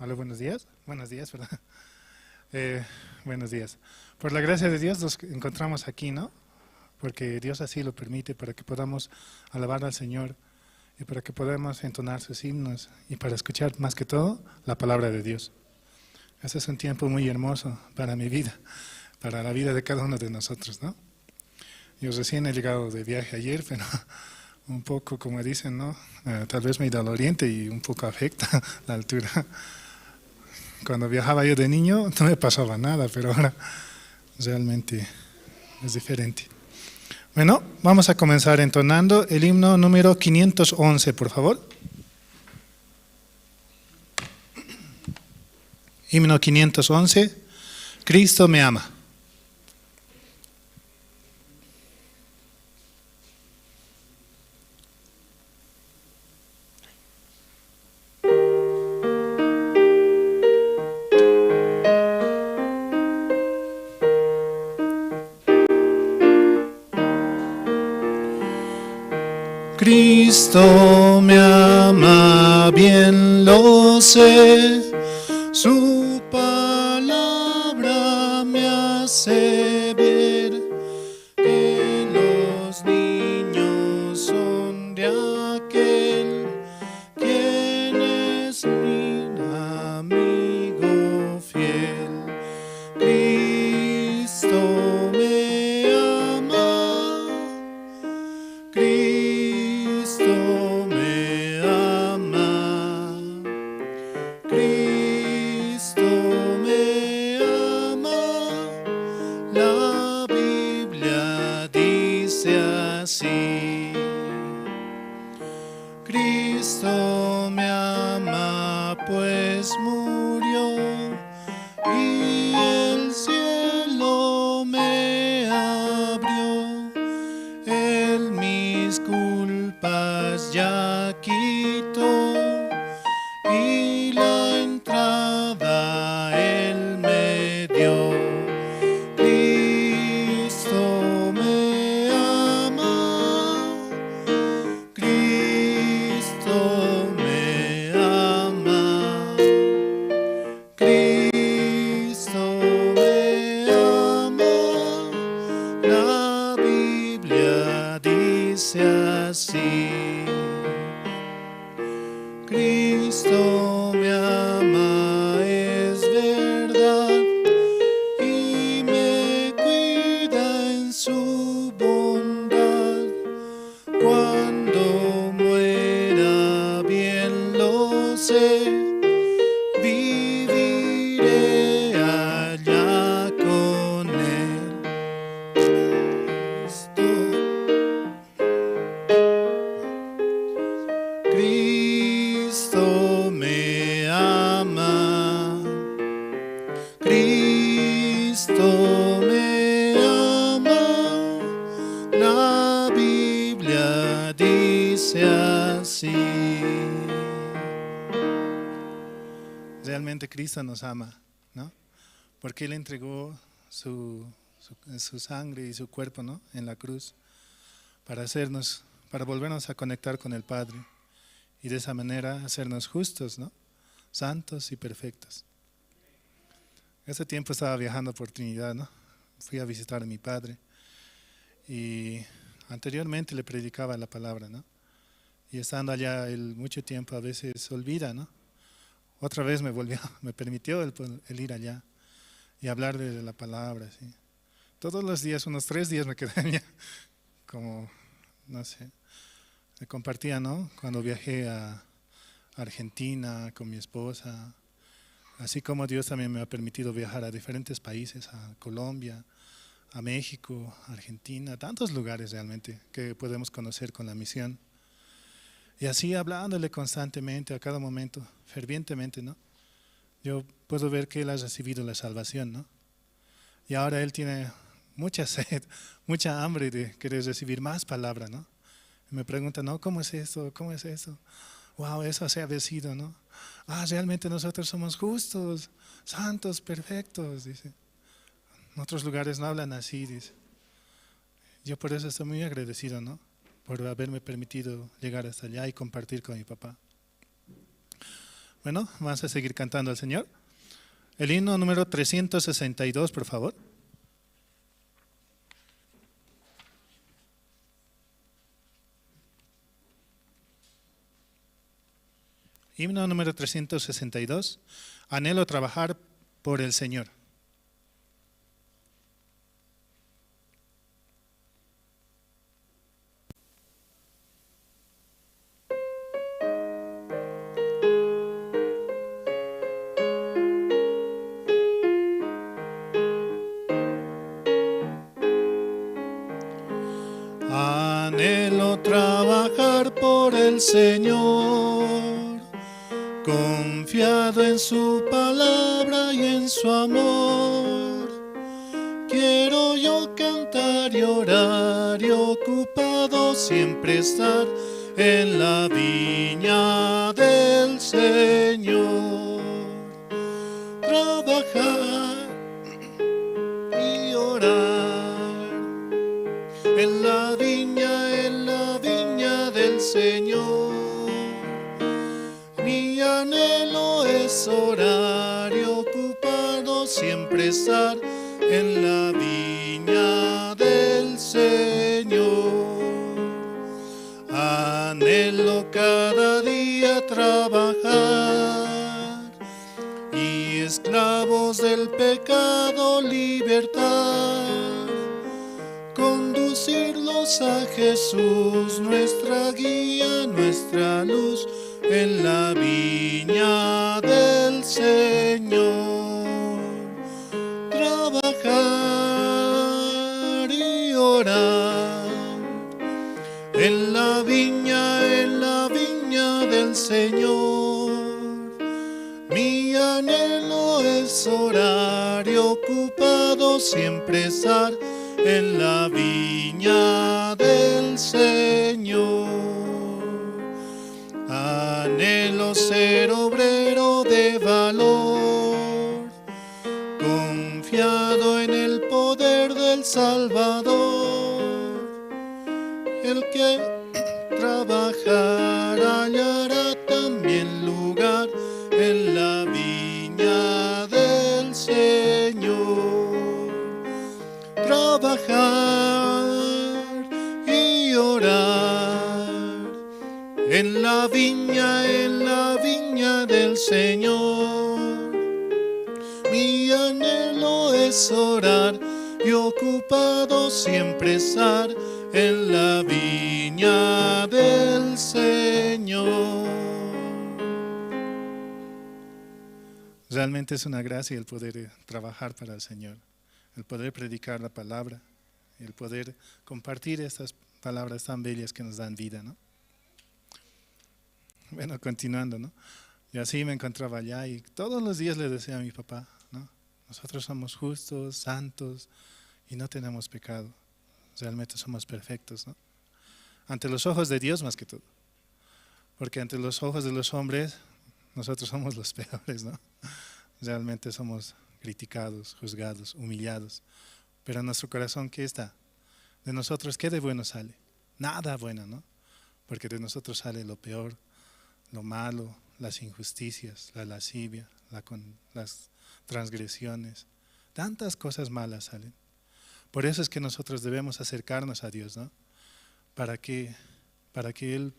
Hola, buenos días. Buenos días, ¿verdad? Buenos días. Por la gracia de Dios nos encontramos aquí, ¿no? Porque Dios así lo permite para que podamos alabar al Señor y para que podamos entonar sus himnos y para escuchar más que todo la palabra de Dios. Este es un tiempo muy hermoso para mi vida, para la vida de cada uno de nosotros, ¿no? Yo recién he llegado de viaje ayer, pero un poco, como dicen, ¿no? Tal vez me he ido al oriente y un poco afecta la altura. Cuando viajaba yo de niño no me pasaba nada, pero ahora realmente es diferente. Bueno, vamos a comenzar entonando el himno número 511, por favor. Himno 511, Cristo me ama. Cristo me ama, bien lo sé, su palabra me hace ver que los niños son de aquel quien es mi amigo fiel. Cristo me ama, Cristo me ama, Cristo me ama, la Biblia dice así. Cristo me ama, pues murió y el cielo me abrió. Él mis culpas ya quitó y la entrada Él me dio. Cristo me ama, Cristo me ama, Cristo me ama, la Biblia dice así. Cristo me ama, es verdad, y me cuida en su bondad. Cuando muera, bien lo sé, viviré allá con Él. Cristo me ama, Cristo me ama, la Biblia dice así. Realmente Cristo nos ama, ¿no? Porque Él entregó su sangre y su cuerpo, ¿no? En la cruz para volvernos a conectar con el Padre y de esa manera hacernos justos, ¿no? Santos y perfectos. Ese tiempo estaba viajando por Trinidad, ¿no? Fui a visitar a mi padre y anteriormente le predicaba la palabra, ¿no? Y estando allá él mucho tiempo a veces olvida, ¿no? Otra vez me permitió el ir allá y hablar de la palabra, ¿sí? Todos los días, unos 3 días me quedé allá, como, no sé, me compartía, ¿no? Cuando viajé a Argentina con mi esposa, así como Dios también me ha permitido viajar a diferentes países, a Colombia, a México, a Argentina, tantos lugares realmente que podemos conocer con la misión. Y así hablándole constantemente, a cada momento, fervientemente, ¿no? Yo puedo ver que él ha recibido la salvación, ¿no? Y ahora él tiene mucha sed, mucha hambre de querer recibir más palabra, ¿no? Y me pregunta, ¿no? ¿Cómo es esto? ¿Cómo es eso? Wow, eso se ha vencido, ¿no? Ah, realmente nosotros somos justos, santos, perfectos, dice. En otros lugares no hablan así, dice. Yo por eso estoy muy agradecido, ¿no? Por haberme permitido llegar hasta allá y compartir con mi papá. Bueno, vamos a seguir cantando al Señor. El himno número 362, por favor. Himno número 362, anhelo trabajar por el Señor. Anhelo trabajar por el Señor, confiado en su palabra y en su amor. Quiero yo cantar y orar y ocupado siempre estar en la viña del Señor. Trabajar y orar en la viña del Señor. Mi anhelo es orar y ocupado siempre estar en la viña del Señor. Anhelo cada día trabajar y esclavos del pecado libertar, conducirlos a Jesús, nuestra guía, nuestra luz, en la viña del Señor. Trabajar y orar en la viña del Señor. Mi anhelo es orar y ocupado siempre estar en la viña del Señor. Anhelo ser obrero de valor, confiado en el poder del Salvador. El que trabajará hallará también lugar en la viña del Señor. Trabajar y orar en la viña del Señor. Mi anhelo es orar y ocupado siempre estar en la viña del Señor. Realmente es una gracia el poder trabajar para el Señor, el poder predicar la palabra, el poder compartir estas palabras tan bellas que nos dan vida, ¿no? Bueno, continuando, ¿no? Y así me encontraba allá y todos los días le decía a mi papá, ¿no? Nosotros somos justos, santos y no tenemos pecado. Realmente somos perfectos, ¿no? Ante los ojos de Dios más que todo. Porque ante los ojos de los hombres, nosotros somos los peores, ¿no? Realmente somos criticados, juzgados, humillados. Pero en nuestro corazón, ¿qué está? De nosotros, ¿qué de bueno sale? Nada bueno, ¿no? Porque de nosotros sale lo peor, lo malo, las injusticias, la lascivia, las transgresiones. Tantas cosas malas salen. Por eso es que nosotros debemos acercarnos a Dios, ¿no? Para que Él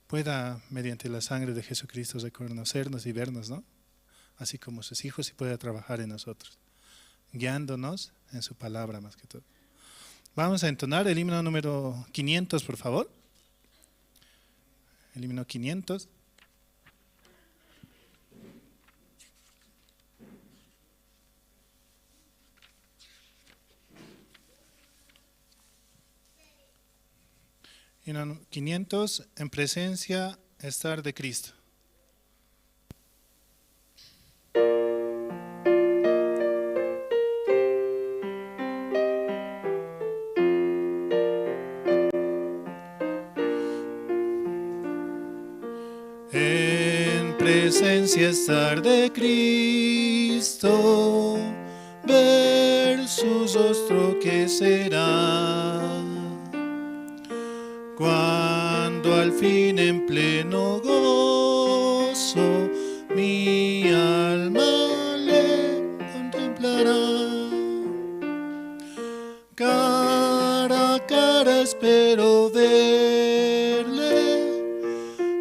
pueda, mediante la sangre de Jesucristo, reconocernos y vernos, ¿no? Así como sus hijos, y pueda trabajar en nosotros, guiándonos en su palabra más que todo. Vamos a entonar el himno número 500, por favor. El himno 500. Himno 500, en presencia estar de Cristo. En presencia estar de Cristo, ver su rostro que será. Cuando al fin en pleno gozo Mi alma le contemplará. Cara a cara espero verle,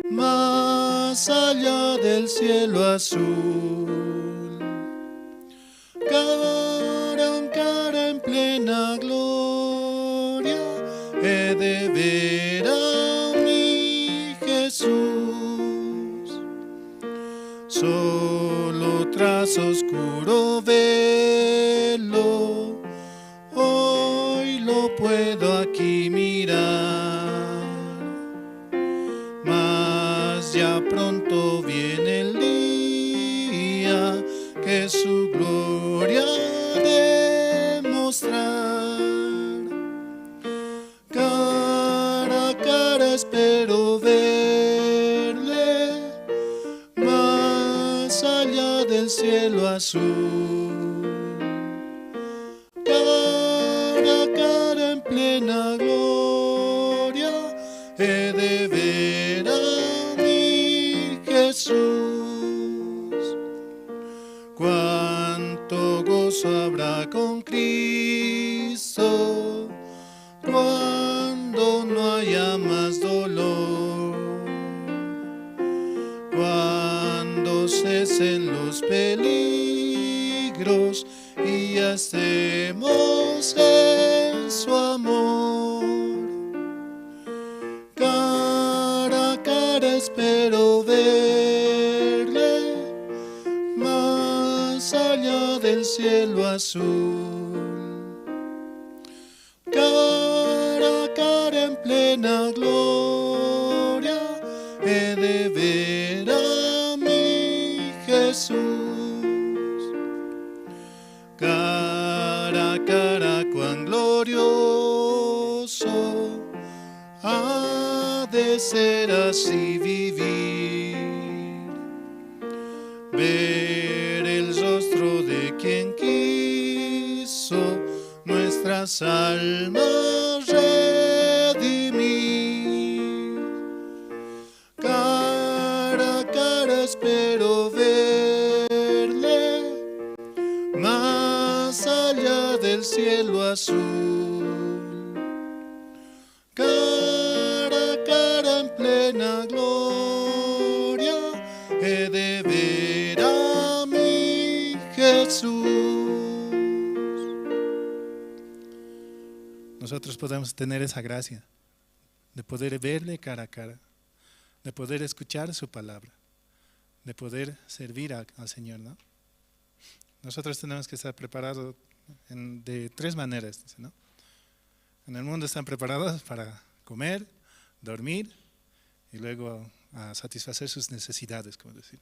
más allá del cielo azul. Cara a cara en plena gloria he de ver a mi Jesús. Solo tras oscuro velo hoy lo puedo aquí mirar, mas ya pronto viene el día que su gloria ha de mostrar. Cara a cara espero verle, más allá del cielo azul. Cara a cara en plena gloria he de ver a mi Jesús. Cuánto gozo habrá con Cristo cuando no haya más dolor, cuando cesen los peligros y ya estemos en su amor. Cara a cara espero verle, más allá del cielo azul. Cara a cara en plena gloria he de ver a mi Jesús. Cara a cara cuán glorioso ha de ser así vivir, ver el rostro de quien quiso nuestras almas redimir. Cara a cara espero verle, más allá del cielo azul. Cara a cara en plena gloria he de ver a mi Jesús. Nosotros podemos tener esa gracia de poder verle cara a cara, de poder escuchar su palabra, de poder servir al Señor, ¿no? Nosotros tenemos que estar preparados de tres maneras, dice, ¿no? En el mundo están preparados para comer, dormir y luego a satisfacer sus necesidades, como decir.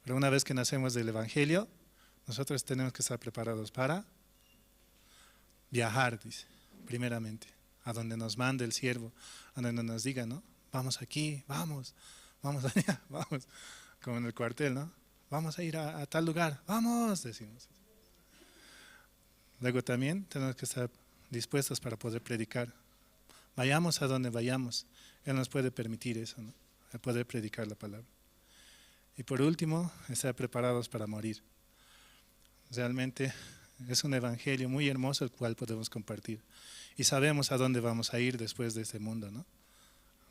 Pero una vez que nacemos del Evangelio, nosotros tenemos que estar preparados para viajar, dice, primeramente, a donde nos mande el siervo, a donde nos diga, ¿no? Vamos aquí, vamos, vamos allá, vamos, como en el cuartel, ¿no? Vamos a ir a tal lugar, vamos, decimos. Luego también tenemos que estar dispuestos para poder predicar. Vayamos a donde vayamos, Él nos puede permitir eso, ¿no? El poder predicar la palabra. Y por último, estar preparados para morir. Realmente es un evangelio muy hermoso el cual podemos compartir. Y sabemos a dónde vamos a ir después de este mundo, ¿no?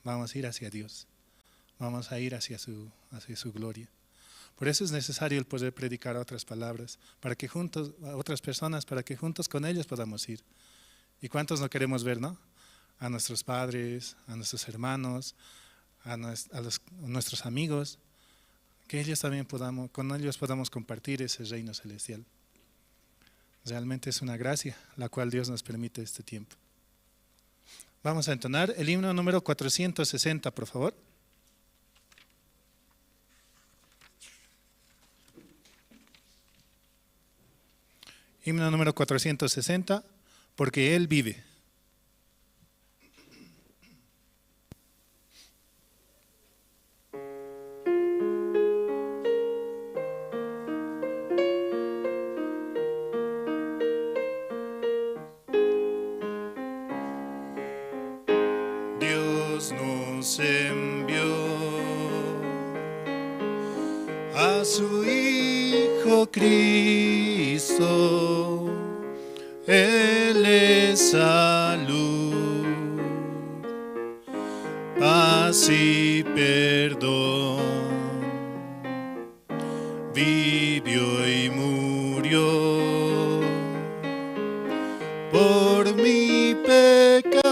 Vamos a ir hacia Dios. Vamos a ir hacia su gloria. Por eso es necesario el poder predicar otras palabras, para que juntos, a otras personas, para que juntos con ellos podamos ir. ¿Y cuántos no queremos ver, no? A nuestros padres, a nuestros hermanos, a nuestros amigos, que ellos también podamos, con ellos podamos compartir ese reino celestial. Realmente es una gracia la cual Dios nos permite este tiempo. Vamos a entonar el himno número 460, por favor. Himno número 460, porque Él vive. Dios nos envió A su Hijo Cristo, Él es salud, paz y perdón. Vivió y murió por mi pecado,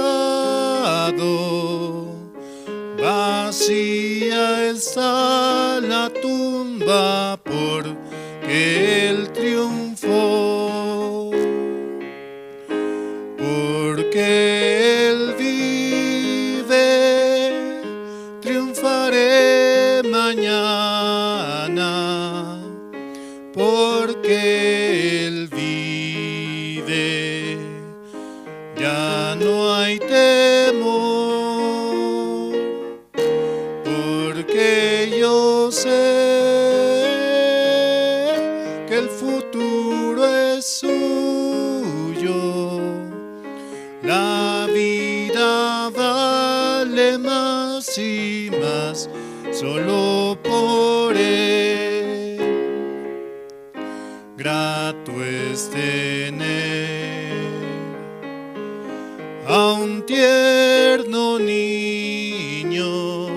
vacía está la tumba porque Él triunfó, porque Él vive, triunfaré mañana, porque Él vive, ya no hay temor, porque yo sé que el futuro es suyo, la vida vale más y más solo por Él. Grato es tener a un tierno niño,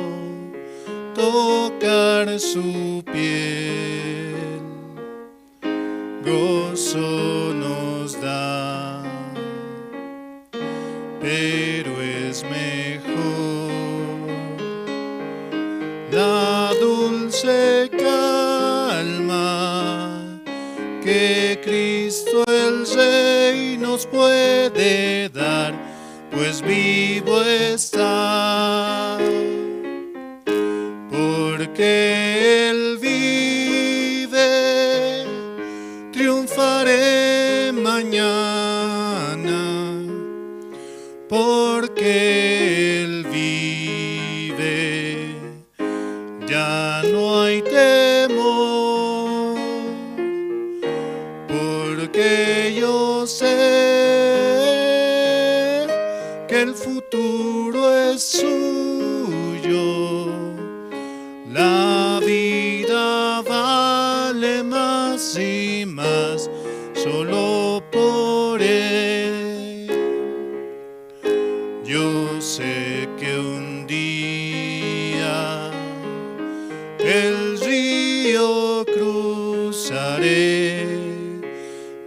tocar su piel, gozo nos da, pero es mejor la dulce calma que Cristo el Rey nos puede dar, pues vivo está. Porque Él vive, triunfaré mañana, porque Él vive, ya no hay temor, porque yo sé que el futuro es suyo, la vida vale más y más solo por Él. Yo sé que un día el río cruzaré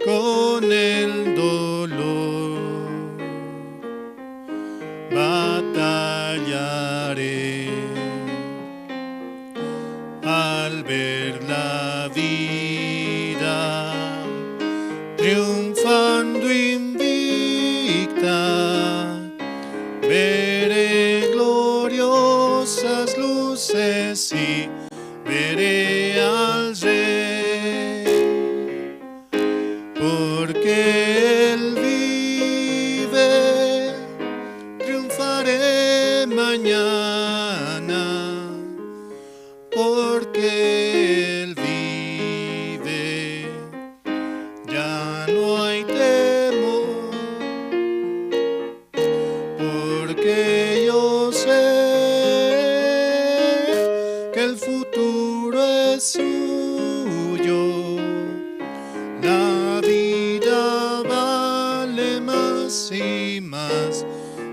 con el dolor, batallaré al ver la vida triunfando invicta, veré gloriosas luces y veré al Rey, porque Él vive, triunfaré mañana, porque Él vive, ya no hay temor, porque yo sé que el futuro es suyo, la vida vale más y más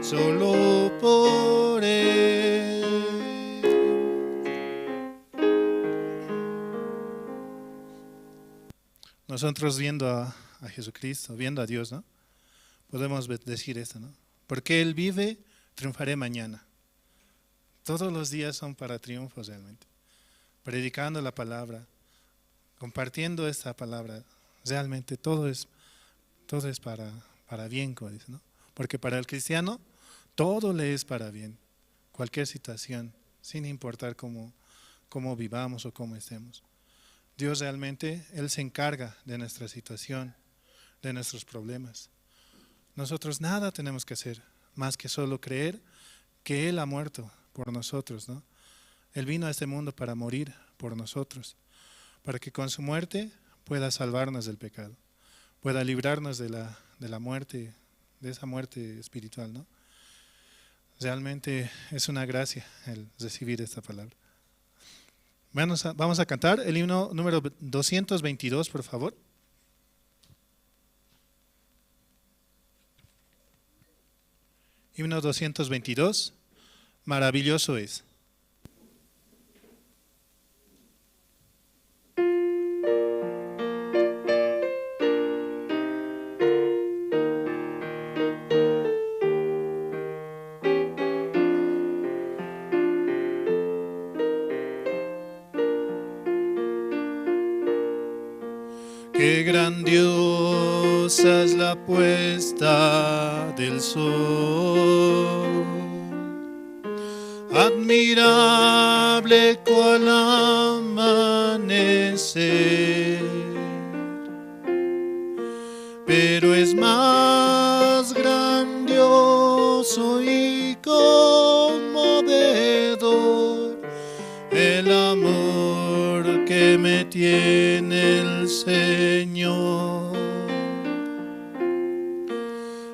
solo por Él. Nosotros viendo a Jesucristo, viendo a Dios, ¿no? Podemos decir esto, ¿no? Porque Él vive, triunfaré mañana. Todos los días son para triunfos realmente. Predicando la palabra, compartiendo esta palabra, realmente todo es para bien, como dice, ¿no? Porque para el cristiano todo le es para bien, cualquier situación, sin importar cómo vivamos o cómo estemos. Dios realmente, Él se encarga de nuestra situación, de nuestros problemas. Nosotros nada tenemos que hacer, más que solo creer que Él ha muerto por nosotros, ¿no? Él vino a este mundo para morir por nosotros, para que con su muerte pueda salvarnos del pecado, pueda librarnos de la muerte, de esa muerte espiritual, ¿no? Realmente es una gracia el recibir esta palabra. Vamos a cantar el himno número 222, por favor. Himno 222, maravilloso es. Qué grandiosa es la puesta del sol, admirable cual amanecer, pero es más grandioso y conmovedor el amor que me tiene el Señor.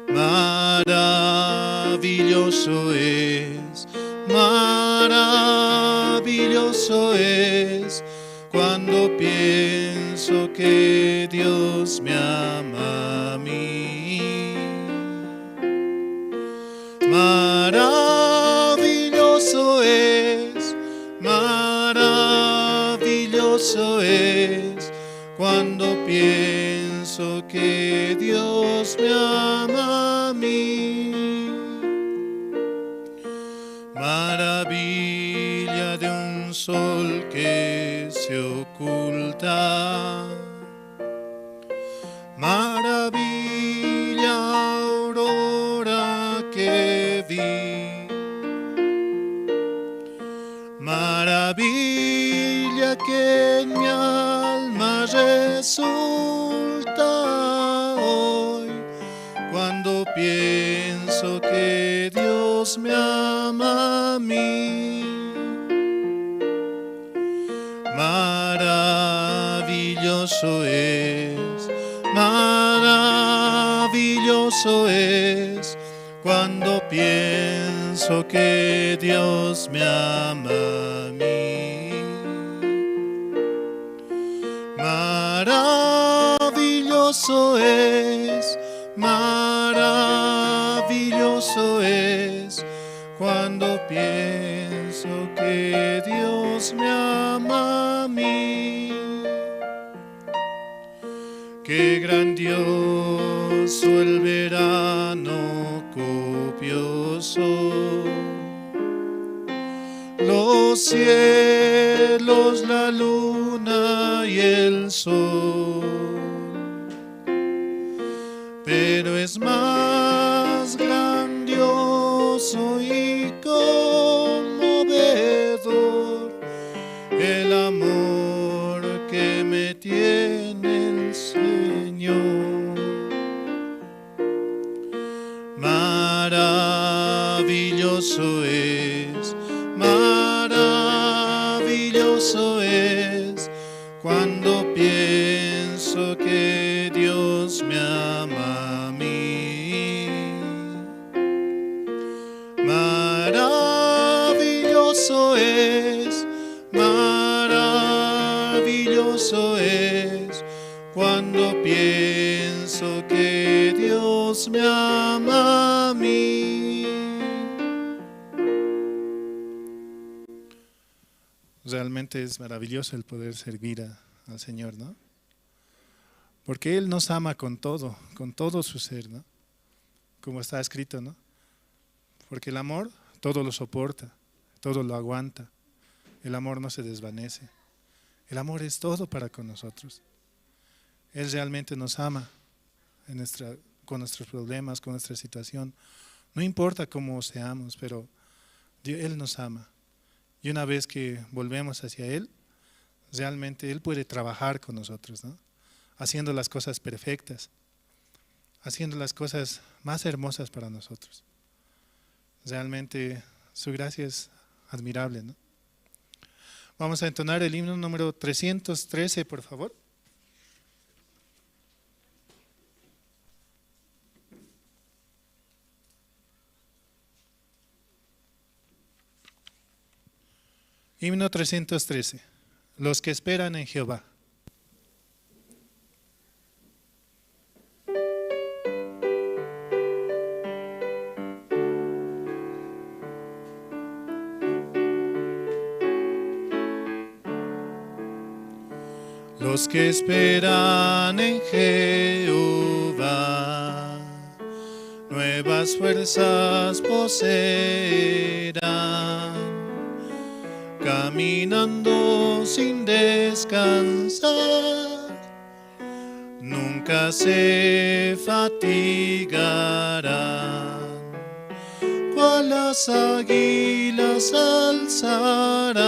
Maravilloso es, maravilloso es, cuando pienso que Dios me ama a mí. Maravilloso es, maravilloso es, cuando pienso que Dios me ama a mí. Maravilla de un sol que se oculta, maravilla aurora que vi, maravilla que en mi alma resulta hoy, cuando pienso que Dios me ama a mí. Maravilloso es, maravilloso es, cuando pienso que Dios me ama a mí. Maravilloso es, maravilloso es, cuando pienso que Dios me ama a mí. Qué grandioso el verano copioso, los cielos, la luna y el sol, pero es más grandioso y conmovedor el amor que me tiene el Señor. Maravilloso es, maravilloso es, cuando pienso que Dios me ama a mí. Maravilloso es, maravilloso es, cuando pienso que Dios me ama a mí. Realmente es maravilloso el poder servir al Señor, ¿no? Porque Él nos ama con todo su ser, ¿no? Como está escrito, ¿no? Porque el amor todo lo soporta, todo lo aguanta. El amor no se desvanece. El amor es todo para con nosotros. Él realmente nos ama con nuestros problemas, con nuestra situación. No importa cómo seamos, pero Él nos ama. Y una vez que volvemos hacia Él, realmente Él puede trabajar con nosotros, ¿no? Haciendo las cosas perfectas, haciendo las cosas más hermosas para nosotros. Realmente su gracia es admirable, ¿no? Vamos a entonar el himno número 313, por favor. Himno 313. Los que esperan en Jehová. Los que esperan en Jehová, nuevas fuerzas poseerán, caminando sin descansar, nunca se fatigarán. Cual las águilas alzarán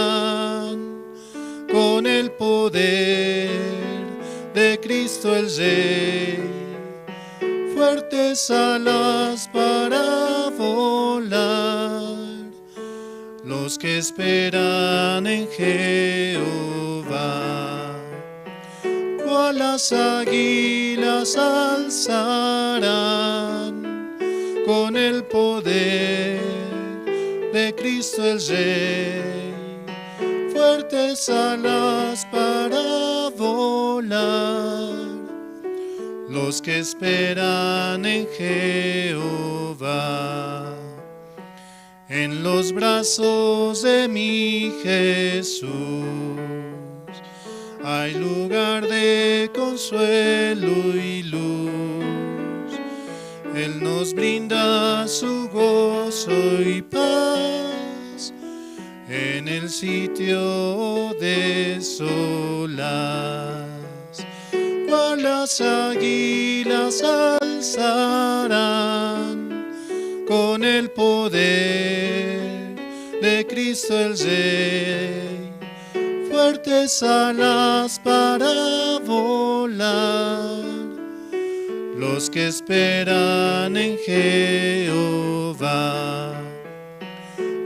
con el poder de Cristo el Rey, fuertes alas para volar, los que esperan en Jehová, cual las águilas alzarán con el poder de Cristo el Rey, fuertes alas para volar, los que esperan en Jehová. En los brazos de mi Jesús hay lugar de consuelo y luz. Él nos brinda su gozo y paz en el sitio de solaz. Cual las águilas alzarán con el poder de Cristo el Rey, fuertes alas para volar, los que esperan en Jehová.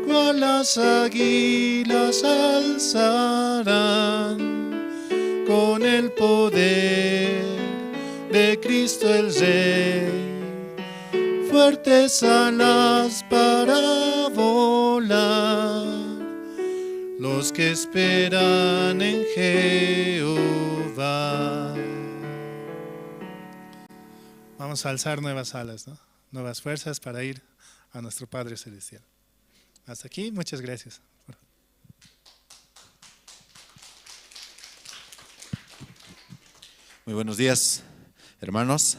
Cual las águilas alzarán con el poder de Cristo el Rey, fuertes alas para volar, los que esperan en Jehová. Vamos a alzar nuevas alas, ¿no? Nuevas fuerzas para ir a nuestro Padre Celestial. Hasta aquí, muchas gracias. Muy buenos días, hermanos.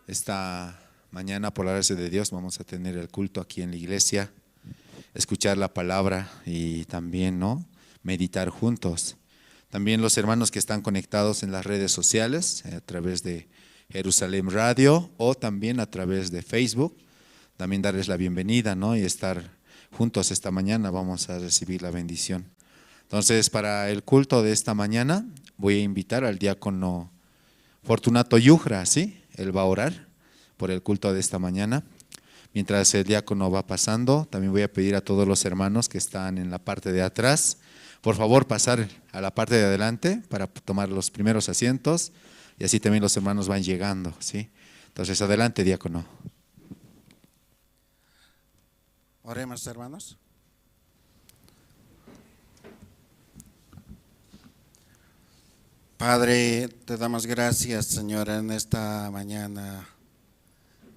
Esta mañana, por la gracia de Dios, vamos a tener el culto aquí en la iglesia, escuchar la palabra y también, ¿no?, meditar juntos. También los hermanos que están conectados en las redes sociales, a través de Jerusalén Radio o también a través de Facebook, también darles la bienvenida, ¿no?, y estar juntos esta mañana. Vamos a recibir la bendición. Entonces, para el culto de esta mañana, voy a invitar al diácono Fortunato Yujra, ¿sí? Él va a orar por el culto de esta mañana. Mientras el diácono va pasando, también voy a pedir a todos los hermanos que están en la parte de atrás, por favor, pasar a la parte de adelante para tomar los primeros asientos, y así también los hermanos van llegando, ¿sí? Entonces, adelante, diácono. Oremos, hermanos. Padre, te damos gracias, Señor, en esta mañana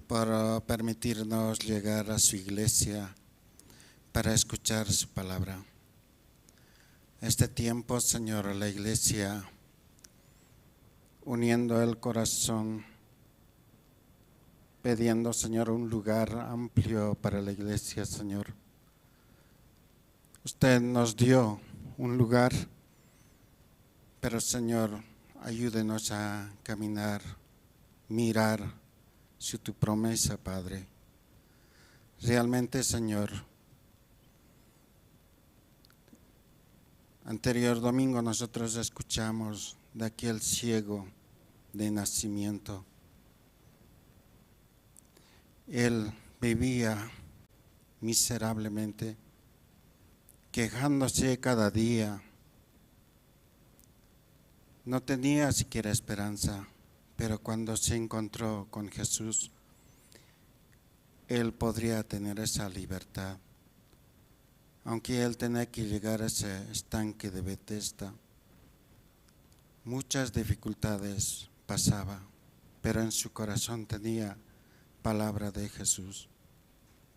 por permitirnos llegar a su iglesia para escuchar su palabra. Este tiempo, Señor, la iglesia, uniendo el corazón, pidiendo, Señor, un lugar amplio para la iglesia, Señor. Usted nos dio un lugar, pero, Señor, ayúdenos a caminar, mirar su tu promesa, Padre. Realmente, Señor, anterior domingo nosotros escuchamos de aquel ciego de nacimiento. Él vivía miserablemente, quejándose cada día. No tenía siquiera esperanza, pero cuando se encontró con Jesús, él podría tener esa libertad. Aunque él tenía que llegar a ese estanque de Betesda, muchas dificultades pasaba, pero en su corazón tenía palabra de Jesús.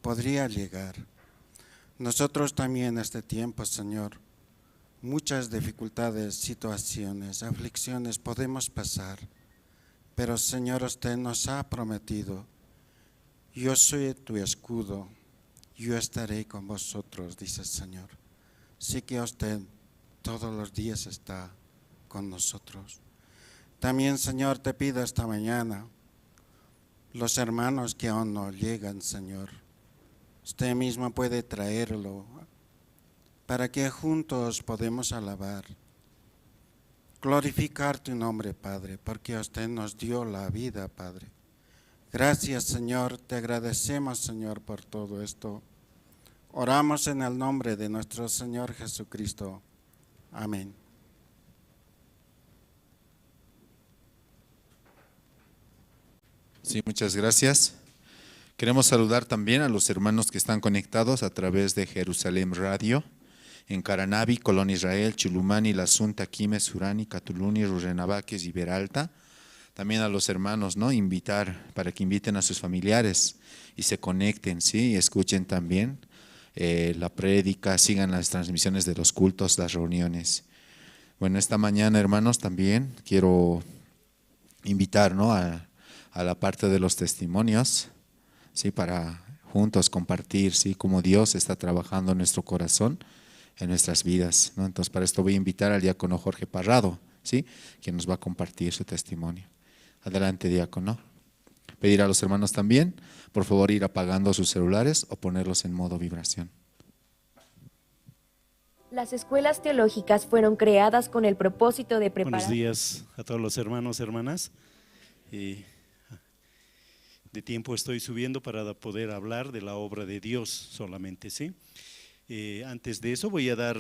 Podría llegar. Nosotros también en este tiempo, Señor, muchas dificultades, situaciones, aflicciones podemos pasar, pero Señor, usted nos ha prometido, yo soy tu escudo, yo estaré con vosotros, dice el Señor. Sí que usted todos los días está con nosotros. También, Señor, te pido esta mañana, los hermanos que aún no llegan, Señor, usted mismo puede traerlo para que juntos podemos alabar, glorificar tu nombre, Padre, porque usted nos dio la vida, Padre. Gracias, Señor, te agradecemos, Señor, por todo esto. Oramos en el nombre de nuestro Señor Jesucristo. Amén. Sí, muchas gracias. Queremos saludar también a los hermanos que están conectados a través de Jerusalén Radio, en Caranavi, Colón Israel, Chulumani, La Asunta, Quimes, Surani, Catuluni, Rurrenabaques y Veralta. También a los hermanos, ¿no? Invitar para que inviten a sus familiares y se conecten, ¿sí? Y escuchen también la prédica, sigan las transmisiones de los cultos, las reuniones. Bueno, esta mañana, hermanos, también quiero invitar, ¿no? a la parte de los testimonios, ¿sí? Para juntos compartir, ¿sí? Cómo Dios está trabajando en nuestro corazón, en nuestras vidas, ¿no? Entonces, para esto voy a invitar al diácono Jorge Parrado, ¿sí? Quien nos va a compartir su testimonio. Adelante, diácono. Pedir a los hermanos también, por favor, ir apagando sus celulares o ponerlos en modo vibración. Las escuelas teológicas fueron creadas con el propósito de preparar. Buenos días a todos los hermanos, hermanas. De tiempo estoy subiendo para poder hablar de la obra de Dios solamente, ¿sí? Antes de eso voy a dar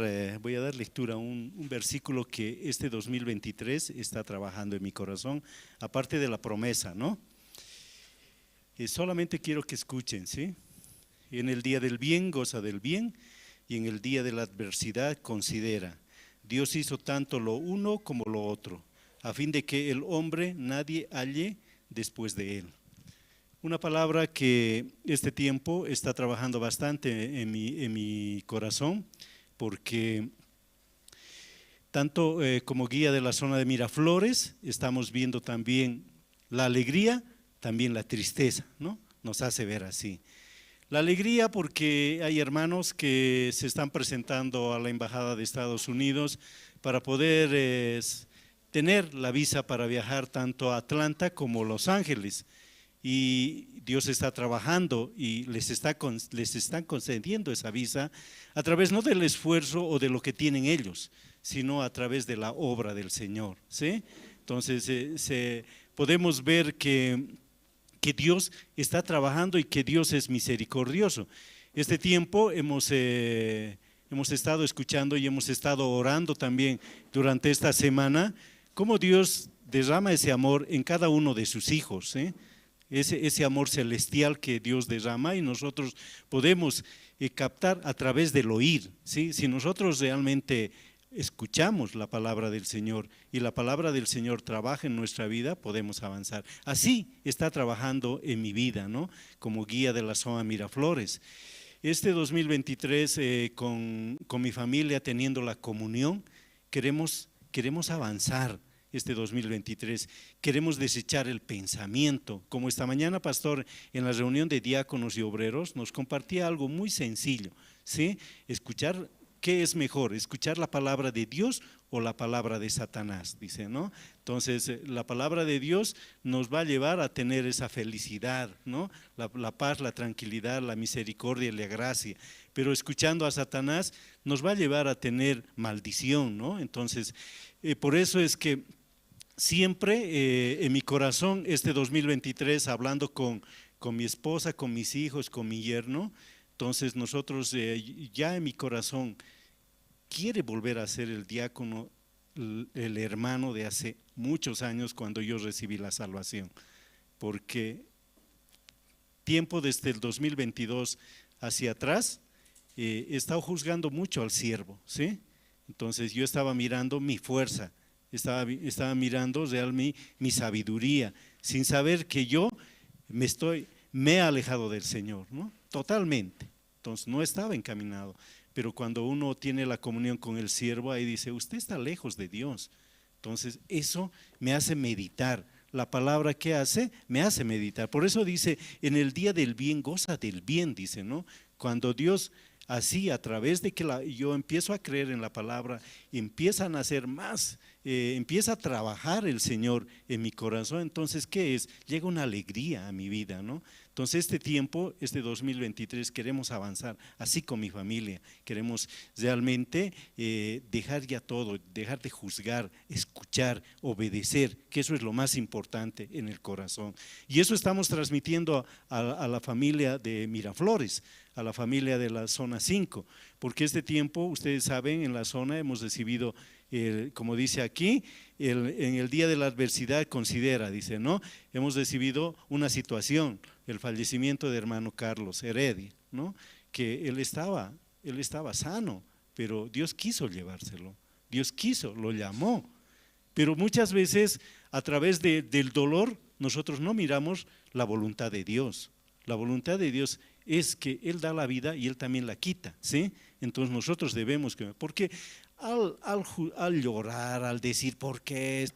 lectura a un versículo que este 2023 está trabajando en mi corazón, aparte de la promesa, ¿no? Solamente quiero que escuchen, ¿sí? En el día del bien goza del bien y en el día de la adversidad considera. Dios hizo tanto lo uno como lo otro, a fin de que el hombre nadie halle después de él. Una palabra que este tiempo está trabajando bastante en mi corazón, porque tanto como guía de la zona de Miraflores, estamos viendo también la alegría, también la tristeza, ¿no? Nos hace ver así. La alegría porque hay hermanos que se están presentando a la Embajada de Estados Unidos para poder tener la visa para viajar tanto a Atlanta como Los Ángeles. Y Dios está trabajando y les están concediendo esa visa a través no del esfuerzo o de lo que tienen ellos, sino a través de la obra del Señor, ¿sí? Entonces podemos ver que Dios está trabajando y que Dios es misericordioso. Este tiempo hemos estado escuchando y hemos estado orando también durante esta semana, cómo Dios derrama ese amor en cada uno de sus hijos, ¿sí? Ese amor celestial que Dios derrama y nosotros podemos captar a través del oír, ¿sí? Si nosotros realmente escuchamos la palabra del Señor y la palabra del Señor trabaja en nuestra vida, podemos avanzar. Así está trabajando en mi vida, ¿no? Como guía de la zona Miraflores. Este 2023 con mi familia teniendo la comunión, queremos avanzar. Este 2023 queremos desechar el pensamiento. Como esta mañana, pastor, en la reunión de diáconos y obreros nos compartía algo muy sencillo, ¿sí? Escuchar, ¿qué es mejor? ¿Escuchar la palabra de Dios o la palabra de Satanás? Dice, ¿no? Entonces, la palabra de Dios nos va a llevar a tener esa felicidad, ¿no? La paz, la tranquilidad, la misericordia y la gracia. Pero escuchando a Satanás nos va a llevar a tener maldición, ¿no? Entonces, por eso es que siempre en mi corazón, este 2023, hablando con mi esposa, con mis hijos, con mi yerno, entonces nosotros ya en mi corazón quiere volver a ser el diácono, el hermano de hace muchos años cuando yo recibí la salvación, porque tiempo desde el 2022 hacia atrás, He estado juzgando mucho al siervo, ¿sí? Entonces yo estaba mirando mi fuerza, estaba mirando realmente mi sabiduría, sin saber que yo me he alejado del Señor, ¿no? Totalmente. Entonces no estaba encaminado. Pero cuando uno tiene la comunión con el siervo, ahí dice, usted está lejos de Dios. Entonces eso me hace meditar. La palabra que hace, me hace meditar. Por eso dice, en el día del bien, goza del bien, dice, ¿no? Cuando Dios así, a través de que yo empiezo a creer en la palabra, empiezan a hacer más, empieza a trabajar el Señor en mi corazón, entonces, ¿qué es? Llega una alegría a mi vida, ¿no? Entonces, este tiempo, este 2023, queremos avanzar así con mi familia, queremos realmente dejar ya todo, dejar de juzgar, escuchar, obedecer, que eso es lo más importante en el corazón. Y eso estamos transmitiendo a la familia de Miraflores, a la familia de la zona 5, porque este tiempo, ustedes saben, en la zona hemos recibido, como dice aquí, en el día de la adversidad considera, dice, ¿no? Hemos recibido una situación, el fallecimiento de hermano Carlos Heredia, ¿no? Que él estaba sano, pero Dios quiso llevárselo, Dios quiso, lo llamó. Pero muchas veces a través del dolor nosotros no miramos la voluntad de Dios. La voluntad de Dios es que Él da la vida y Él también la quita, ¿sí? Entonces nosotros debemos, porque al llorar, al decir por qué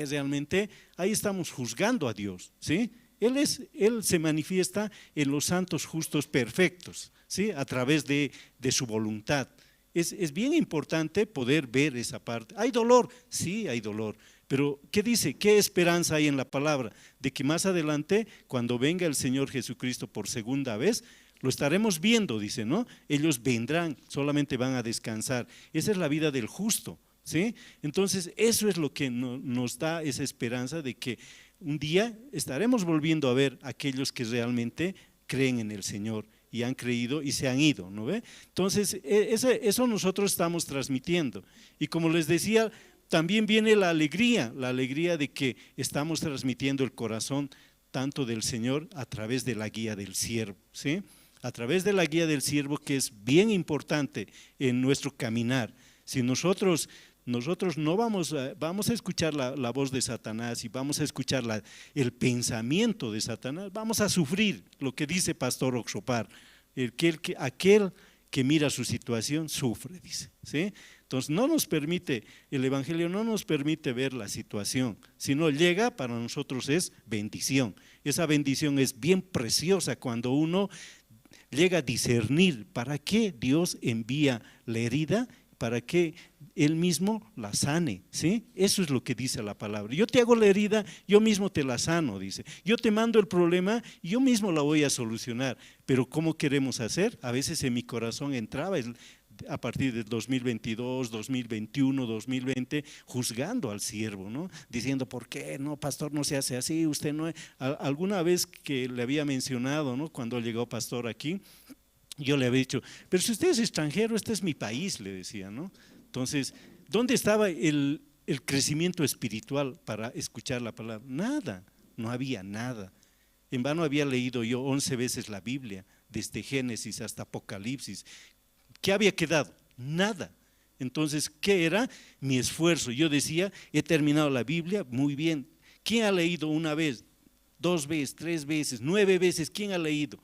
realmente, ahí estamos juzgando a Dios, ¿sí? Él se manifiesta en los santos justos perfectos, ¿sí? A través de su voluntad. Es bien importante poder ver esa parte. ¿Hay dolor? Sí, hay dolor. Pero ¿qué dice? ¿Qué esperanza hay en la palabra? De que más adelante, cuando venga el Señor Jesucristo por segunda vez, lo estaremos viendo, dice, ¿no? Ellos vendrán, solamente van a descansar. Esa es la vida del justo, ¿sí? Entonces, eso es lo que nos da esa esperanza de que un día estaremos volviendo a ver a aquellos que realmente creen en el Señor y han creído y se han ido, ¿no ve? Entonces, eso nosotros estamos transmitiendo. Y como les decía, también viene la alegría de que estamos transmitiendo el corazón tanto del Señor a través de la guía del siervo, ¿sí? A través de la guía del siervo, que es bien importante en nuestro caminar. Si nosotros no vamos a escuchar la voz de Satanás y vamos a escuchar el pensamiento de Satanás, vamos a sufrir lo que dice Pastor Oxopar, aquel que mira su situación sufre, dice, ¿sí? Entonces no nos permite, el Evangelio no nos permite ver la situación, sino llega, para nosotros es bendición. Esa bendición es bien preciosa cuando uno llega a discernir para qué Dios envía la herida, para que Él mismo la sane, ¿sí? Eso es lo que dice la palabra. Yo te hago la herida, yo mismo te la sano, dice. Yo te mando el problema, yo mismo la voy a solucionar. Pero ¿cómo queremos hacer? A veces en mi corazón entraba a partir del 2022, 2021, 2020, juzgando al siervo, ¿no? Diciendo, ¿por qué? No, pastor, no se hace así, usted no… Alguna vez que le había mencionado, ¿no? Cuando llegó pastor aquí, yo le había dicho, pero si usted es extranjero, este es mi país, le decía, ¿no? Entonces, ¿dónde estaba el crecimiento espiritual para escuchar la palabra? Nada, no había nada. En vano había leído yo 11 veces la Biblia, desde Génesis hasta Apocalipsis. ¿Qué había quedado? Nada. Entonces, ¿qué era mi esfuerzo? Yo decía, he terminado la Biblia, muy bien. ¿Quién ha leído una vez, 2 veces, 3 veces, 9 veces? ¿Quién ha leído?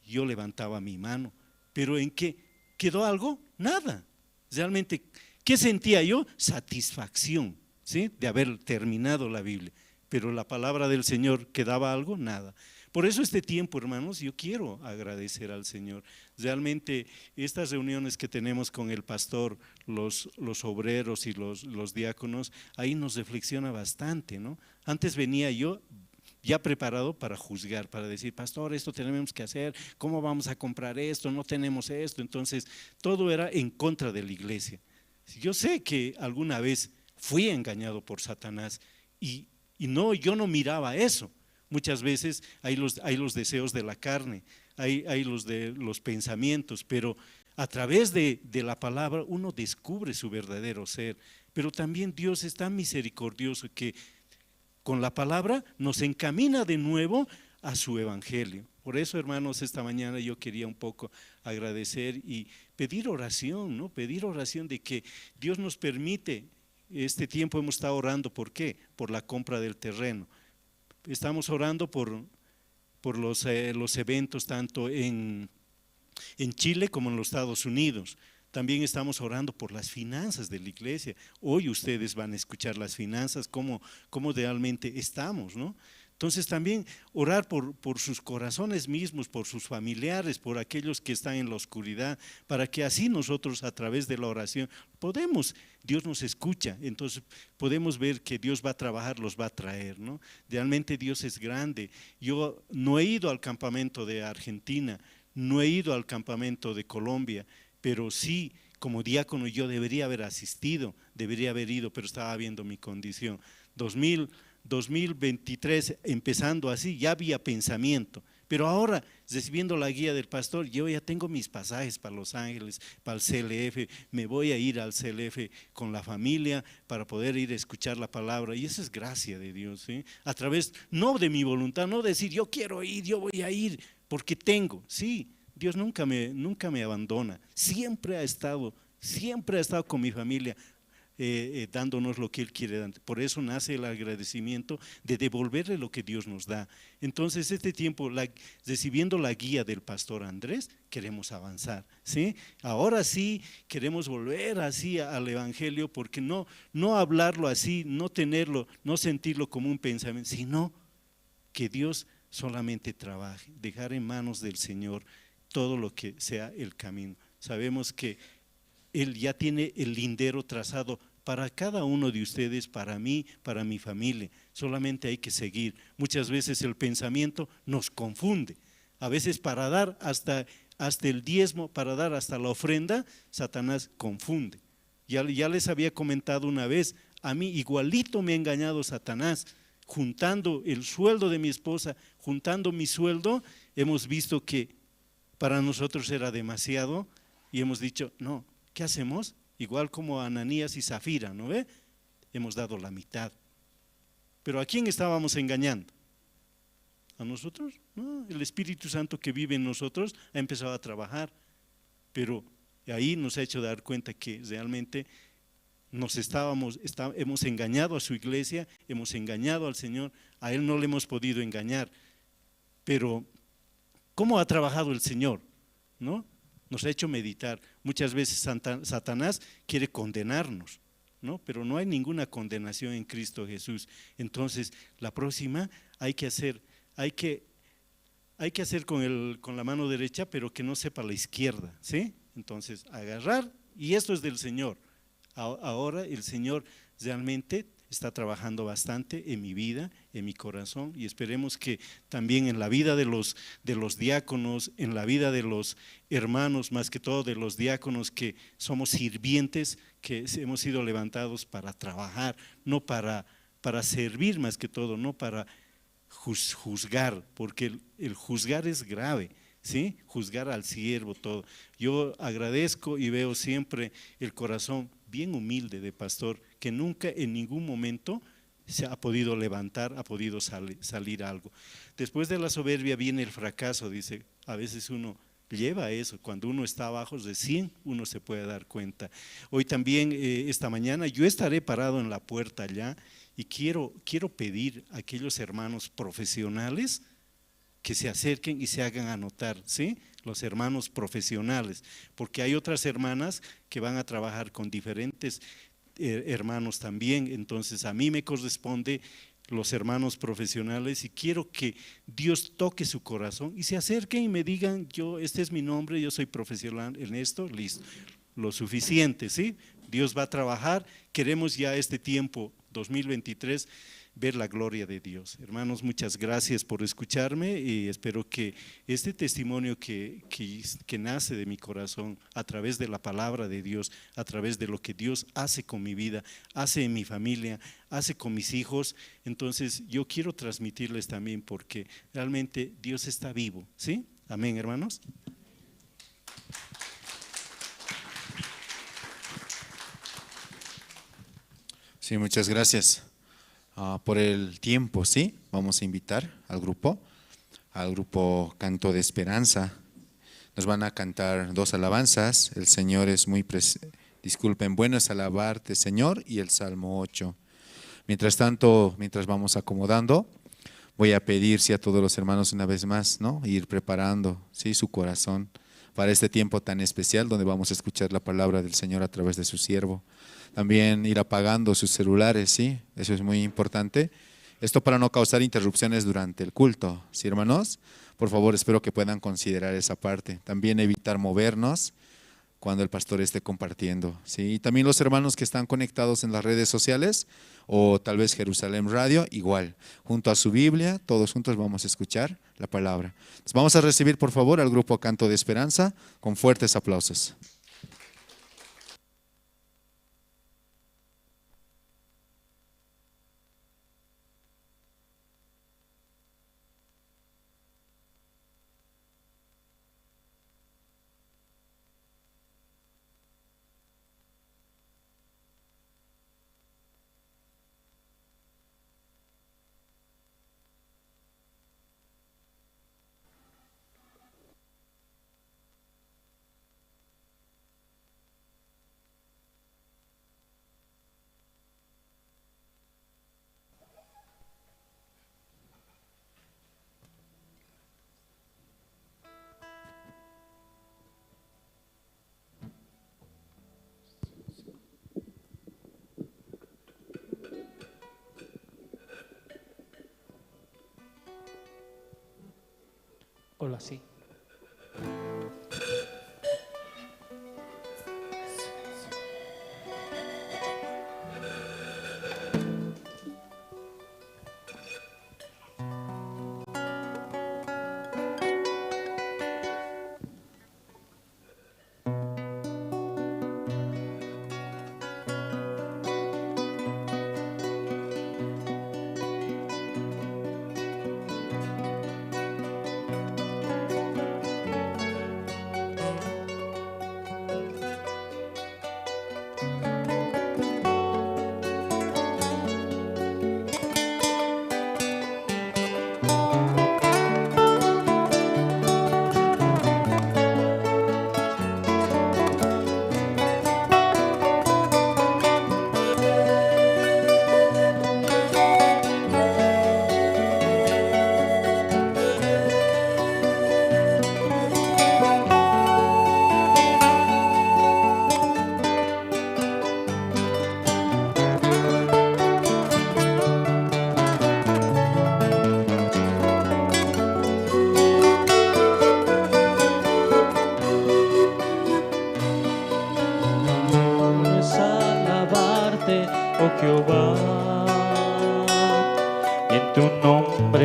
Yo levantaba mi mano, pero ¿en qué quedó algo? Nada. Realmente, ¿qué sentía yo? Satisfacción, ¿sí? De haber terminado la Biblia. Pero la palabra del Señor, ¿quedaba algo? Nada. Por eso este tiempo, hermanos, yo quiero agradecer al Señor. Realmente estas reuniones que tenemos con el pastor, los obreros y los diáconos, ahí nos reflexiona bastante, ¿no? Antes venía yo ya preparado para juzgar, para decir, pastor, esto tenemos que hacer, ¿cómo vamos a comprar esto? No tenemos esto. Entonces, todo era en contra de la iglesia. Yo sé que alguna vez fui engañado por Satanás y no, yo no miraba eso. Muchas veces hay los deseos de la carne, hay los de los pensamientos, pero a través de la palabra uno descubre su verdadero ser. Pero también Dios es tan misericordioso que con la palabra nos encamina de nuevo a su evangelio. Por eso, hermanos, esta mañana yo quería un poco agradecer y pedir oración, ¿no? Pedir oración de que Dios nos permite. Este tiempo hemos estado orando, ¿por qué? Por la compra del terreno. Estamos orando por los eventos tanto en Chile como en los Estados Unidos. También estamos orando por las finanzas de la iglesia. Hoy ustedes van a escuchar las finanzas, cómo realmente estamos, ¿no? Entonces también orar por sus corazones mismos, por sus familiares, por aquellos que están en la oscuridad, para que así nosotros a través de la oración podemos, Dios nos escucha, entonces podemos ver que Dios va a trabajar, los va a traer, ¿no? Realmente Dios es grande. Yo no he ido al campamento de Argentina, no he ido al campamento de Colombia, pero sí, como diácono yo debería haber asistido, debería haber ido, pero estaba viendo mi condición. 2023, empezando así, ya había pensamiento, pero ahora, recibiendo la guía del pastor, yo ya tengo mis pasajes para Los Ángeles, para el CLF, me voy a ir al CLF con la familia para poder ir a escuchar la palabra, y esa es gracia de Dios, ¿sí? A través, no de mi voluntad, no decir yo quiero ir, yo voy a ir, porque tengo, sí, Dios nunca me abandona, siempre ha estado con mi familia, dándonos lo que Él quiere dar. Por eso nace el agradecimiento de devolverle lo que Dios nos da. Entonces este tiempo, recibiendo la guía del pastor Andrés, queremos avanzar, ¿sí? Ahora sí queremos volver así al Evangelio, porque no hablarlo así, no tenerlo, no sentirlo como un pensamiento, sino que Dios solamente trabaje, dejar en manos del Señor todo lo que sea el camino. Sabemos que Él ya tiene el lindero trazado para cada uno de ustedes, para mí, para mi familia. Solamente hay que seguir. Muchas veces el pensamiento nos confunde. A veces para dar hasta el diezmo, para dar hasta la ofrenda, Satanás confunde. Ya les había comentado una vez, a mí igualito me ha engañado Satanás, juntando el sueldo de mi esposa, juntando mi sueldo, hemos visto que para nosotros era demasiado y hemos dicho, no, ¿qué hacemos? Igual como Ananías y Zafira, ¿no ve? Hemos dado la mitad. ¿Pero a quién estábamos engañando? ¿A nosotros? No, el Espíritu Santo que vive en nosotros ha empezado a trabajar, pero ahí nos ha hecho dar cuenta que realmente hemos engañado a su iglesia, hemos engañado al Señor, a Él no le hemos podido engañar. Pero ¿cómo ha trabajado el Señor? ¿No? Nos ha hecho meditar. Muchas veces Satanás quiere condenarnos, ¿no? Pero no hay ninguna condenación en Cristo Jesús. Entonces, la próxima hay que hacer, hay que hacer con la mano derecha, pero que no sepa la izquierda, ¿sí? Entonces, agarrar, y esto es del Señor. Ahora el Señor realmente está trabajando bastante en mi vida, en mi corazón, y esperemos que también en la vida de los diáconos, en la vida de los hermanos, más que todo de los diáconos que somos sirvientes, que hemos sido levantados para trabajar, no para servir más que todo, no para juzgar, porque el juzgar es grave, ¿sí? Juzgar al siervo, todo. Yo agradezco y veo siempre el corazón bien humilde de pastor, que nunca en ningún momento se ha podido levantar, ha podido salir algo. Después de la soberbia viene el fracaso, dice. A veces uno lleva eso, cuando uno está abajo recién uno se puede dar cuenta. Hoy también, esta mañana, yo estaré parado en la puerta allá y quiero pedir a aquellos hermanos profesionales que se acerquen y se hagan anotar, ¿sí? Los hermanos profesionales, porque hay otras hermanas que van a trabajar con diferentes hermanos también. Entonces a mí me corresponde los hermanos profesionales y quiero que Dios toque su corazón y se acerquen y me digan, yo, este es mi nombre, yo soy profesional en esto, listo, lo suficiente, ¿sí? Dios va a trabajar, queremos ya este tiempo, 2023, ver la gloria de Dios. Hermanos, muchas gracias por escucharme y espero que este testimonio que nace de mi corazón a través de la palabra de Dios, a través de lo que Dios hace con mi vida, hace en mi familia, hace con mis hijos, entonces yo quiero transmitirles también, porque realmente Dios está vivo, ¿sí? Amén, hermanos. Sí, muchas gracias. Por el tiempo, ¿sí? Vamos a invitar al grupo al grupo Canto de Esperanza. Nos van a cantar dos alabanzas. El Señor es muy disculpen, bueno es alabarte, Señor, y el Salmo 8. Mientras tanto, mientras vamos acomodando, voy a pedir, sí, a todos los hermanos una vez más, ¿no?, ir preparando, sí, su corazón para este tiempo tan especial donde vamos a escuchar la palabra del Señor a través de su siervo. También ir apagando sus celulares, ¿sí? Eso es muy importante. Esto para no causar interrupciones durante el culto, ¿sí, hermanos? Por favor, espero que puedan considerar esa parte. También evitar movernos cuando el pastor esté compartiendo, ¿sí? Y también los hermanos que están conectados en las redes sociales o tal vez Jerusalén Radio, igual, junto a su Biblia, todos juntos vamos a escuchar la palabra. Entonces, vamos a recibir, por favor, al grupo Canto de Esperanza con fuertes aplausos. Hola, sí.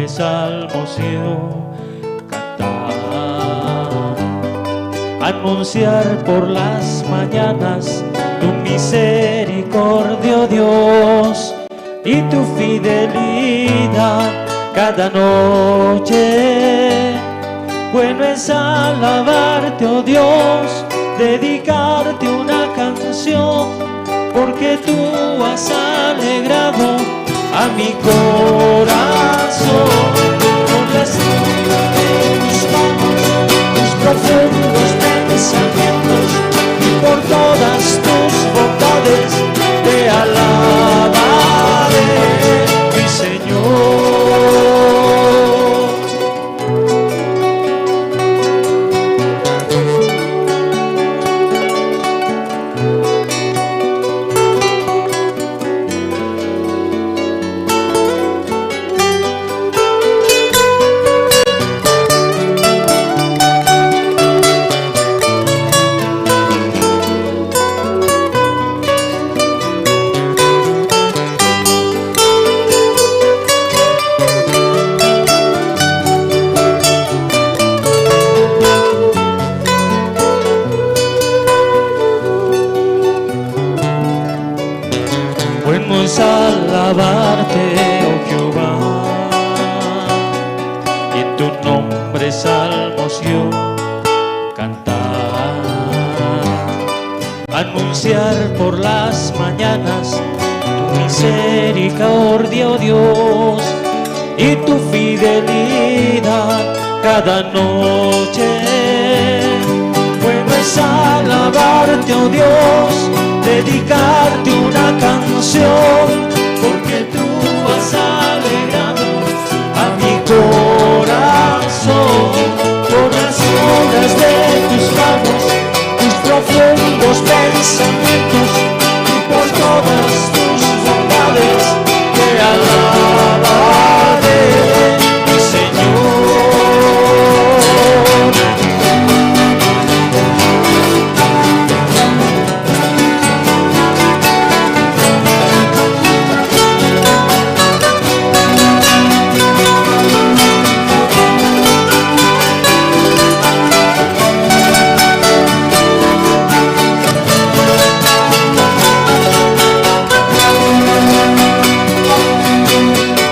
Salmos yo cantar, anunciar por las mañanas tu misericordia, oh Dios, y tu fidelidad cada noche. Bueno es alabarte, oh Dios, dedicarte una canción, porque tú has alegrado a mi corazón con las de tus manos, tus profundos pensamientos, y por todas tus bondades te alabaré, mi Señor. Alabarte, oh Jehová, y en tu nombre salmos yo cantar, anunciar por las mañanas tu misericordia, oh Dios, y tu fidelidad Cada noche. Bueno es alabarte, oh Dios, dedicarte una canción, porque tú has alegrado a mi corazón con las obras de tus manos, tus profundos pensamientos y por todas tus bondades te alabaré, mi Señor.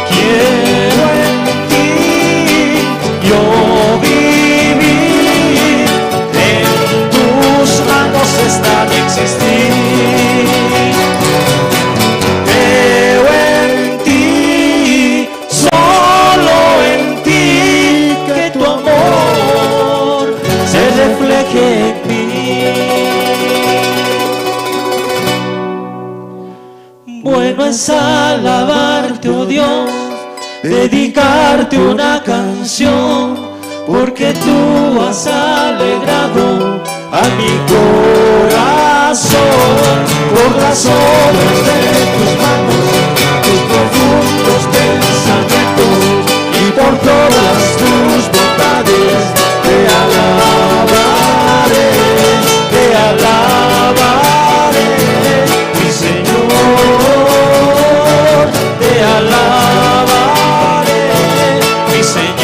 Quiero en ti yo vivir, en tus manos está mi existir. Creo en ti, solo en ti, que tu amor se refleje en mí. Bueno es alabarte, oh Dios, dedicarte una canción, porque tú has alegrado a mi corazón por las obras de tus manos, tus profundos pensamientos y por todas tus bondades te alabaré, te alabaré, mi Señor, te alabaré, mi Señor.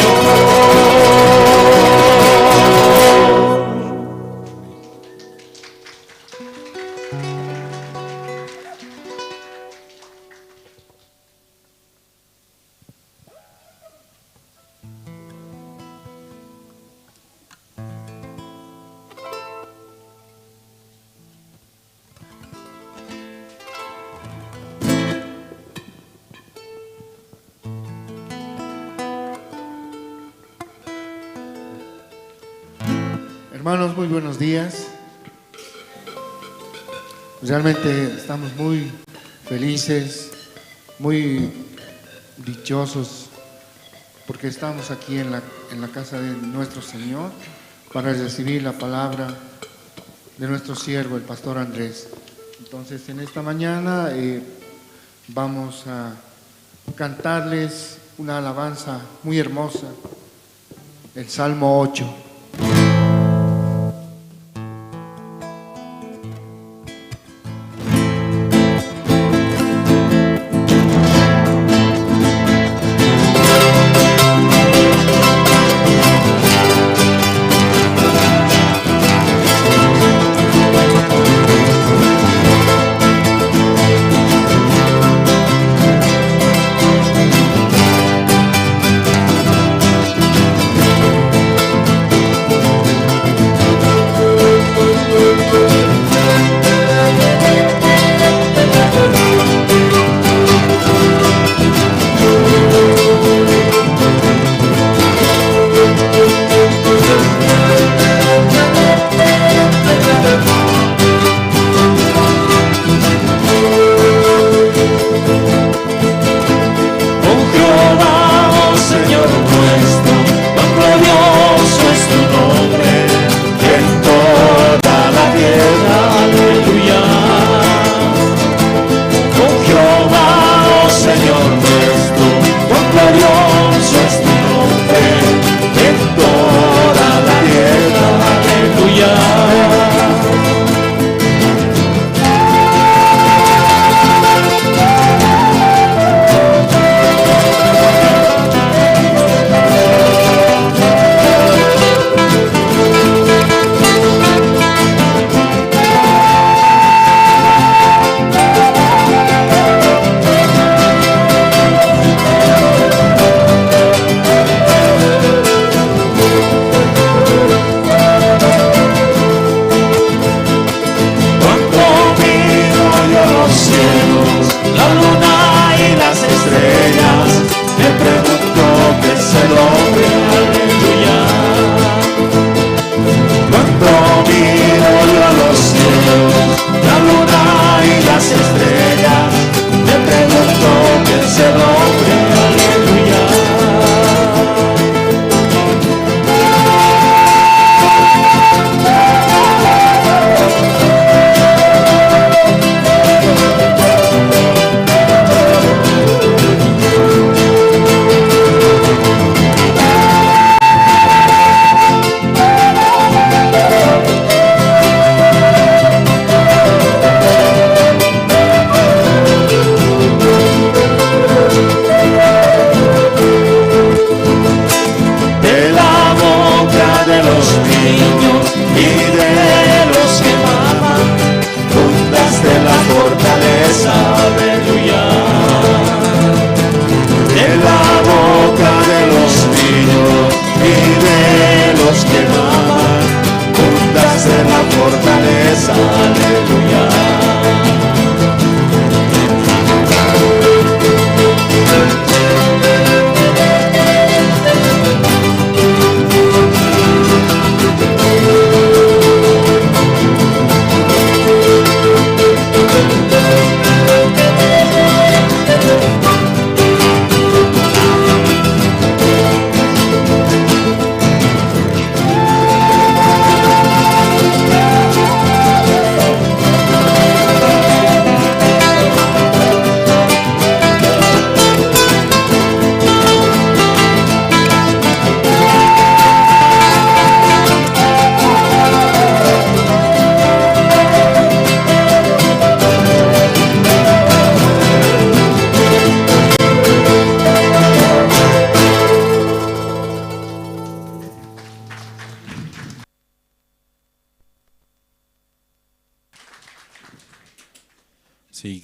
Hermanos, muy buenos días. Realmente estamos muy felices, muy dichosos, porque estamos aquí en la casa de nuestro Señor para recibir la palabra de nuestro siervo, el pastor Andrés. Entonces, en esta mañana vamos a cantarles una alabanza muy hermosa, el Salmo 8.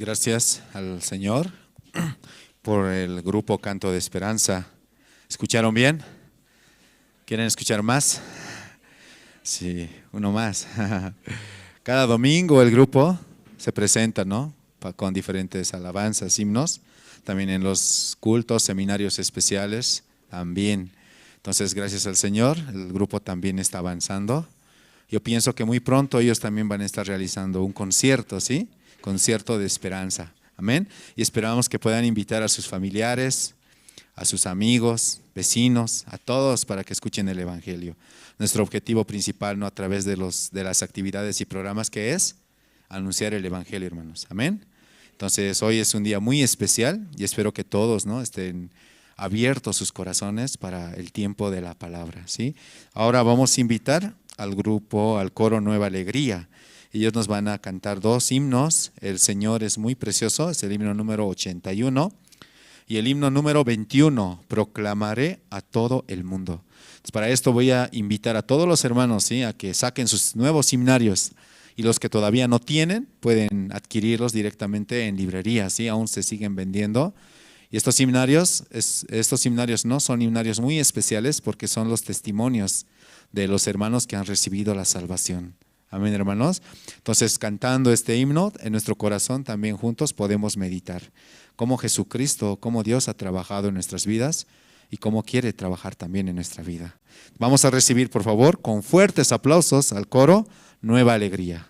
Gracias al Señor por el grupo Canto de Esperanza. ¿Escucharon bien? ¿Quieren escuchar más? Sí, uno más. Cada domingo el grupo se presenta, ¿no? Con diferentes alabanzas, himnos. También en los cultos, seminarios especiales, también. Entonces, gracias al Señor, el grupo también está avanzando. Yo pienso que muy pronto ellos también van a estar realizando un concierto, ¿sí? Concierto de esperanza. Amén. Y esperamos que puedan invitar a sus familiares, a sus amigos, vecinos, a todos para que escuchen el Evangelio. Nuestro objetivo principal, ¿no? A través de las actividades y programas, que es anunciar el Evangelio, hermanos. Amén. Entonces, hoy es un día muy especial y espero que todos, ¿no?, estén abiertos sus corazones para el tiempo de la palabra, ¿sí? Ahora vamos a invitar al grupo, al coro Nueva Alegría. Ellos nos van a cantar dos himnos. El Señor es muy precioso, es el himno número 81. Y el himno número 21, Proclamaré a todo el mundo. Entonces, para esto voy a invitar a todos los hermanos, ¿sí?, a que saquen sus nuevos himnarios. Y los que todavía no tienen, pueden adquirirlos directamente en librerías, ¿sí? Aún se siguen vendiendo. Y estos himnarios, estos himnarios no son himnarios muy especiales porque son los testimonios de los hermanos que han recibido la salvación. Amén, hermanos. Entonces, cantando este himno en nuestro corazón, también juntos podemos meditar cómo Jesucristo, cómo Dios ha trabajado en nuestras vidas y cómo quiere trabajar también en nuestra vida. Vamos a recibir, por favor, con fuertes aplausos al coro Nueva Alegría.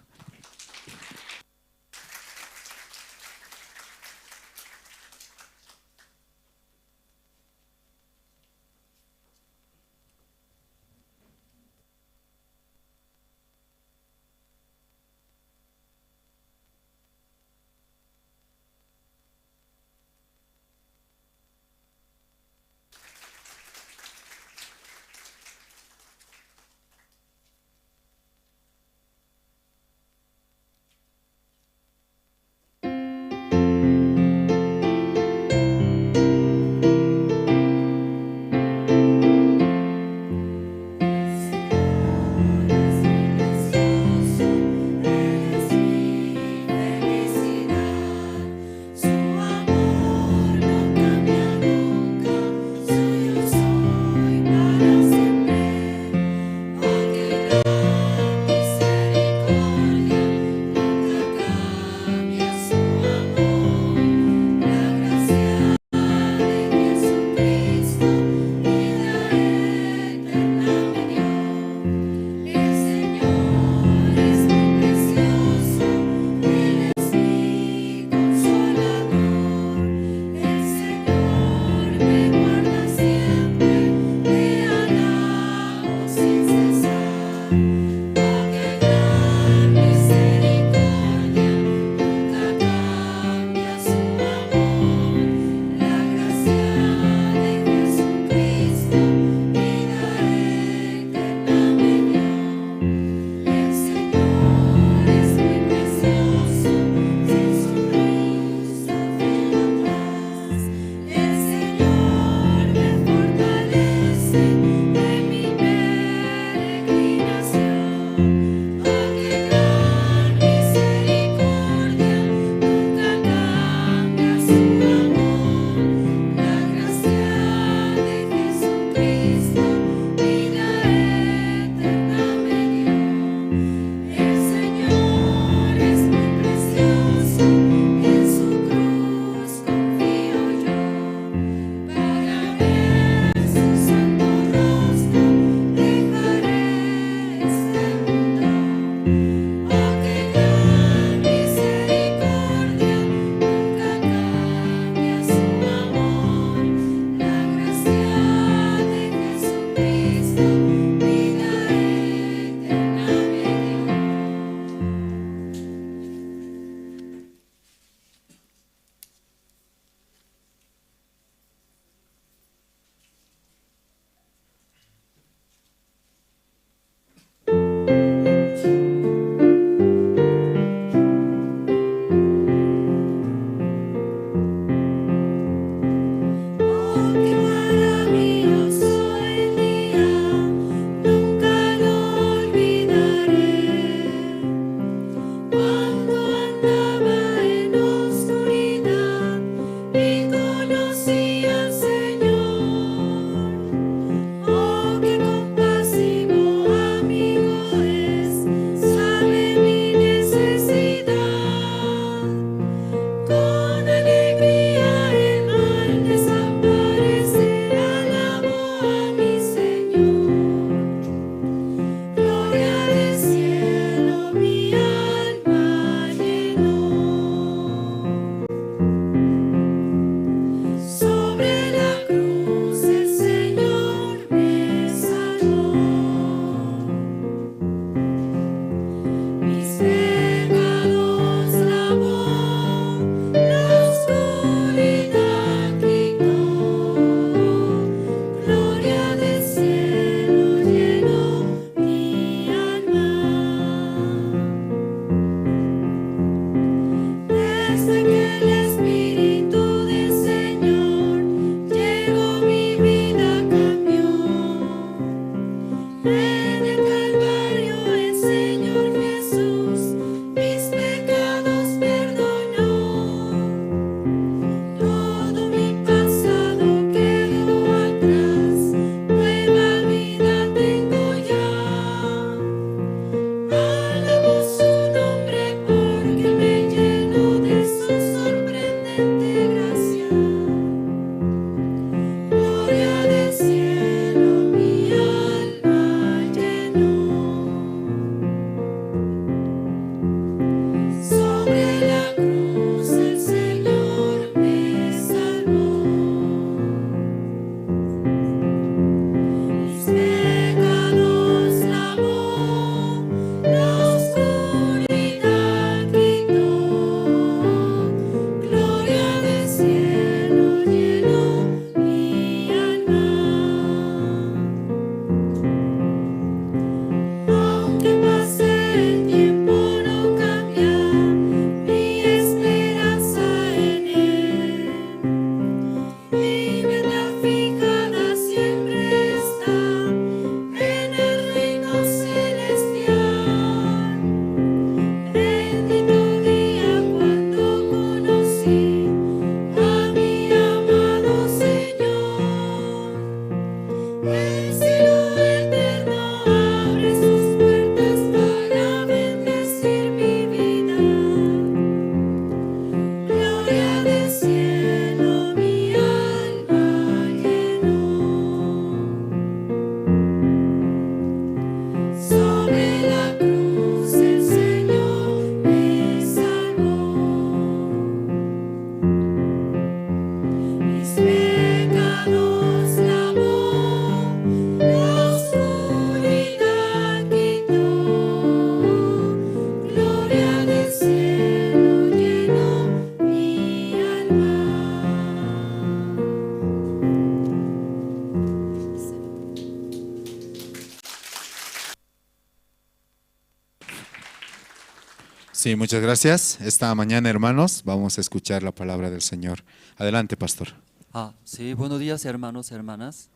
Sí, muchas gracias. Esta mañana, hermanos, vamos a escuchar la palabra del Señor. Adelante, pastor. Ah, sí, buenos días, hermanos, hermanas.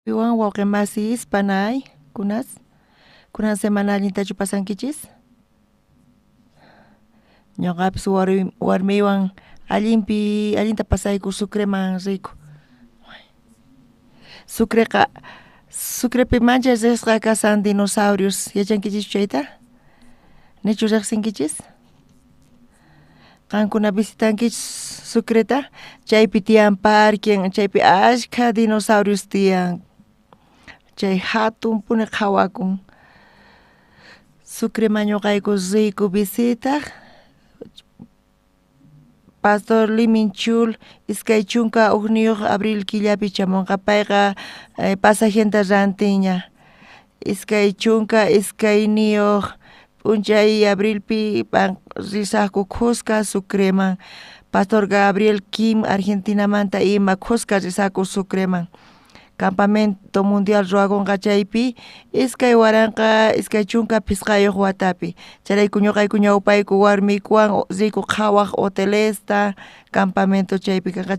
Piwan wawqi masis panay kunas kunan semana allintachu pasankichis? Ñuqapis warmiywan allinpi allinta pasayku Sucreman riyku. Sucreqa Sucrepi manchay riqsisqa kashan dinosaurios, yachankichischu chayta? Nichu riqsinkichis? Qankuna visitankichis Sucreta, chaypi tiyan parque, chaypi ashkha dinosaurios tiyan. Chay hatunpuni qhawakun. Sucreman ñuqayku riyku visitaq. Pastor Liminchul 21 abril killapi chamunqa, payqa pasajenta rantinña. 22 p'unchay abrilpi risaqku khuska Sucreman. Pastor Gabriel Kim Argentinamanta ima khuska risaqku Sucreman. Campamento mundial ruwakunqa chaypi 2025 watapi. Chayrayku ñuqayku ñawpayku warmiykuwan riyku qhawaq hotelesta, campamento chaypi kanqa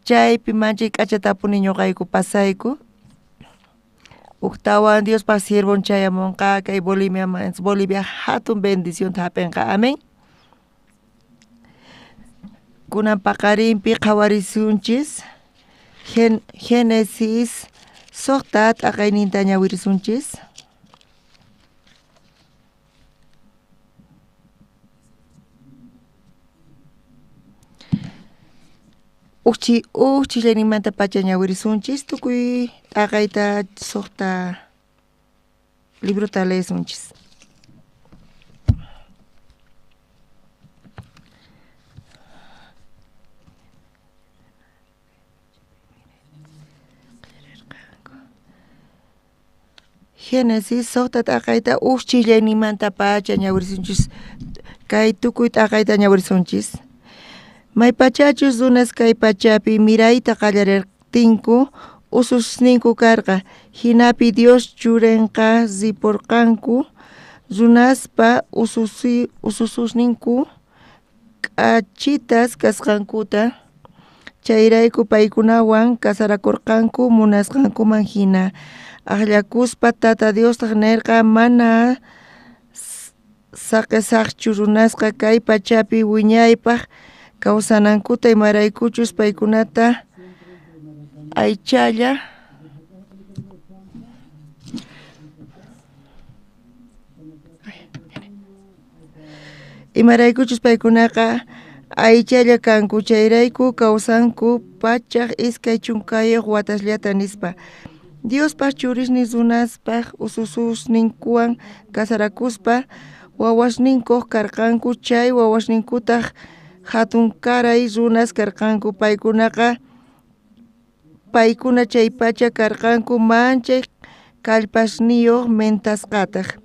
chaypi manchay k'achatapuni ñuqayku pasayku. Ujtawan Diospaq siervon chayamunqa kay Boliviaman, Bolivia hatun bendicionta hap'inqa. Amén. Kunan paqarinpi qhawarisunchis Génesis 6 t'aqayninta ñawirisunchis. Uchi uchillanimanta pacha ñawirisunchis tukuy t'aqayta 6 librota leesunchis. Génesis 6 t'aqayta uchillanimanta pacha ñawirisunchis kay tukuy t'aqayta ñawirisunchis. Maypachachus runas kay pachapi mirayta qallarertinku ususninku karqa, hinapi Dios churenqa riporqanku runaspa usususninku k'achitas kasqankuta, chayrayku paykunawan casarakurqanku munasqankuman hina. Ajllakuspa Tata Diostaq nerqa mana saqesaqchu runasqa kay pachapi wiñaypaq kawsanankuta imaraykuchus paykunata aychalla imaraykuchus paykunaqa aychalla kanku chayrayku kawsanku 120 watasllata nispa. Diospaq churisnin runaspaq usususninkuwan casarakuspa wawasninkuq karqanku chay wawasninkutaq hatunkaray runas karqanku paykuna chaypacha karqanku manchay kallpasniyuq mentasqataq.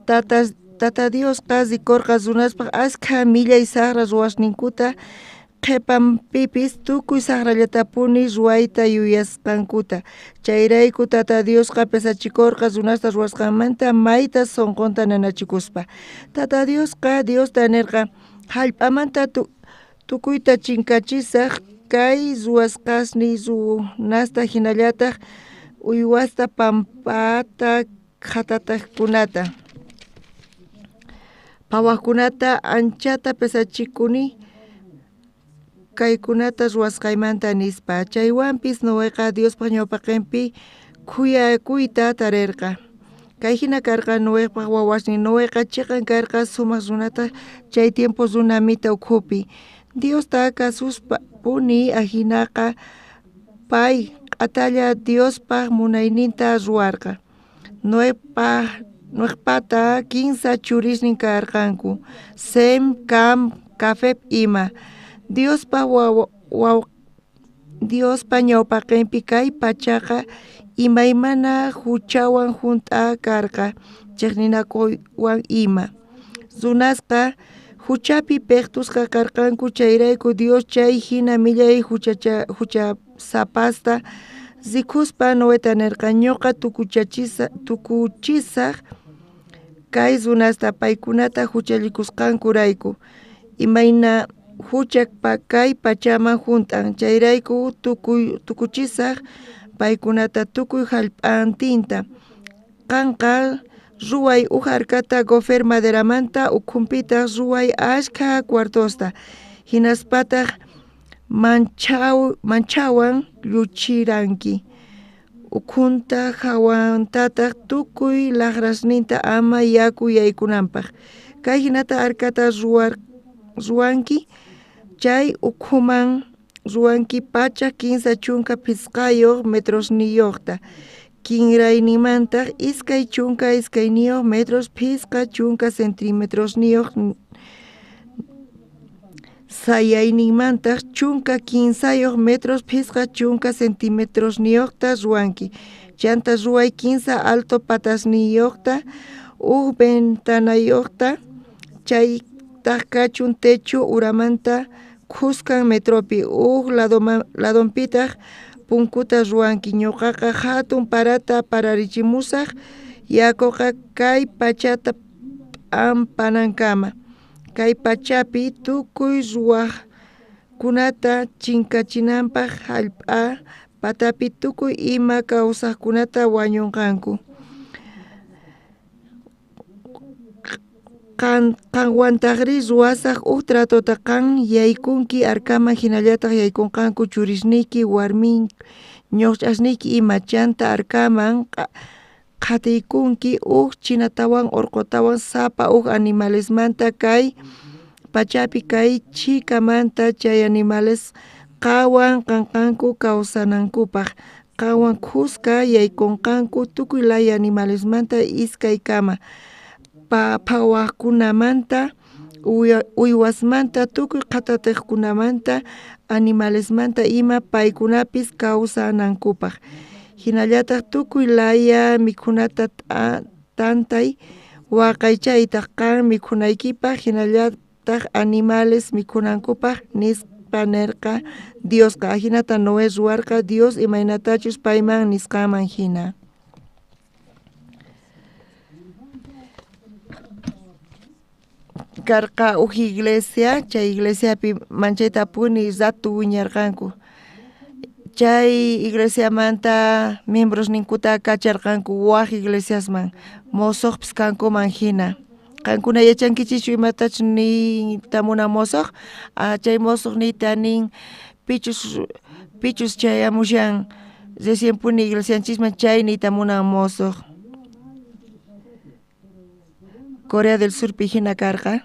Tata Diosqa rikurqa runaspaq ashkha millay saqra ruwasninkuta qhipanpipis tukuy saqrallatapuni ruwayta yuyasqankuta. Chayrayku Tata Diosqa pesachikurqa runasta ruwasqanmanta mayta sunqunta nanachikuspa. Tata Diosqa Diosta nirqa hallp'amanta tukuyta chinkachisaq kay ruwasqasniy runasta hinallataq uywasta pampata qhatatajkunata phawajkunata anchata pesachikuni kaykunata ruwasqaymanta nispa. Chaywanpis Noeqa Diospaq ñawpaqinpi khuyakuyta tarirqa. Kay hina karqa Noepaq wawasnin. Noeqa chiqan karqa sumaq runata chay tiempo runa mita ukhupi. Diosta kasuspa puni ajinaqa pay q'atalla Diospaq munayninta ruwarqa. Noepata 15 churisnin karqanku Sem, Cam, Jafet ima. Diospa ñawpaqinpi kay pachaqa imaymana huchawan hunt'a karqa chiqninakuywan ima. Runasqa huchapi piqtusqa karqanku chayrayku Dios chay hina millay huchasapasta rikuspa Noeta nirqa ñuqa tukuchisaq kay runasta paykunata juchallikusqankurayku, imayna jucha kay pachaman junt'an, chayrayku tukuchisaj paykunata tukuy jallp'antinta. Qanqa ruway uj arcata gofer maderamanta, ukhunpitaj ruway ashkha cuartosta, hinaspataj manchawan lluchiranki ukhunta jawantataj tukuy lajrasninta ama yaku yaykunanpaj. Kay hinata arcata ruwanki, chay ukhuman ruwanki 135 metrosniyojta, kinrayninmantaj 22 metros 50 centimetrosniyoj, sayayninmantaj 13 metros 50 centimetrosniyojta ruwanki. Chanta ruway 15 alto patasniyojta, uj ventanayojta, chaytaj kachun techo uramanta khuskan metropi, uj ladonpitaj punkuta ruwanki. Ñuqaqa jatun parata pararichimusaj, yakuqa kay pachata p'ampanankama, kay pachapi tukuy ruwajkunata chinkachinanpaj, jallp'a patapi tukuy ima kawsajkunata wañunqanku. Qanwantajrí ruwasaj uj tratota, qan yaykunki arcaman, jinallataj yaykunqanku churisniyki, warmi ñoqch'asniyki ima. Chanta arcaman qhatiykunki uj chinatawan orqotawan sapa uj animalesmanta kay pachapi kay chhikamanta, chay animales qanwan kanqanku kawsanankupaj. Qanwan khuska yaykunqanku tukuy laya animalesmanta iskaykama, phawajkunamanta, uywasmanta, tukuy qhatatejkunamanta, animalesmanta ima, paykunapis kawsanankupaj. Jinallataj tukuy laya mikhunata tantay waqaychaytaj qan mikhunaykipaj, jinallataj animales mikhunankupaj, nispa nerqa Diosqa. Ajinata Noé ruwarqa Dios imaynatachus payman nisqanman jina. Karqa uj iglesia, chay iglesiapi manchaytapuni ratu wiñarqanku. Chay iglesiamanta miembrosninkuta kacharqanku waj iglesiasman, mosojpis kankuman jina. Qankuna yachankichischu imatachus niyta munan mosoj? Chay mosoj niyta nin pichus chayamushan recienpuni iglesianchisman, chay niyta munan mosoj. Corea del Surpi jina karqa.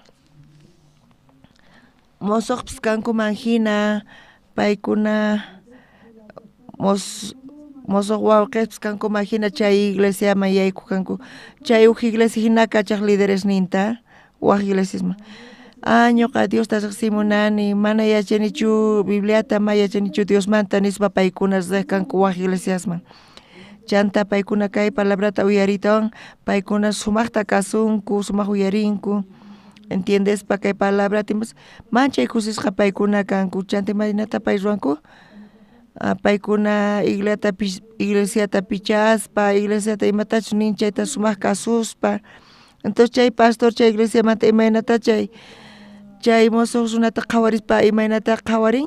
Mosojpis kankuman jina, paykuna mosoj wawqespis kankuman jina chay iglesiaman yaykuq kanku. Chay uj iglesia jina kachaj lideresninta waj iglesiasman. Ñuqa Diosta riqsimunani, mana yachanichu Bibliata, mana yachanichu Diosmanta, nispa paykuna riq kanku waj iglesiasman. Chanta paykuna kay palabrata uyaritawan, paykuna sumajta kasunku, sumaj uyarinku, entiendespa kay palabrata, manchay kusisqa paykuna kanku. Chanta imaynata pay ruwanku? Paykuna iglesiata pichaspa, iglesiata imatachus nin chayta sumaj kasuspa. Entonces chay pastor chay iglesiamanta imaynata chay mosoj runata qhawarispa imaynata qhawarin?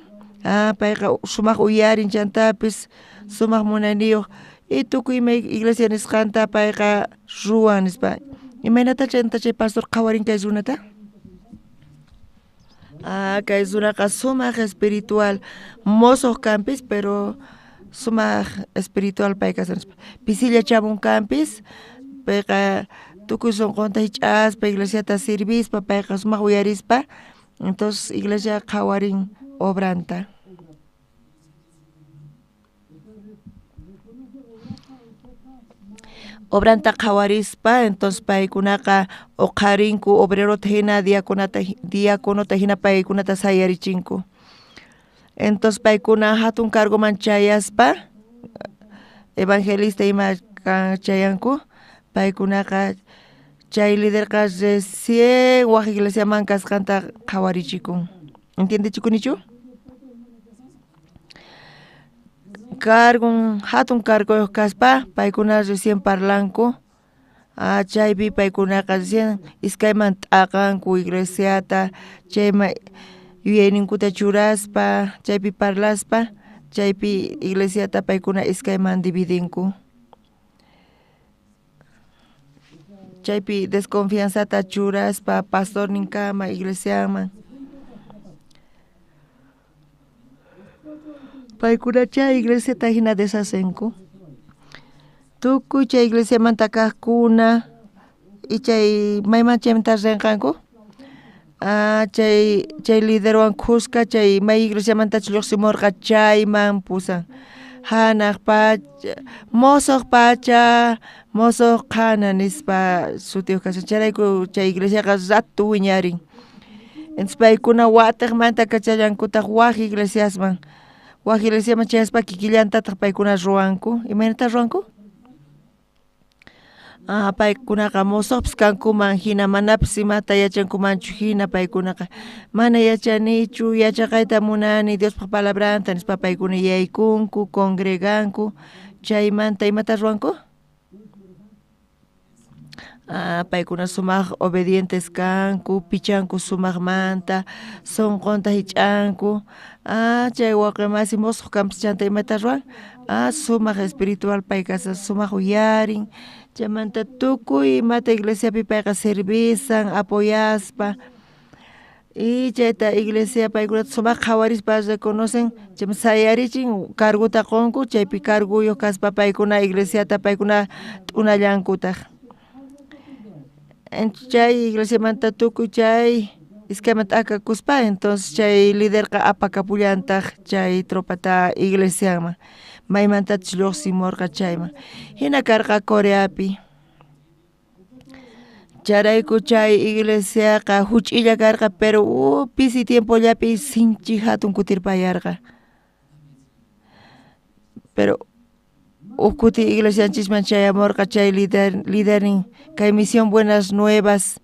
Payqa sumaj uyarin, chantapis sumaj munayniyuq, y tukuy ima iglesia nisqanta payqa ruwan, nispa. Imaynata chanta chay pastor qhawarin kay runata? Kay runaqa sumaj espiritual, mosoj kanpis, pero sumaj espiritual pay kashan, nispa. Pisilla chamun kanpis, payqa tukuy sunqunta hich'aspa iglesiata sirvispa, payqa sumaj uyarispa, entonces iglesia qhawarin obranta. Obranta qhawarispa, entonces paykunaqa uqharinku obrerota hina, diaconota hina paykunata sayarichinku. Entonces paykuna hatun cargoman chayaspa, evangelista ima chayanku, paykunaqa chay liderqa recién waj iglesiaman kasqanta qhawarichikun. Entiendechikunichu? Cargon, hatun cargoyuq kaspa, paykuna recién parlanku. Chaypi paykunaqa recién iskayman t'aqanku iglesiata, chayman yuyayninkuta churaspa, chaypi parlaspa, chaypi iglesiata paykuna iskayman dividinku. Chaypi desconfianzata churaspa pastorninkama iglesiaman. Paykuna chay iglesiata jina deshacenku. Tukuy chay iglesiamanta kajkuna y chay mayman chaymanta rinqanku chay chay liderwan khuska chay may iglesiamantachus lluqsimurqa chayman pusan janaq pacha mosoq pacha mosoq qhana nispa sutiyuq kashan chayrayku chay iglesiaqa rato wiñarin entonces paykuna watiqmanta kachallankutaq waj iglesiasman waj iglesiaman chayaspa kikillantataq paykuna ruwanku imaynata ruwanku paykunaqa mosoqpis kankuman jina manapis imata yachankumanchu jina paykunaqa mana yachanichu yachaqayta munani Diospaj palabranta nispa paykuna yaykunku congreganku chaymanta imata ruwanku paykuna sumaq obedientes kanku pichanku sumaqmanta sunqunta jich'anku chay wawqi masi mosoq kanpis chanta imata ruwan sumaq espiritual pay kashan sumaq uyarin chaymanta tukuy imata iglesiapi payqa servisan apoyaspa y chayta iglesia paykunata sumaq qhawarispa reconocen chayman sayarichin cargota qonku chaypi carguyuq kaspa paykuna iglesiata paykuna t'unallankutaq chay iglesiamanta tukuy chay iskayman t'akakuspa entonces chay liderqa apakapullantaq chay tropata iglesiaman maymantachus lluqsimurqa chayman jina karqa Coreapi chayrayku chay iglesiaqa juch'illa karqa pero pisi tiempollapi sinchi jatun kutirpayarqa pero uj kuti iglesianchisman chayamurqa chay lider lidernin kay misión buenas nuevas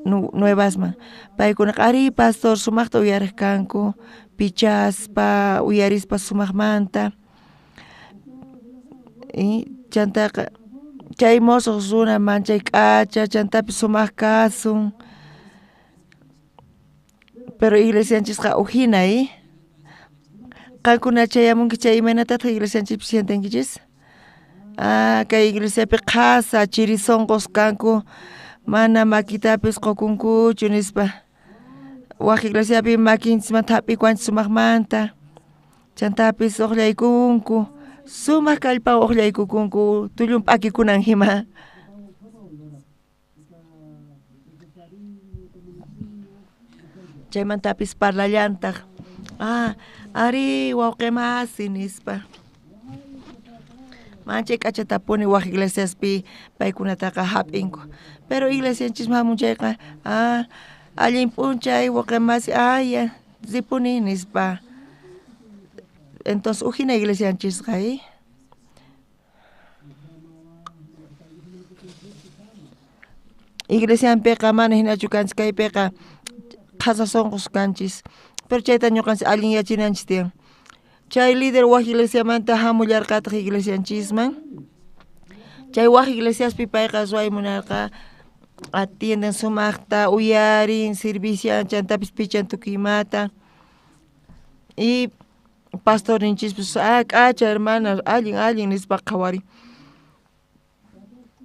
nuevasman paykunaqa arí pastor sumaqta uyariq kanku pichaspa uyarispa sumaqmanta y chantaqa chay mosoq runa manchay k'acha chantapis sumaq kasun pero iglesianchisqa ujina qankuna chayamunki chay imaynatataq iglesianchispi sientenkichis kay iglesiapi qhasa chiri sunqus kanku mana makitapis qukunkuchu nispa waj iglesiapi makinchismanta jap'ikuwanchis sumaqmanta chantapis uqllaykunku sumaq kallpawan uqllaykukunku tullun p'akikunan jima chaymantapis parlallantaq arí wawqi masi nispa manchay k'achatapuni waj iglesiaspi paykunataqa jap'inku pero iglesianchisman jamun chayqa allin p'unchay wawqi masi ya ripuni nispa entonces ujina iglesianchisqa iglesianpiqa mana jinachu kanchis kaypiqa qhasa sunqus kanchis pero chayta ñuqanchis allinyachinanchis tiyan chay líder waj iglesiamanta jamullarqataq iglesianchisman chay waj iglesiaspi payqa ruway munarqa atienden sumaqta uyarin servician chantapis pichan tukuy imata y pastorninchispis k'acha hermana allin allin nispa qhawarin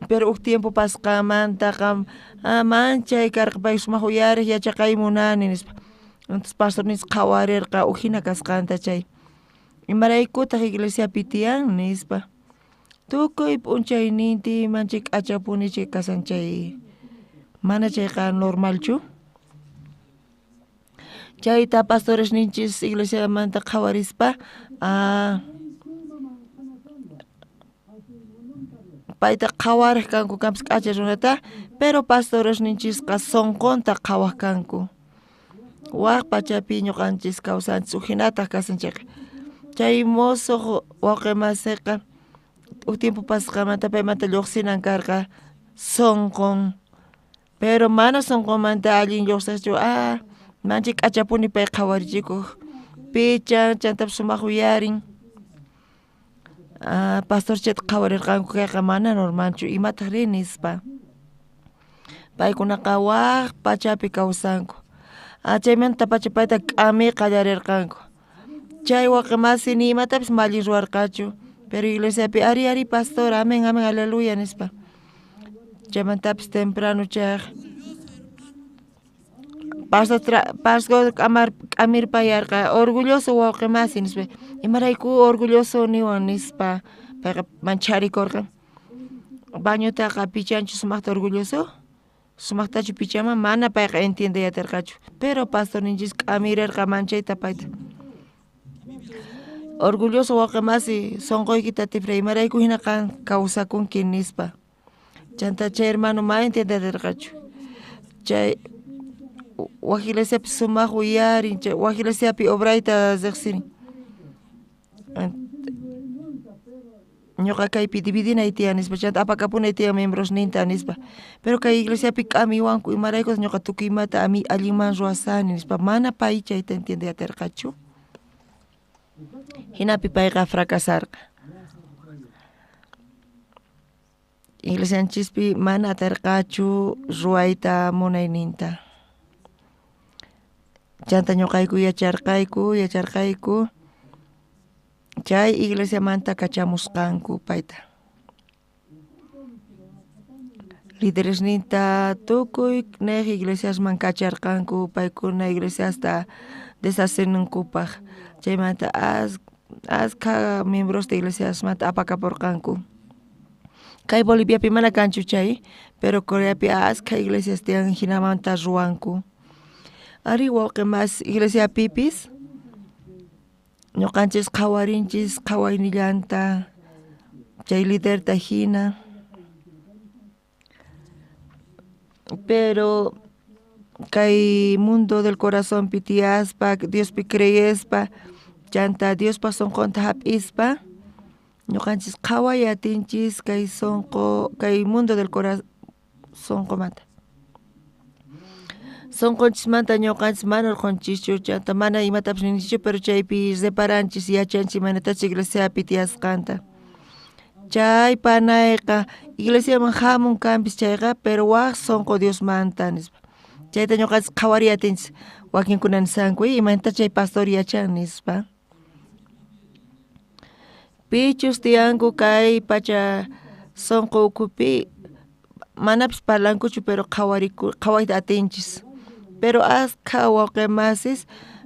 pero uj tiempo pasqanmantaqa manchay karqa pay sumaq uyariq yachaqay munani nispa entonces pastorninchis qhawarirqa ujina kasqanta chay imaraykutaq iglesiapi tiyan nispa tukuy p'unchaynintin manchay k'achapuni chay kasan chay mana chayqa normalchu chayta pastoresninchis iglesiamanta qhawarispa payta qhawariq kanku kanpis k'acha runata pero pastoresninchisqa sunqunta qhawaq kanku waj pachapi ñuqanchis kawsanchis ujinataq kasan chayqa chay mosoq wawqi masiqa uj tiempo pasqanmanta paymanta lluqsinan karqa sunqun pero mana sunqunmanta allin lluqsiqchu manchay k'achapuni pay qhawarichikuq pichan chantapis sumaq uyarin Pastorchata qhawarirqanku kayqa mana normalchu imataj ri nispa. Paykunaqa waj pachapi kawsanku. Chaymantapacha payta k'amiy qallarirqanku. Chay wawqi masi ni imatapis ma allin ruwarqachu, pero iglesiapi ari ari pastor amén amén aleluya nispa. Chaymantapis temprano chayaq pastor pastor k'amirpayarqa orgulloso wawqi masi nispa, imarayku orgulloso niwan nispa payqa mancharikorqa. Bañotaqa pichanchu sumajta orgulloso? Sumajtachu pichanman? Mana payqa entiendey aterqachu, pero pastorninchis k'amirerqa manchayta payta. Orgulloso wawqi masi sonqoykita tifray, imarayku jina qan kawsakunki nispa. Chanta chay hermano mana entiendey aterqachu. Chay waj iglesiapi sumaj uyarin, chay waj iglesiapi obrayta rejsirin. Ñuqa kaypi dividinay tiyan nispa, chanta apakapunay tiyan miembrosninta nispa. Pero kay iglesiapi k'amiwanku, imaraykus ñuqa tukuy imata allinman ruwasani nispa, mana pay chayta entiendey aterqachu. Jinapi payqa fracasarqa. Iglesianchispi mana aterqachu ruwayta munayninta. Chanta ñuqayku yacharqayku chay iglesiamanta kachamusqanku payta. Lideresninta tukuy nej iglesiasman kacharqanku paykuna iglesiasta deshacenankupaj. Chaymanta askha miembrosta iglesiasmanta apakaporqanku. Kay Boliviapi mana kanchu chay, pero Coreapi askha iglesias tiyan jinamanta ruwanku. Ari wawqi mas iglesiapipis ñuqanchis qhawarinchis qhawaynillanta chay liderta jina. Pero kay mundo del corazonpi tiyaspa, Diospi creyespa, chanta Diospa sonqonta hap'ispa, ñuqanchis qhaway atinchis kay sonqo, kay mundo del corazón sonqomanta. Sonqonchismanta ñuqanchis mana urqhunchischu, chanta mana imatapis ninchischu, pero chaypi reparanchis, yachanchis imaynatachus iglesiapi tiyasqanta. Chay panayqa iglesiaman hamun kanpis chayqa, pero waj sonqo Diosmanta nispa. Chayta ñuqanchis qhawariy atinchis, wakinkuna nisanku, imaynata chay pastor yachan nispa. Pichus tiyanku kay pacha sonqo ukhupi, manapis parlankuchu, pero qhawayta atinchis. Pero askha wawqi masis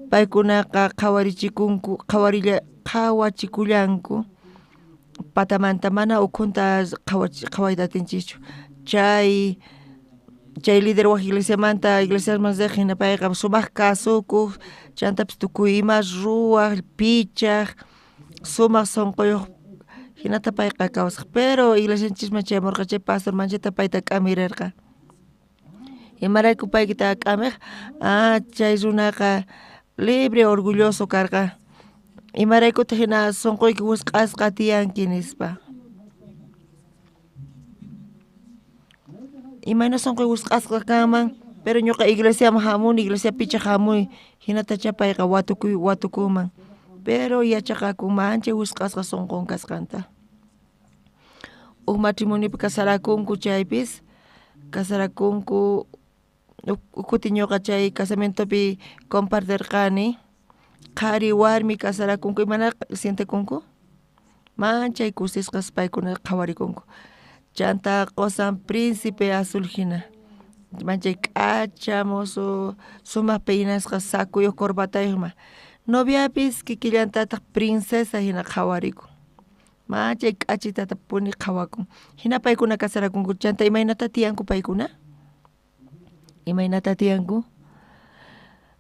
paykunaqa qhawarichikunku, qhawachikullanku patamanta, mana ukhunta qhawayta atinchischu. Chay líder waj iglesiamanta iglesiasman riq jina payqa sumaq kasukuq, chantapis tukuy ima ruwaj, pichaj, sumaq sonqoyuq jinata payqa kawsaj. Pero iglesianchisman chayamurqa chay pastor manchata payta k'amirerqa. Imarayku paykita k'amiq? Chay runaqa libre orgulloso karqa. Imaraykutaq jina sonqoyki wisq'asqa tiyanki nispa. Imayna sonqoy wisq'asqa kanman, pero ñuqa iglesiaman hamuni, iglesia pichaj hamuy, jinatacha payqa watukunman. Pero yachaqaku manchay wisq'asqa sonqon kasqanta. Uj matrimoniopi casarakunku chaypis, casarakunku kuti ñuqa chay casamientopi compartirqani, qhari warmi casarakunku, imana sientekunku? Manchay kusisqas paykuna qhawarikunku. Chanta qosan príncipe azul jina, manchay k'acha mozo, sumaq peinasqa sakuyuq corbatayuqma. Noviapis kikillantataq princesa jina qhawarikun. Manchay k'achitata puni qhawakun. Jina paykuna casarakunku, chanta imaynata tiyanku paykuna? Imaynata tiyanku?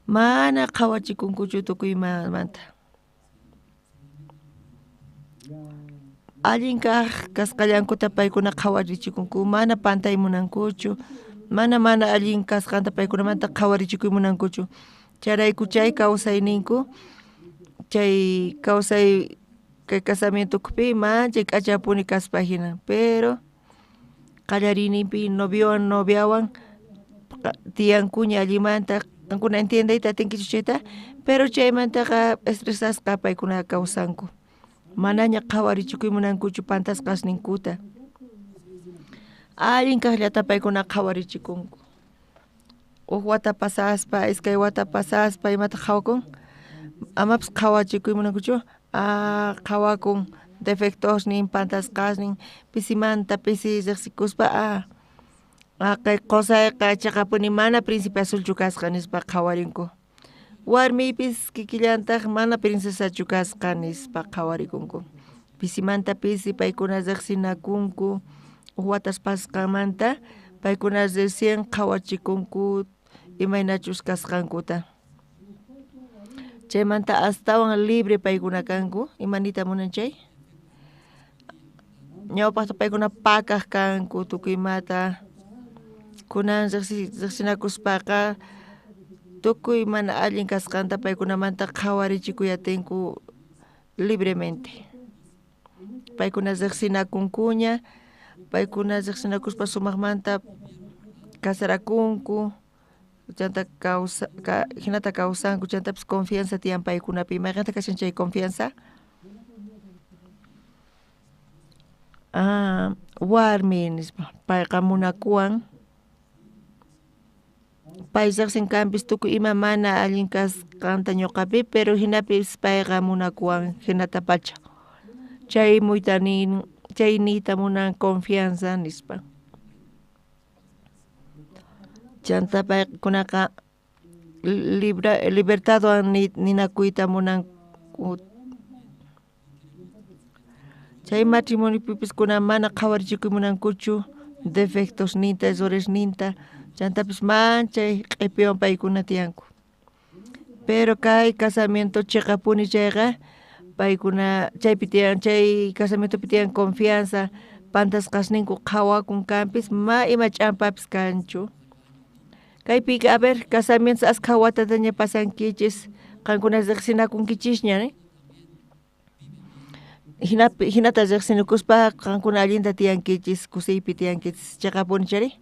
Mana qhawachikunkuchu tukuy imamanta. Allin kaq kasqallankuta paykuna qhawarichikunku, mana pantay munankuchu, mana allin kasqanta paykunamanta qhawarichikuy munankuchu. Chayrayku chay kawsayninku, chay kawsay kay casamientokupi manchay k'achapuni kaspa jina, pero qallariyninpi noviowan noviawan tiyankuña allinmanta, qankuna entiendeyta atinkichu chayta, pero chaymantaqa estresasqa paykuna kawsanku. Manaña qhawarichikuy munankuchu pantasqasninkuta. Allin kajllata paykuna qhawarichikunku. Uj wata pasaspa, iskay wata pasaspa, imataq qhawakun? Amapis qhawachikuy munankuchu? Ah, qhawakun defectosnin, pantasqasnin, pisimanta pisi riqsikuspa, ah, kay qosayqa cheqapuni mana príncipe azulchu kasqa nispa qhawarinku. Warmiypis kikillantaq mana princesachu kasqa nispa qhawarikunku. Pisimanta pisi paykuna riqsinakunku, uj watas pasqanmanta paykuna recién qhawachikunku imaynachus kasqankuta. Chaymanta astawan libre paykuna kanku, ima niyta munan chay? Ñawpaqta paykuna pakaj kanku tukuy imata, kunan riqsinakuspaqa tukuy mana allin kasqanta paykunamanta qhawarichikuy atinku libremente. Paykuna riqsinakunkuña, paykuna riqsinakuspa sumaqmanta casarakunku, chanta kawsa jinata kawsanku, chantapis confianza tiyan paykunapi. Mayqenta kashan chay confianza? Ah, warmi nispa, payqa munakuwan, pay riqsin kanpis tukuy ima mana allin kasqanta ñuqapi, pero jinapis payqa munakuwan jinatapacha. Chay muyta nin, chay niyta munan confianza nispa. Chanta paykunaqa libertadwan ninakuyta munanku. Chay matrimoniopipis kunan mana qhawarichikuy munankuchu defectosninta, erroresninta, chantapis manchay q'epiwan paykuna tiyanku. Pero kay casamiento cheqapuni chayqa paykuna chaypi tiyan, chay casamientopi tiyan confianza, pantasqasninku qhawakun kanpis, ma ima ch'ampapis kanchu. Kaypi, a ver, casamientos askha watataña pasankichis, qankuna riqsinakunkichisña, ne? Jinapi, jinata riqsinakuspa qankuna allinta tiyankichis, kusiypi tiyankichis, cheqapuni chayri?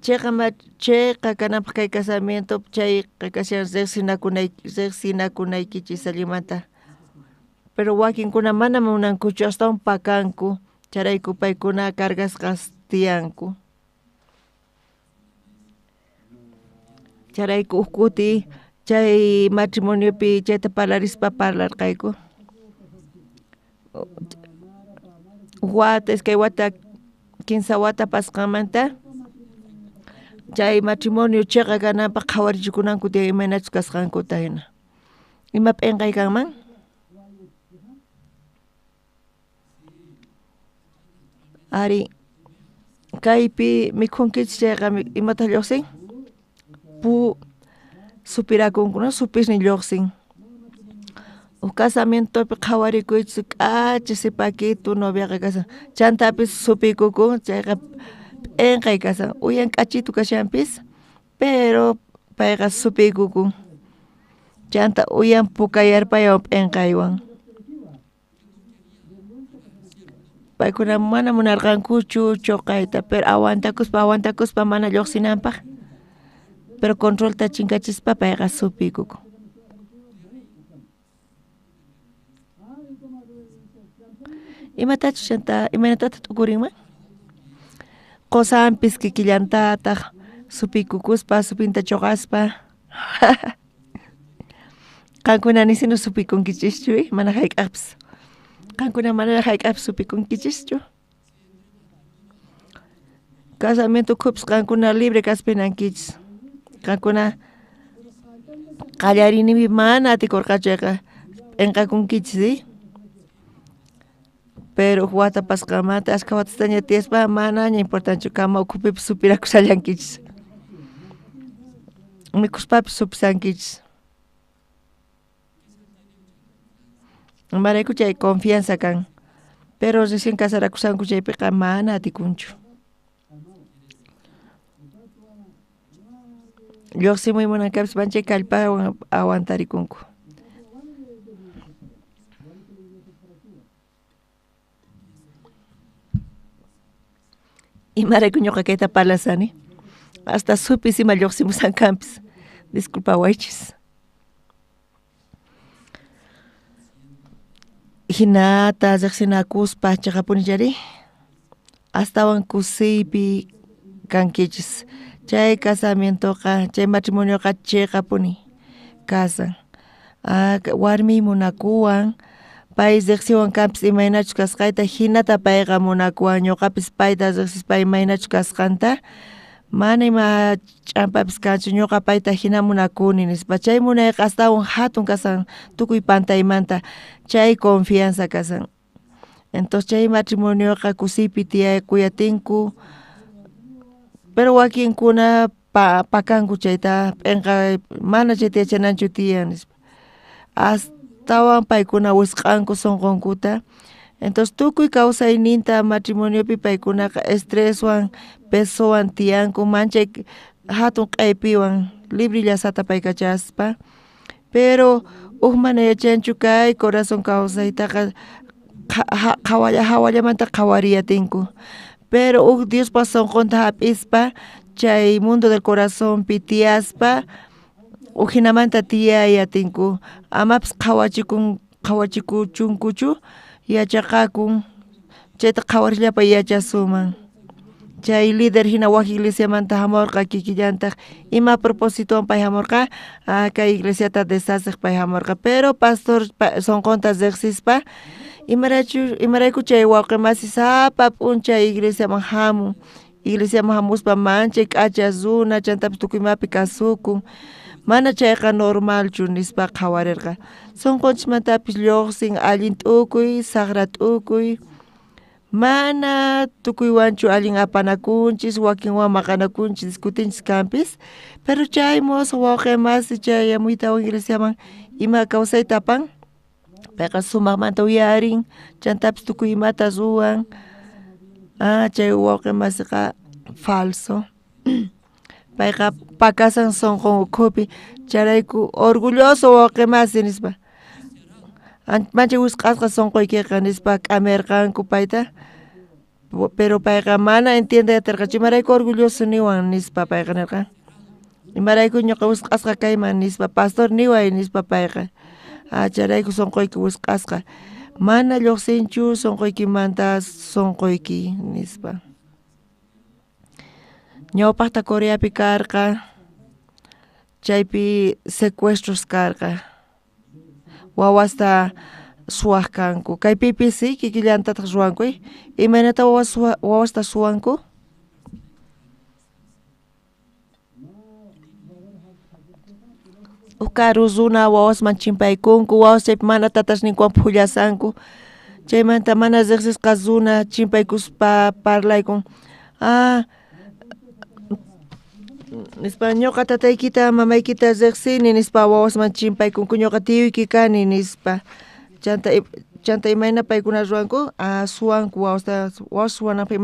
Cheqa cheqa kananpaq kay casamiento chayqa kashan riqsinakunaykichis allinmanta. Pero wakinkuna mana munankuchu, astawan pakanku, chayrayku paykuna cargasqas tiyanku. Chayrayku uj kuti chay matrimoniopi chayta parlarispa parlarqayku. Wata, iskay wata, kinsa wata pasqanmanta chay matrimonio cheqa kananpaq qhawarichikunanku tiyan imaynachus kasqankuta hina. Ima p'inqay kanman? Ari, kaypi mikhunkichis chayqa imataq lluqsin? Pu supirakunku, no? Supisnin lluqsin. Uj casamientopi qhawarikuychis k'acha sipakitu noviaqa kashan, chantapis supiykukun chayqa p'inqay kashan, uyan k'achitu kashanpis, pero payqa supiykukun, chanta uyan pukayarpaywan p'inqaywan. Paykuna mana munarqankuchu choqayta, pero aguantakuspa aguantakuspa mana lluqsinanpaq, pero controlta chinkachispa payqa supiykukun. Imatachus chanta imaynatataq t'ukurinman? Qosanpis kikillantataq supiykukuspa, supinta choqaspa. Qankuna nisinu supikunkichischu, mana jayk'aqpis. Qankuna mana jayk'aqpis supikunkichischu. Casamiento ukhupis qankuna libre kaspa hinankichis. Qankuna qallariyninpi mana atikurqachu chayqa p'inqakunkichis, Pero uj wata pasqanmanta askha watastaña tiyaspa manaña importanchu kama ukhupipis supirakushallankichis. Mikhuspapis supisankichis. Imarayku chay confianza kan. Pero recién casarakushanku chaypiqa mana atikunchu. Lluqsimuy munankapis manchay kallpawan aguantarikunku. Imarayku ñuqa kayta parlasani? Hasta supis ima lluqsimusan kanpis. Disculpawaychis. Jinata rejsinakuspa cheqapuni chayri astawan kusiypi kankichis. Chay casamientoqa chay matrimonioqa cheqapuni kasan. Warmiy munakuwan, pay rejsiwan kanpis imaynachus kasqayta jinata payqa munakuwan, ñuqapis payta rejsispa imaynachus kasqanta mana ima ch'ampapis kanchu, ñuqa payta jina munakuni nispa. Chay munayqa astawan jatun kasan tukuy pantaymanta, chay confianza kasan. Entonces chay matrimonioqa kusiypi tiyakuyatinku, pero wakinkuna pakanku chayta p'enqay mana chayta yachananchu tiyan nispa. Astawan paykuna wisq'anku sonqonkuta. Entonces tukuy kawsayninta matrimoniopi paykunaqa estreswan pesowan tiyanku, manchay jatun q'aypiwan libre llasata paykachaspa. Pero uj mana yachanchu kay corazón kawsaytaqa hawallamanta qhawariyatinku. Pero uj Diospa sonqonta hap'ispa chay mundo del corazonpi tiyaspa ujinamanta tiyayatinku. Amapis qhawachikuchunkuchu yachaqakun, chayta qhawarillapa yachasuman. Chay líder hina waj iglesiamanta jamurqa kikillantaj ima propósitowan pay jamurqa, kay iglesiata deshacej pay jamurqa. Pero pastor sonqonta rejsispa imarayku chay wawqi masi sapa p'unchay iglesiaman jamun, iglesiaman jamuspa manchay k'acha runa chantapis tukuy imapi kasukun, mana chayqa normalchu nispa qhawarirqa. Sonqonchismantapis lluqsin allin t'ukuy, saqra t'ukuy, mana tukuywanchu allin apanakunchis, wakinwan maqanakunchis, discutinchis kanpis, pero chay mozo wawqi masi chay yamuytawan iglesiaman ima kawsayta apan, payqa sumaqmanta uyarin, chantapis tukuy imata ruwan. Chay wawqi masiqa falso. Payqa pakasan sonqon ukhupi, chayrayku orgulloso wawqi masi nispa. Manchay wisq'asqa sonqoykiqa nispa k'amirqanku payta, pero payqa mana entiende atirqachu imarayku orgulloso niwan nispa payqa nirqa. Imarayku ñuqa wisq'asqa kayman nispa, pastor niway nispa payqa. Chayrayku sonqoyki wisq'asqa, mana lluqsinchu sonqoykimanta sonqoyki nispa. Ñawpaqta Coreapi karqa, chaypi secuestros karqa, wawasta suwaq kanku. Kaypipis si kikillantataq ruwanku, imaynata wawasta suwanku? Uj karu runa wawasman chimpaykunku, wawas chaypi mana tatasninkuwan phullasanku, chaymanta mana riqsisqa runa chimpaykuspa parlaykun, nispa ñuqa tataykita mamaykita riqsini nispa wawasman chimpaykunku, ñuqa tiyuyki kani nispa. Chanta imayna paykuna ruwanku, suwanku wawasta, wawas suwananpaq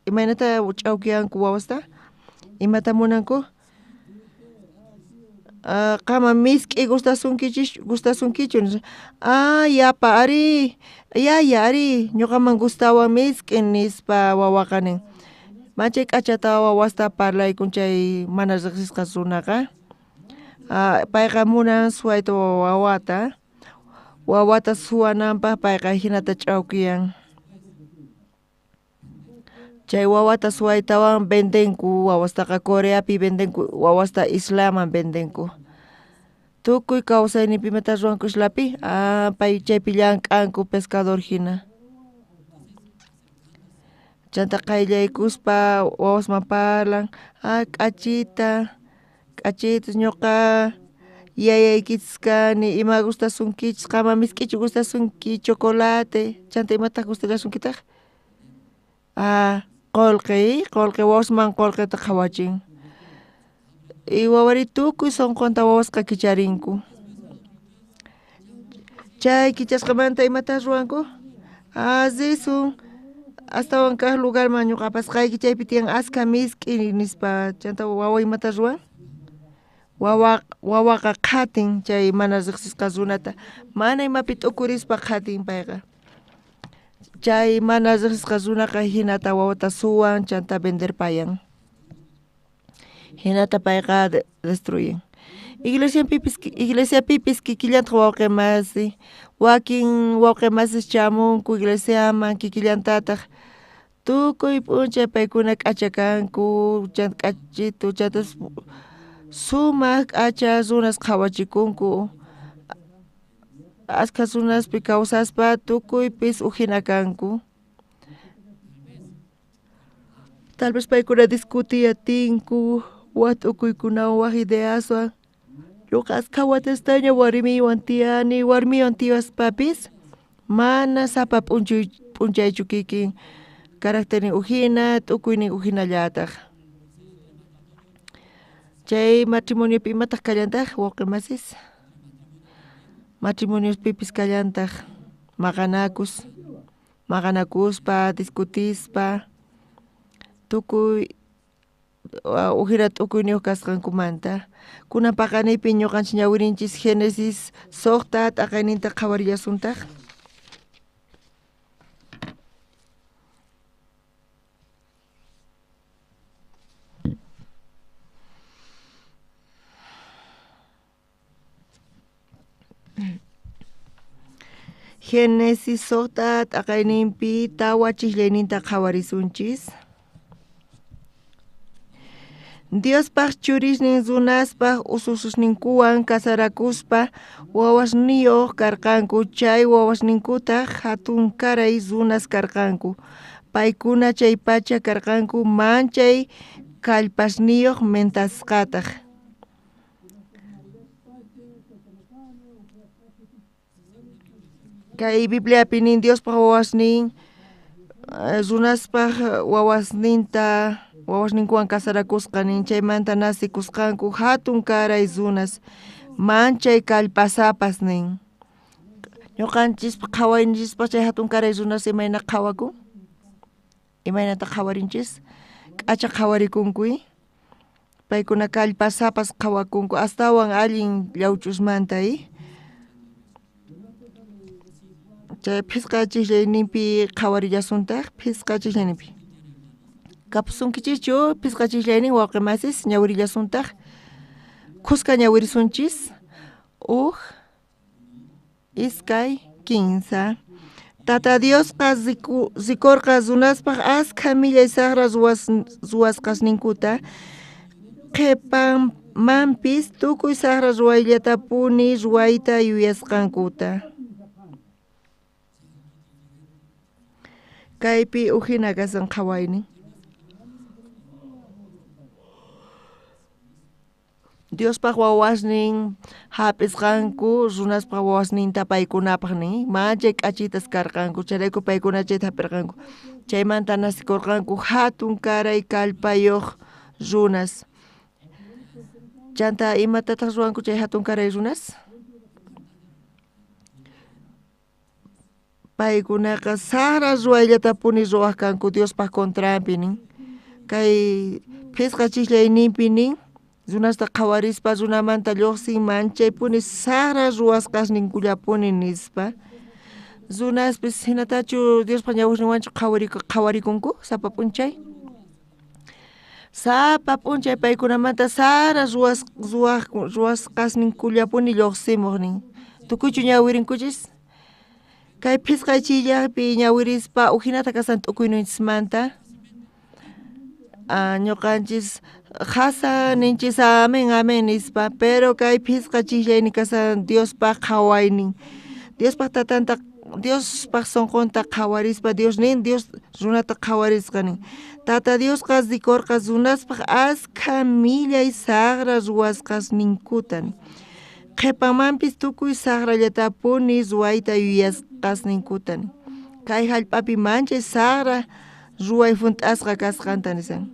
imaynata ch'awkiyanku wawasta, imata munanku? Qama misk'i gustasunkichu? Yapa ari, yaya ari, ñuqaman gustawan misk'i nispa wawaqa nin. Manchay k'achata wawasta parlaykun chay mana riqsisqa runaqa. Payqa munan suwayta wawata, wawata suwananpaq payqa jinata ch'awkiyan. Chay wawata suwaytawan vendenku wawastaqa, Coreapi vendenku wawasta, islaman vendenku. Tukuy kawsayninpi imata ruwanku islapi, pay chaypi llank'anku pescador hina. Chanta qayllaykuspa wawasman parlan, k'achita, k'achitas ñuqa yayaykichis kani, ima gustasunkichis, qama misk'ichu gustasunki, chocolate, chanta imataq gustallasunkitaq? Qolqe, qolqe wawasman qolqeta qhawachin. Y wawari tukuy sonqonta wawasqa kicharinku. Chay kichasqamanta imata ruwanku? Risun astawan kaq lugarman ñuqa apasqayki, chaypi tiyan askha misk'i nispa. Chanta wawa imata ruwan? Wawaqa qhatin chay mana riqsisqa runata, mana imapi t'ukurispa qhatin payqa. Chay mana riqsisqa runaqa hinata wawata suwan, chanta venderpayan. Hinata payqa destruyen. Iglesiapipis kikillantaj wawqe masi, wakin wawqe masis chamunku iglesiaman kikillantataj tukuy p'unchay paykuna k'acha kanku, chanta k'achitu chanta sumaj k'acha runas qhawachikunku, ashkha runaspi kawsaspa tukuypis ujina kanku. Tal vez paykuna discutiy atinku waj t'ukuykunawan waj ideaswan, ñuqa ashkha watastaña warmiywan tiyani, warmiywan tiyaspapis mana sapa p'unchaychu kikin caracternin ujina t'ukuynin ujinallataj. Chay matrimoniopi imataj kallantaj wawqi masis? Matrimoniospipis kallantaj maqanakus, maqanakuspa discutispa tukuy ujina t'ukuyniyuq kasqankumanta. Kunan paqaniypi ñuqanchik ñawirinchis Génesis 6 t'aqayninta qhawarillasuntaq. Génesis 6 t'aqayninpi 4 chijllayninta qhawarisunchis. Diospaj churisnin runaspaj usususninkuwan casarakuspa wawasniyuq karqanku, chay wawasninkutaj jatunkaray runas karqanku. Paykuna chay pacha karqanku manchay kallpasniyuq mentasqataj. Kay Bibliapi nin Diospaj wawasnin runaspaj wawasninta wawasninkuwan casarakusqa nin, chaymanta nacikusqanku jatunkaray runas manchay kallpasapas nin. Ñuqanchispaj qhawayninchispaj chay jatunkaray runas imayna qhawakun? Imaynata qhawarinchis? K'acha qhawarikunkuy, paykuna kallpasapas qhawakunku astawan allin llawch'usmanta. Chay phisqa chijllayninpi qhawarillasuntaq, phisqa chijllayninpi. Kapusunkichischu phisqa chijllaynin wawqi masis ñawirillasuntaq, khuska ñawirisunchis. 1, 2, 3. Tata Diosqa rikorqa runaspaj ashkha millay sajra ruwasqasninkuta, qhepanmanpis tukuy sajra ruwayllatapuni ruwayta yuyasqankuta. Kaypi ujina kasan qhawaynin. Diospaj wawasnin hap'isqanku runaspaj wawasninta paykunapaj nin, manchay k'achitas karqanku, chayrayku paykuna chayta hap'irqanku. Chaymanta nacikurqanku jatunkaray kallpayuq runas. Chanta imatataj ruwanku chay jatunkaray runas? Paykunaqa sajra ruwayllatapuni ruwaj kanku Diospaj contranpi nin. Kay phisqa chijllayninpi nin, runasta qhawarispa runamanta lluqsin manchaypuni sajra ruwasqasninkullapuni nispa. Runaspis hinatachu Diospaj ñawirninwanchu qhawarikunku sapa p'unchay? Sapa p'unchay paykunamanta sajra ruwasqasninkullapuni lluqsimuq nin. Tukuychu ñawirinkuchis? Kay phisqa chillaqpi ñawirispa ujinata kasan t'ukuyninchismanta. Ñuqanchis qhasa ninchis amén amén nispa, pero kay phisqa chijllaynin kasan Diospaj qhawaynin. Diospaj tatanta, Diospaj sonqonta qhawarispa Dios nin, Dios runata qhawarisqa nin. Tata Diosqa rikorqa runaspaj ashkha millay sajra ruwasqasninkuta nin. Qhepamanpis tukuy sajrallatapuni ruwayta yuyasqasninkuta nin. Kay jallp'api manchay sajra ruway junt'asqa kasqanta nisan.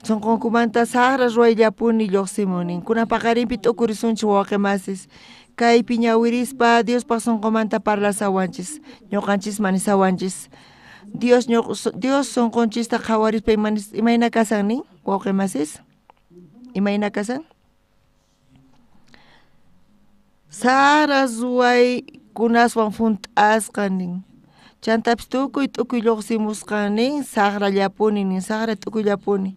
Sonqonkumanta sajra ruwayllapuni lluqsimun nin. Kunan paqarinpi t'ukurisunchik wawqi masis. Kaypi ñawirispa Diospaj sonqomanta parlasawanchis, ñuqanchisman nisawanchis. Dios sonqonchista qhawarispa imayna kasan nin wawqi masis? Imayna kasan? Sajra ruwaykunaswan junt'asqa nin. Chantapis tukuy t'ukuy lluqsimusqa nin, sajrallapuni nin, sajra t'ukuyllapuni.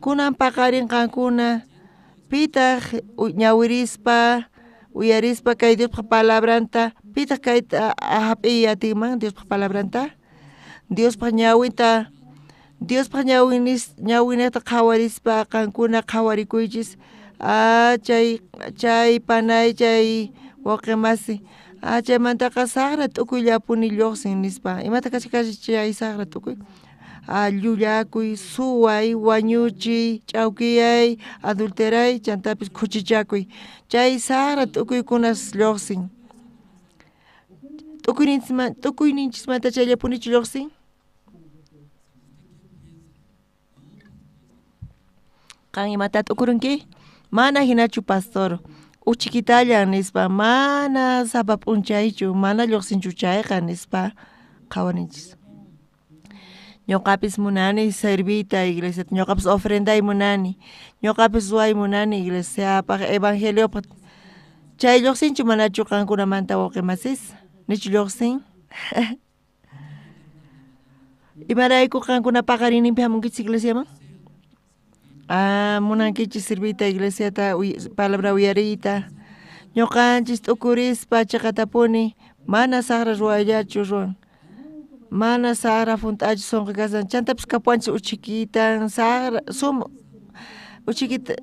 Kunan paqarin qankuna pitaq ñawirispa uyarispa kay Diospaj palabranta pitaq kayta hap'iy atinman Diospaj palabranta? Diospaj ñawinta Diospaj ñawinata qhawarispa qankuna qhawarikuychis chay chay panay chay wawqi masi chaymantaqa saqra t'ukuyllapuni lluqsin nispa. Imata kashan chay saqra t'ukuy? Llullakuy, suway, wañuchiy, ch'awkiyay, adulteray, chantapis khuchichakuy. Chay saqra t'ukuykunas lluqsin. T'ukuyninchismanta chayllapunichu lluqsin? Qan imata t'ukurunki? Mana hinachu pastor, uchikitalla nispa, mana sapa p'unchaychu, mana lluqsinchu chayqa nispa qhawarinchis. Ñuqapis munani serviyta iglesiata, ñuqapis ofrenday munani, ñuqapis ruway munani iglesiapaq, evangeliopaq. Chay lluqsinchu manachu qankunamanta wawqi masis? Nichu lluqsin? Imarayku qankuna paqarinninpi hamunkichis iglesiaman? Munankichis serviyta iglesiata, palabra uyariyta. Ñuqanchis t'ukurispa chiqatapuni mana saqra ruwayllachu ruwan. Mana saqra hunt'achu sunqu kasan. Chantapis kapuwanchis uchikitan saqra sum uchikita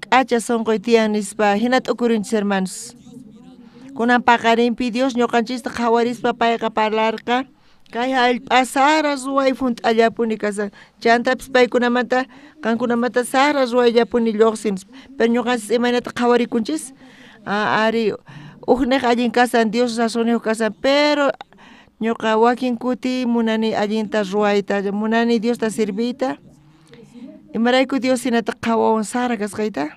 k'acha sunquy tiyan nispa hina t'ukurinchis hermanos. Kunan paqarinpi Dios ñuqanchista qhawarispa payqa parlarqa kay hallp'a saqra ruway hunt'allapuni kasan. Chantapis paykunamanta qankunamanta saqra ruwayllapuni lluqsin nispa. Pero ñuqanchis imaynata qhawarikunchis? Ari ujniq allin kasan Dios razonniyuq kasan, pero ñuqa wakin kuti munani allinta ruwayta, munani Diosta serviyta. Imarayku Dios hinata qhawawan saqra kasqayta?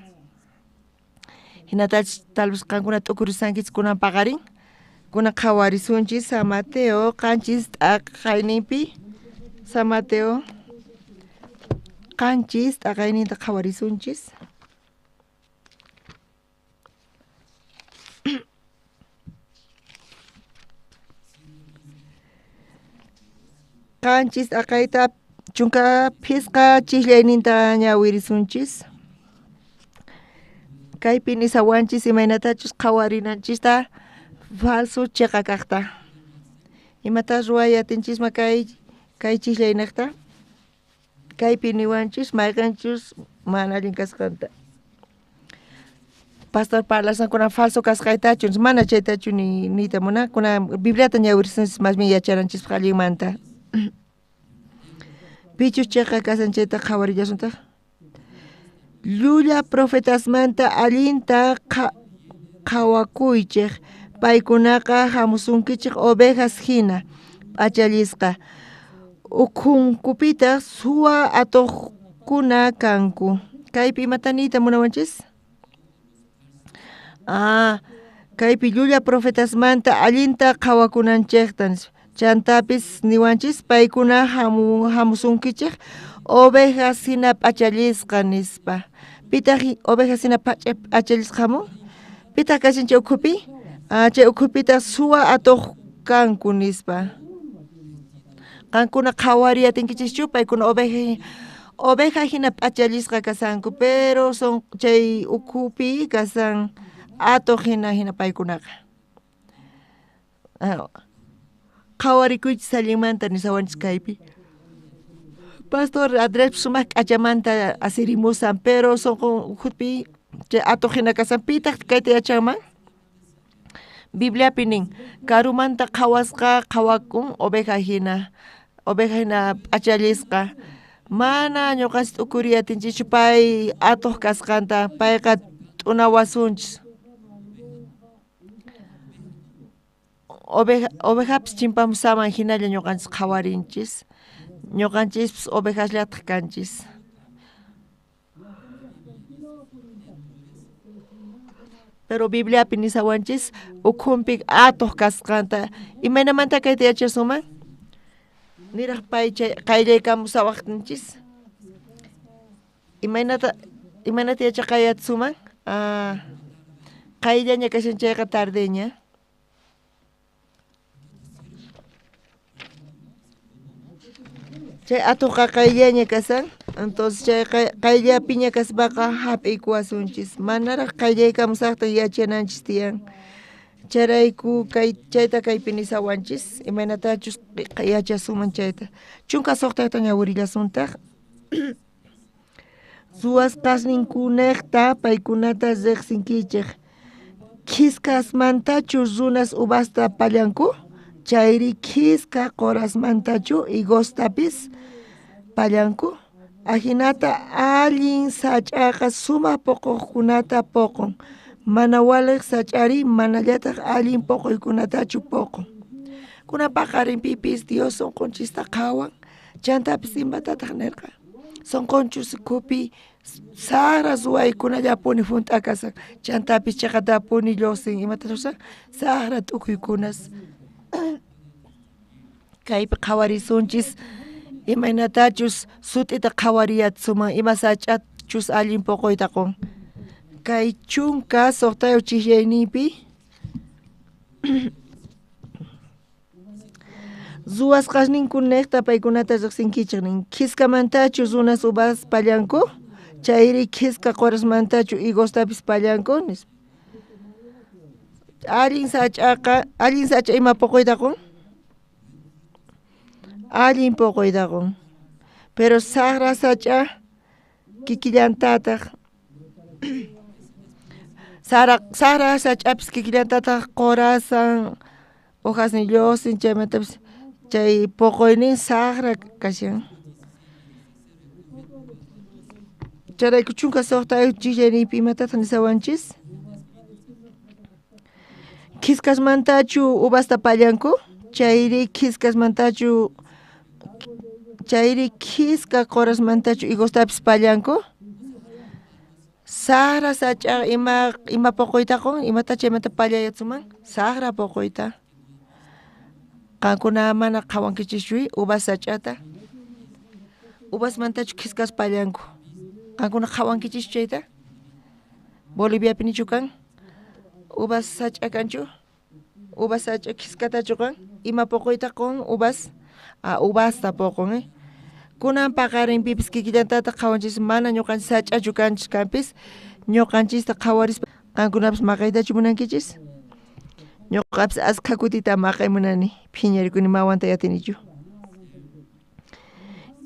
Hinatachus tal vez qankuna t'ukurisankichis kunan paqarin. Kunan qhawarisunchis San Mateo qanchis t'aqayninpi. San Mateo qanchis t'aqayninta qhawarisunchis. Qanchis t'aqayta chunka phisqa chiqllayninta ñawirisunchis. Kaypi nisawanchis imaynatachus qhawarinanchista falso chiqa kaqta. Imata ruway atinchisma kay kay chiqllaynaqta? Kaypi niwanchis mayqanchus mana allin kasqanta. Pastor parlasan kunan falso kasqaytachu, mana chaytachu niyta munan, kunan Bibliata ñawirisunchis más bien yachananchispaq allinmanta. Pichus chiqa kasan chayta qhawarillasuntaq. Llulla profetasmanta allinta qhawakuychej, paykunaqa hamusunkichej ovejas hina p'achallisqa, ukhunkupitaq suwa atuqkuna kanku. Kaypi imata niyta munawanchis? Kaypi llulla profetasmanta allinta qhawakunanchejta nispa. Chantapis niwanchis paykuna hamusunkichej ovejas hina p'achallisqa nispa. Pitaq ovejas hina p'achallisqa hamun? Pitaq kashan chay ukhupi? Chay ukhupitaq suwa atuq kanku nispa. Qankuna qhawariy atinkichischu paykuna oveja hina p'achallisqa kasanku, pero son chay ukhupi kasan atuq hina hina paykunaqa. Qhawarikuychis allinmanta nisawanchis kaypi. Pastor Andrés sumaq k'achamanta asirimusan, pero sunqun ukhupi chay atuq hina kasan. Pitaq kayta yachanman? Bibliapi nin, karumanta qhawasqa qhawakun oveja hina p'achallisqa. Mana ñuqanchis t'ukuriy atinchischu pay atuq kasqanta, payqa t'unawasunchis. Ovejapis chimpamusaman hinalla ñuqanchis qhawarinchis. Ñuqanchispis ovejasllataq kanchis. Pero Bibliapi nisawanchis ukhunpi atuq kasqanta. Imaynamanta kayta yachasunman? Niraq pay chay qayllaykamusawaqtinchis. Imaynata yachaqayatsuman? Qayllaña kashan chayqa tardeña. Chay atuqqa qayllaña kasan, entonces chay qayllapiña kaspaqa hap'ikuwasunchis. Manaraq qayllaykamusaqta yachananchis tiyan. Chayrayku kay chayta kaypi nisawanchis, imaynatachus yachasunman chayta. 16 ñawirillasuntaq. Ruwasqasninkunejta paykunata riqsinkichej. Khiskasmantachu runas uvasta pallanku? Chayri khiska qorasmantachu higostapis pallanku? Ajinata allin sach'aqa sumaq poqoqkunata poqon. Mana waliq sach'ari manallataq allin poqoykunatachu poqon. Kunan paqarinpipis Dios sonqonchista qhawan, chantapis imatataq nirqa? Sonqonchus ukhupi saqra ruwaykunallapuni junt'a kasan, chantapis cheqatapuni lluqsin imatachus saqra t'ukuykunas. Kaypi qhawarisunchis imaynatachus sut'ita qhawariyatsuman ima sach'achus allin poqoyta qon. Kay 16 chijllayninpi ruwasqasninkunejta paykunata riqsinkichej nin. Khiskamantachu runas uvas pallanku? Chayri khiska qorasmantachu higostapis pallanku? Nispa. Allin sach'aqa, allin sach'a ima poqoyta qon? Allin poqoyta qon. Pero saqra sach'a kikillantataq saqra sach'apis kikillantataq qorasan, hojasnin lluqsin, chaymantapis chay poqoynin saqra kashan. Chayrayku 16 chijllayninpi imatataq nisawanchis? Khiskasmantachu uvasta pallanku? Chayri khiskasmantachu, chayri khiska qorasmantachu higostapis pallanku? Saqra sach'a ima poqoyta qon? Imata chaymanta pallayatsuman? Saqra poqoyta. Qankuna mana qhawankichischu uvas sach'ata? Uvasmantachu khiskas pallanku? Qankuna qhawankichischu chayta? Boliviapi nichu kan? Uvas sach'a kanchu? Uvas sach'a khiskatachu qan? Ima poqoyta qon uvas? Ah, uvasta poqon, eh? Kunan paqarinpipis kikillantataq qhawanchis, mana ñuqanchis sach'achu kanchis kanpis, ñuqanchista qhawarispa qankunapis maqaytachu munankichis? Ñuqapis askha kutita maqay munani, phiñarikuni mawanta yatinichu.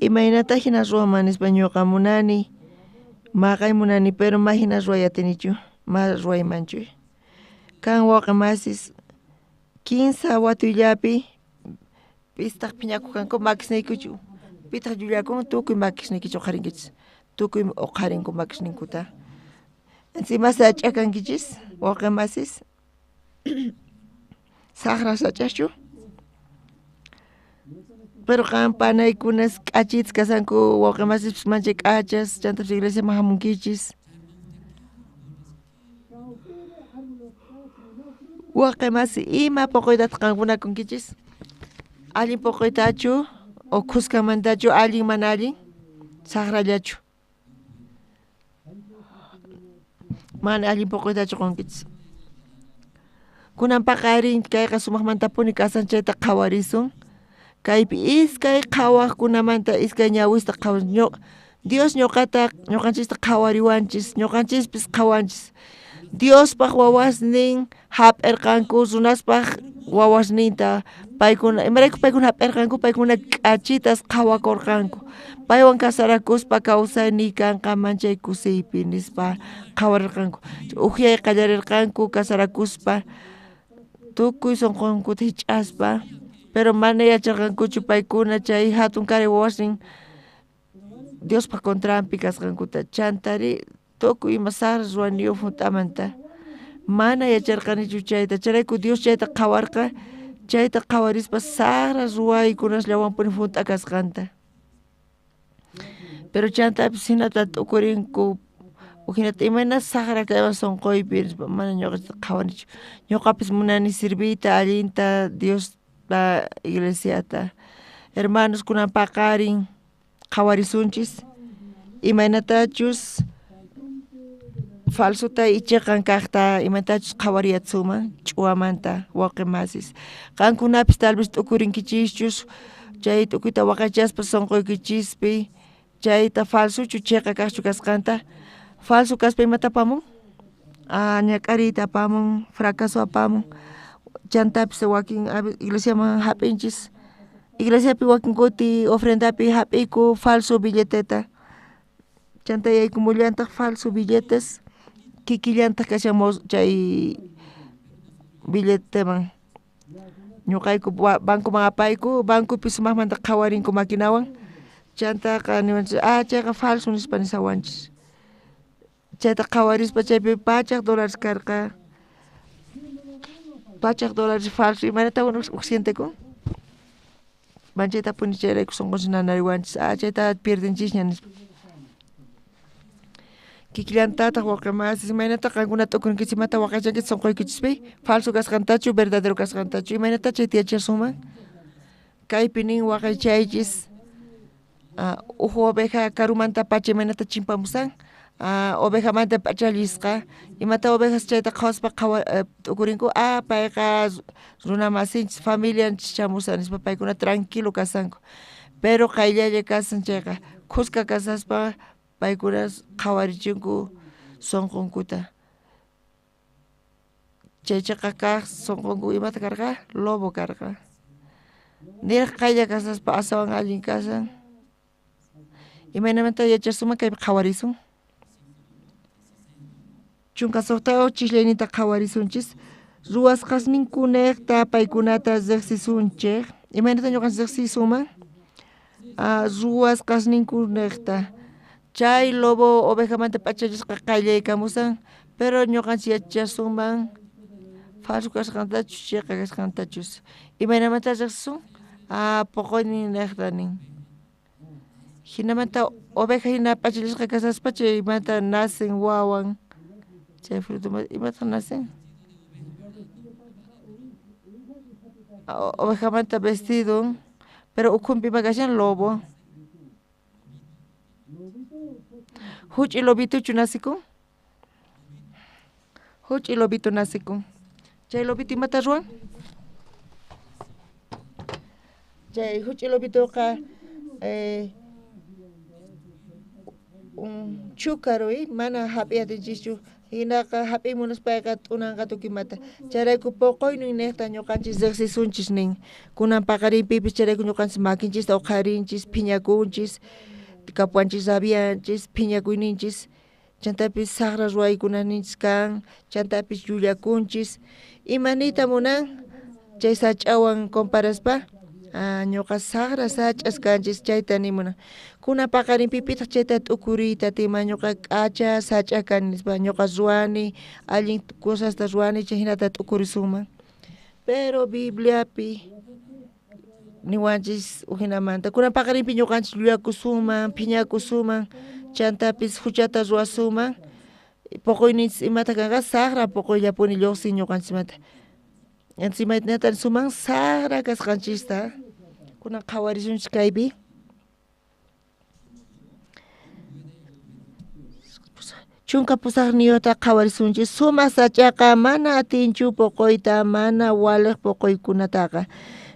Imaynata hina ruwaman nispa ñuqa munani, maqay munani, pero ma hina ruway atinichu, ma ruwaymanchu. Kan wawqi masis 15 watuyllapi pistaq phiñakuq kanku makisniykuchu, pitaq llullakun tukuy makisniykichu uqharinkichis, tukuy uqharinku makisninkuta. Ima sach'a kankichis wawqi masis? Saqra sach'achu? Pero qan panaykunas k'achitas kasanku wawqi masispis manchay k'achas, chantapis iglesiaman hamunkichis. Wawqi masi, ima poqoytataq qankuna kunkichis? Allin poqoytachu o khuskanmantachu, allin mana allin? Saqrallachu? Mana allin poqoytachu qonkichis. Kunan paqarin kayqa sumaqmantapuni kasan chayta qhawarisun. Kaypi iskay qhawaqkunamanta iskay ñawista qhawan. Dios ñuqata ñuqanchista qhawariwanchis, ñuqanchispis qhawanchis. Diospaq wawasnin hap'irqanku runaspaq wawasninta. Paykuna imarayku paykuna hap'irqanku? Paykuna k'achitas qhawakurqanku. Paywan kasarakuspa kawsayniy kanqa manchay kusiypi nispa qhawarirqanku. Ujyay qallarirqanku kasarakuspa tukuy sunqunkuta hich'aspa, pero mana yacharqankuchu paykuna chay hatun karay wawasnin Diospaq contranpi kasqankuta. Chantari tukuy ima saqra ruwaniyuq junt'amanta mana yacharqanichu chayta. Chayrayku Dios chayta qhawarqa, chayta qhawarispa saqra ruwaykunasllawanpuni junt'a kasqanta. Pero chantapis hinata t'ukurinku, hinata imayna saqra kaywan sunquypi nispa, mana ñuqachta qhawanichu. Ñuqapis munani serviyta allinta Diospa iglesiata. Hermanos, kunan paqarin qhawarisunchis imaynatachus falsota y cheqan kaqta, imatachus qhawariyatsuman ch'uwamanta wawqi masis. Qankunapis tal vez t'ukurinkichischus Chay tukuyta waqaychaspa sunquykichispi chayta falsochu chiqa kaqchu kasqanta. Falso kaspa imata apamun? Ñak'ariyta apamun, fracaso apamun. Chantapis wakin iglesiaman jap'inchis. Iglesiapi wakin kuti ofrendapi jap'iku falso billeteta. Chanta yaykumullantaq falso billetes kikillantaq kashan chay billeteman. Ñuqayku bancoman apayku, bancopi sumaqmanta qhawarinku maquinawan. Chantaqa niwanchis chayqa falso nispa nisawanchis. Chayta qhawarispa chaypi pachak dólares karqa. Pachak dólares falso, imaynata uj sientekun? Manchaytapuni chayrayku sunqunchis nanariwanchis, chayta pierdenchisña nispa. Kikillantataq wawqi masis, imaynata qankuna t'ukurinkichis, imata waqaychankichis sunquykichispi, falso kasqantachu, verdadero kasqantachu, imaynata chayta yachasunman? Kaypi nin waqaychaychis, uj oveja karumanta pacha imaynata chimpamusan, ovejamanta p'achallisqa, imata ovejas chayta qhawaspa t'ukurinku, payqa runa masinchis, familianchis chamusan nispa paykuna tranquilo kasanku, pero qayllalla kasan chayqa, khuska kasaspa paykuna qhawarichinku sunqunkuta. Chay chiqa kaq sunqunku imata karqa? Lobo karqa. Niraq qaylla kasaspa aswan allin kasan. Imaynamanta yachasunman kaypi qhawarisun. 16 chisllayninta qhawarisunchis. Ruwasqasninkunejta paykunata riqsisunchej. Imaynata ñuqanchis riqsisunman? Ruwasqasninkunejta. Chay lobo ovejamanta p'achallisqa qayllaykamusan, pero ñuqanchis yachasunman falso kasqantachus chiqa kasqantachus. Imaynamanta riqsisun? Poqoynin nejta nin. Jinamanta oveja hina p'achallisqa kasaspa chaymanta nacen wawan. Chay fruto imataq nacen? Ovejamanta vestido, pero ukhunpi ima kashan lobo. Huch'i lobituchu nacikun? Huch'i lobito nacikun. Chay lobito imata ruwan? Chay huch'i lobitoqa un chúcaro, mana jap'iy atinchischu. Hinaqa jap'iy munaspayqa t'unanqa tukuymata. Chayrayku poqoynin niqta ñuqanchis riqsisunchis nin. Kunan paqarinpipis chayrayku ñuqanchis makinchista uqharinchis, phiñakunchis, kapuwanchis rabianchis, phiñakuyninchis, chantapis saqra ruwaykunaninchis kan, chantapis llullakunchis. Ima niyta munan chay sach'awan comparaspa? Ñuqa saqra sach'as kanchis chayta nimunan. Kunan paqarinpipitaq chayta t'ukuriyta tima ñuqa k'acha sach'a kani nispa, ñuqa ruwani, allin cosasta ruwani, chay hinata t'ukurisunman. Pero Bibliapi niwanchis ujinamanta. Kunan paqarinpi ñuqanchis llullakusunman, phiñakusunman, chantapis huchata ruwasunman, poqoyninchis imata kanqa saqra poqoyllapuni lluqsin ñuqanchismanta. Entonces imaynata nisunman saqra kasqanchista. Kunan qhawarisunchis kaypi. 18niyuqta qhawarisunchis. Sumaq sach'aqa mana atinchu poqoyta, mana waliq poqoykunataqa.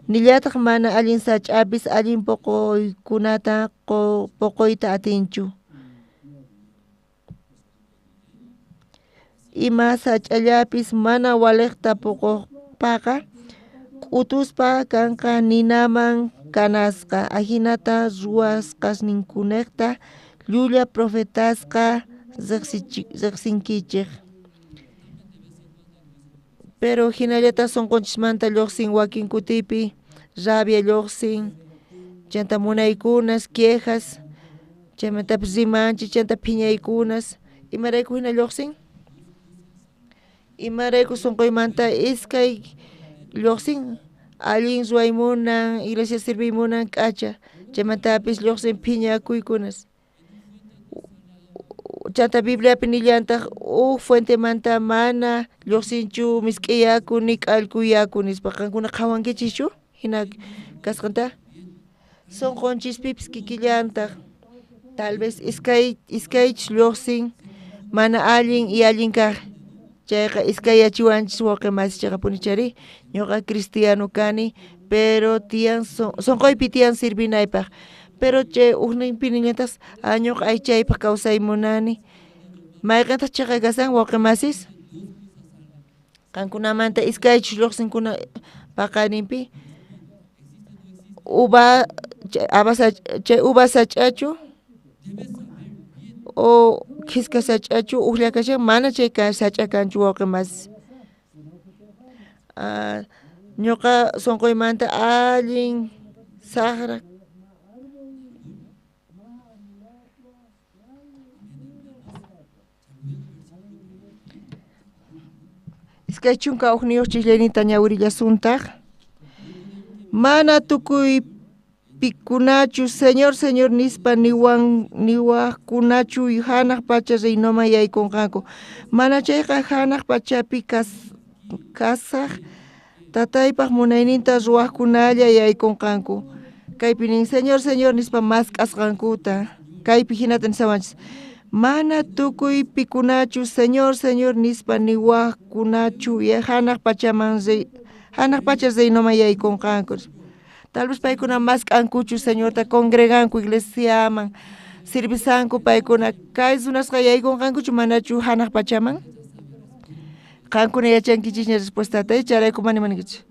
Nillataq mana allin sach'apis allin poqoykunata poqoyta atinchu. Ima sach'allapis mana waliqta poqoqpaqa k'utuspa kanqa ninaman kanasqa. Ajinata ruwasqasninkunejta llulla profetasqa riqsinkichej. Pero hinallataq sunqunchismanta lluqsin wakin kutipi, rabia lluqsin, chanta munaykunas, quejas, chaymantapis rimanchis, chanta phiñaykunas. Imarayku hina lluqsin? Imarayku sunquymanta iskay lluqsin? Allin ruway munan, iglesia sirviy munan k'acha, chaymantapis lluqsin phiñakuykunas. Chanta Bibliapi nillantaq uj fuentemanta mana lluqsinchu misk'i yaku ni k'allku yaku nispa. Qankuna qhawankichischu hina kasqanta? Sunqunchispipis kikillantaq tal vez iskaychis lluqsin mana allin y allin kaq. Chayqa iskayachiwanchis wawqi masi chayqapuni chayri ñuqa cristiano kani, Pero tiyan sonqoypi tiyan sirvinaypaj. Pero chay ujninpi niñataj ñuqa aychaypaj kawsay munani. Mayqintaq chiqa kasan wawqi masis? Qankunamanta iskaychus lluqsinkuna paqarinpi uva chay uva sach'achu o khiska sach'achu ujlla kashan mana chay sach'a kanchu wawqi masis. Ñuqa sunquymanta allin saqra 21 chijllayninta ñawirillasuntaq. Mana tukuy pikunachu Señor, Señor nispa niwaqkunachu hanaq pacha reinoman yaykunqanku. Mana chayqa hanaq pachapi kasaq tataypaq munayninta ruwaqkunalla yaykunqanku. Kaypi nin Señor, Señor nispa mask'asqankuta. Kaypi hinata nisawanchis. Mana tukuy pikunachu Señor, Señor nispa niwaqkunachu hanaq pachaman hanaq pacha reinoman yaykunqanku. Tal vez paykuna mask'ankuchu Señorta congreganku iglesiaman sirvisanku paykuna kay runasqa yaykunqankuchu manachu hanaq pachaman? Qankuna yachankichisña respuestata chayrayku mana imaniykichis.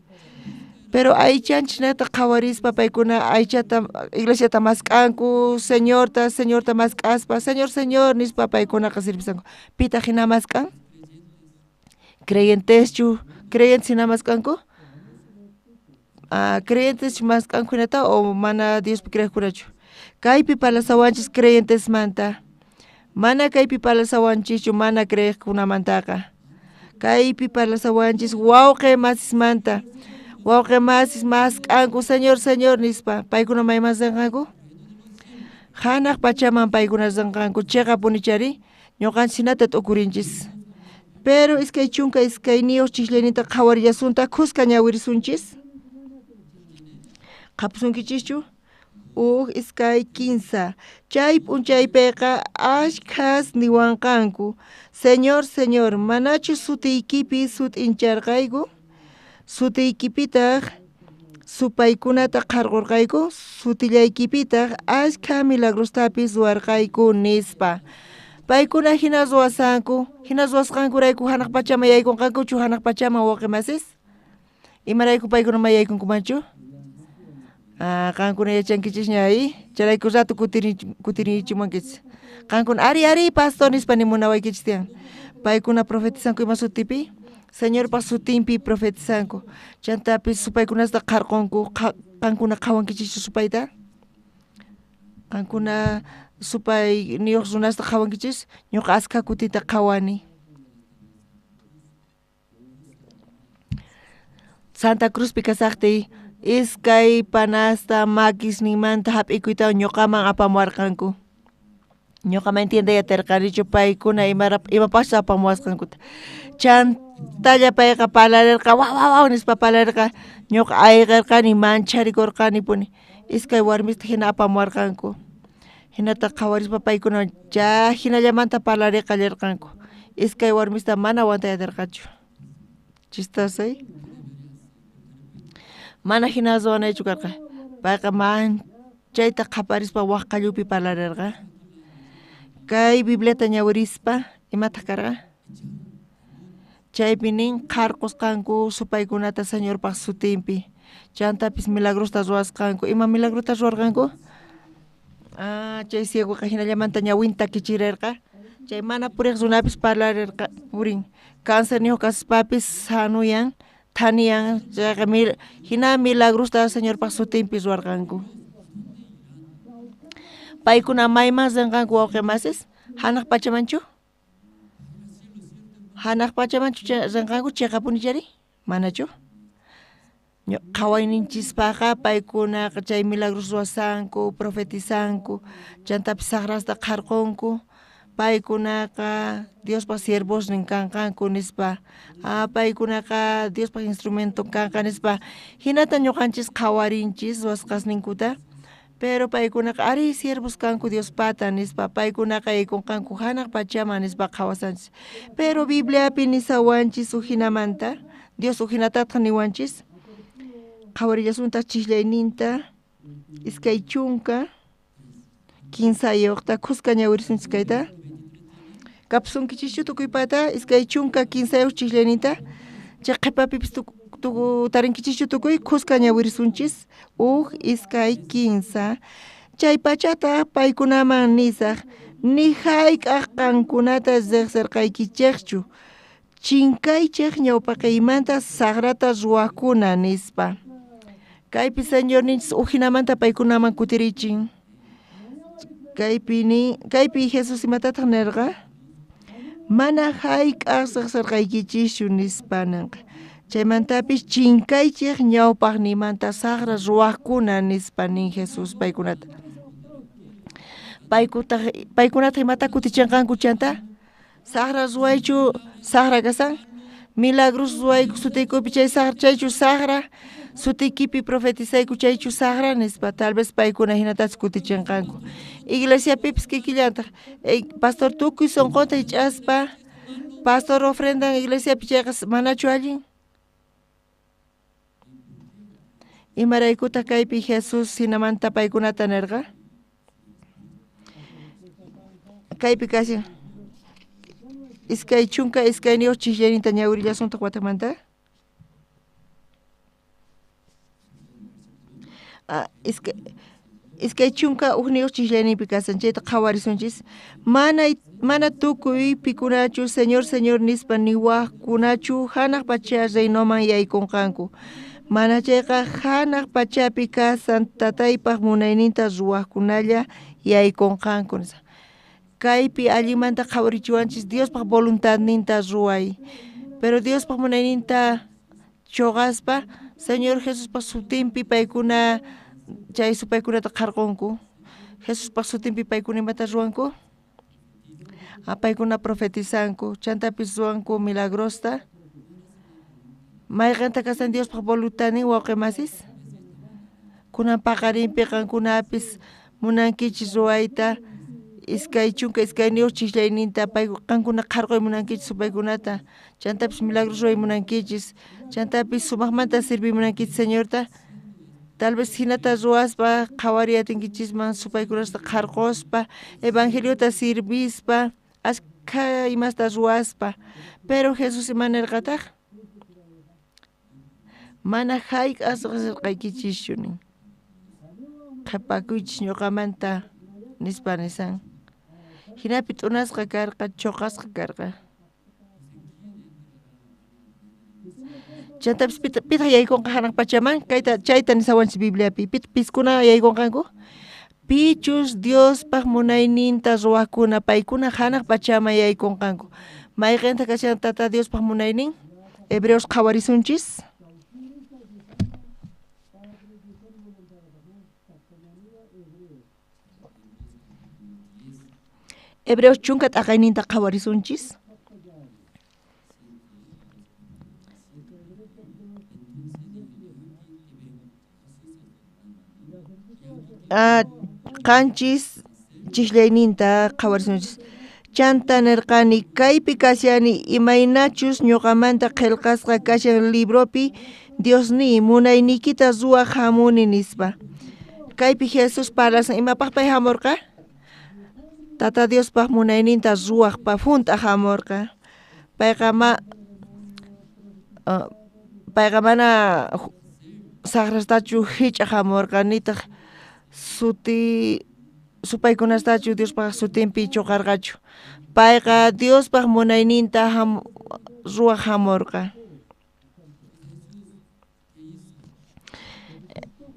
Pero aychanchisnata qhawarispa paykuna aychata iglesiata mask'anku Señorta, Señorta mask'aspa Señor, Señor nispa paykunaqa sirvisanku. Pitaq hina mask'an? Creyenteschu, creyentes hina mask'anku? Creyentes mask'anku hinata o mana Diospi creeqkunachu? Kaypi parlasawanchis creyentesmanta. Mana kaypi parlasawanchischu mana creeqkunamantaqa. Kaypi parlasawanchis wawqi masismanta. Wawqi masis mask'anku Señor, Señor nispa. Paykuna mayman rinqanku? Hanaq pachaman paykuna rinqanku. Chiqapunichari ñuqanchis hinata t'ukurinchis. Pero 22 chijllayninta qhawarillasuntaq khuska ñawirisunchis. Qhapusunkichischu? 1, 2, 3. Chay p'unchaypiqa ashkhas niwanqanku. Señor, Señor, manachu sutiykipi sut'incharqayku? Sutiykipitaq supaykunata qharqurqayku? Sutillaykipitaq ashkha milagrostapis ruwarqayku nispa. Paykuna hina ruwasanku, hina ruwasqankurayku hanaq pachaman yaykunqankuchu hanaq pachaman wawqi masis? Imarayku paykuna ma yaykunkumanchu? Qankuna yachankichisña ahí, chayrayku rato kutirichimunkichis. Qankuna ari ari pastor nispa nimunawaykichis tiyan. Paykuna profetizanku ima sutipi? Señorpa sutinpi profetizanku. Chantapis supaykunasta qharqunku. Qankuna qhawankichischu supayta? Qankuna supay niyuq runasta qhawankichis? Ñuqa askha kutita qhawani. Santa Cruzpi kasaqtiy iskay panasta makisninmanta hap'ikuytawan ñuqaman apamuwarqanku. Ñuqaman entiendey atirqanichu paykuna imapaqchus apamuwasqankuta. Chantalla payqa parlarirqa waw waw waw nispa parlarirqa. Ñuqa ayqirqani mancharikurqanipuni. Iskay warmista hina apamuwarqanku. Hinata qhawarispa paykuna chay hinallamanta parlariqallirqanku. Iskay warmista mana aguantay atirqachu. Chistoso, ¿eh? Mana hina ruwanaychu karqa. Payqa manchayta qhaparispa waq qallupi parlarirqa. Kay Bibliata ñawirispa imataq karqa? Chaypi nin qharqusqanku supaykunata Señorpaq sutinpi. Chantapis milagrosta ruwasqanku. Ima milagrota ruwarqanku? Chay ciegoqa hinallamanta ñawinta kichirirqa. Chay mana puriq runapis parlarirqa purin. Cáncer niyuq kaspapis sanuyan. Thaniyan chayqa hina milagrosta Señorpaq sutinpi ruwarqanku. Paykuna mayman rinqanku wawqi masis? Hanaq pachamanchu? Hanaq pachamanchu rinqanku chiqapunichari? Manachu? Qhawayninchispaqqa paykunaqa chay milagros ruwasanku, profetizanku, chantapis saqrasta qharqunku. Paykunaqa Diospaq siervosnin kanqanku nispa. Paykunaqa Diospaq instrumento kanqa nispa. Hinata ñuqanchis qhawarinchis ruwasqasninkuta. Pero paykunaqa ari siervos kanku Diospata nispa. Paykunaqa yaykunqanku hanaq pachaman nispa qhawasanchis. Pero Bibliapi nisawanchis ujinamanta, Dios ujinatataq niwanchis. Qhawarillasuntaj chijllayninta 23 ta khuska ñawirisunchis kayta. Kapusunkichischu tukuypata 23 chijllayninta chay qhepapipis tarinkichischu tukuy khuska ñawirisunchis 1 2 3. Chaypachataj paykunaman nisaj ni jayk'aj qankunata riqsirqaykichejchu chinkaychej ñawpaqeymanta sajrata ruwajkuna nispa. Kaypi Señorninchis ujinamanta paykunaman kutirichin. Kaypi Jesús imatataj nerqa? Mana jayk'aj riqsirqaykichischu nispa nenqa. Chaymantapis chinkaychej ñawpaqniymanta sajra ruwajkuna nispa nin Jesús paykunata. Paykunata imata kutichinqanku chanta? Sajra ruwaychu sajra kasan? Milagros ruwayku sutiykupi chay sajra chaychu sajra? Sutiykipi profetizayku chaychu sajra nispa tal vez paykuna hinatachus kutichinqanku. Iglesiapipis kikillantaj pastor tukuy sonqonta hich'aspa pastor ofrendan iglesiapi chayqa manachu allin? Imaraykutaq kaypi Jesús hinamanta paykunata nerqa? Kaypi kashan 22 chijllayninta ñawirillasuntaj watamanta. 21 chijllayninpi kasan chayta qhawarisunchis. Mana tukuy pikunachu Señor Señor nispa niwajkunachu hanaq pacha reinoman yaykunqanku. Mana chayqa hanaq pachapi kasan tataypaj munayninta ruwajkunalla yaykunqanku. Kaypi allinmanta qhawarichiwanchis Diospaj voluntadninta ruway. Pero Diospaj munayninta choqaspa Señor Jesuspaj sutinpi paykuna chay supaykunata qharqunku. Jesuspaj sutinpi paykuna imata ruwanku? Paykuna profetizanku, chantapis ruwanku milagrosta. Mayqinta kasan Diospaj voluntadnin wawqi masis? Kunan paqarinpi qankunapis munankichis ruwayta 22 chijllayninta qankuna qharquy munankichis supaykunata, chantapis milagros ruway munankichis, chantapis sumaqmanta sirviy munankichis Señorta. Tal vez hinata ruwaspa qhawariy atinkichisman supaykunasta qharquspa, evangeliota sirvispa, ashkha imasta ruwaspa. Pero Jesús ima nerqataj? Mana jayk'aj riqsirqaykichischu nin. Qhapakuychis ñuqamanta nispa nisan. Hinapi t'unasqa karqa, choqasqa karqa. Chantapis pitaq yaykunqa hanaq pachaman? Kayta chayta nisawanchis Bibliapi. Piskuna yaykunqanku? Pichus Diospaj munayninta ruwajkuna paykuna hanaq pachaman yaykunqanku. Mayqinta kashan Tata Diospaj munaynin? Hebreos qhawarisunchis. Hebreos chunka t'aqayninta qhawarisunchis. Qanchis chijllayninta qhawarisunchis. Chanta nerqani kaypi kashani imaynachus ñuqamanta qillqasqa kashan libropi Diosniy munayniykita ruwaj hamuni nispa. Kaypi Jesús parlasan imapaq pay hamurqa? Tata Diospaj munayninta ruwajpa junt'a hamurqa. Payqa mana sajrastachu hich'aj hamurqa nitaq supaykunastachu Diospaj sutinpi choqarqachu. Payqa Diospaj munayninta ruwaj hamurqa.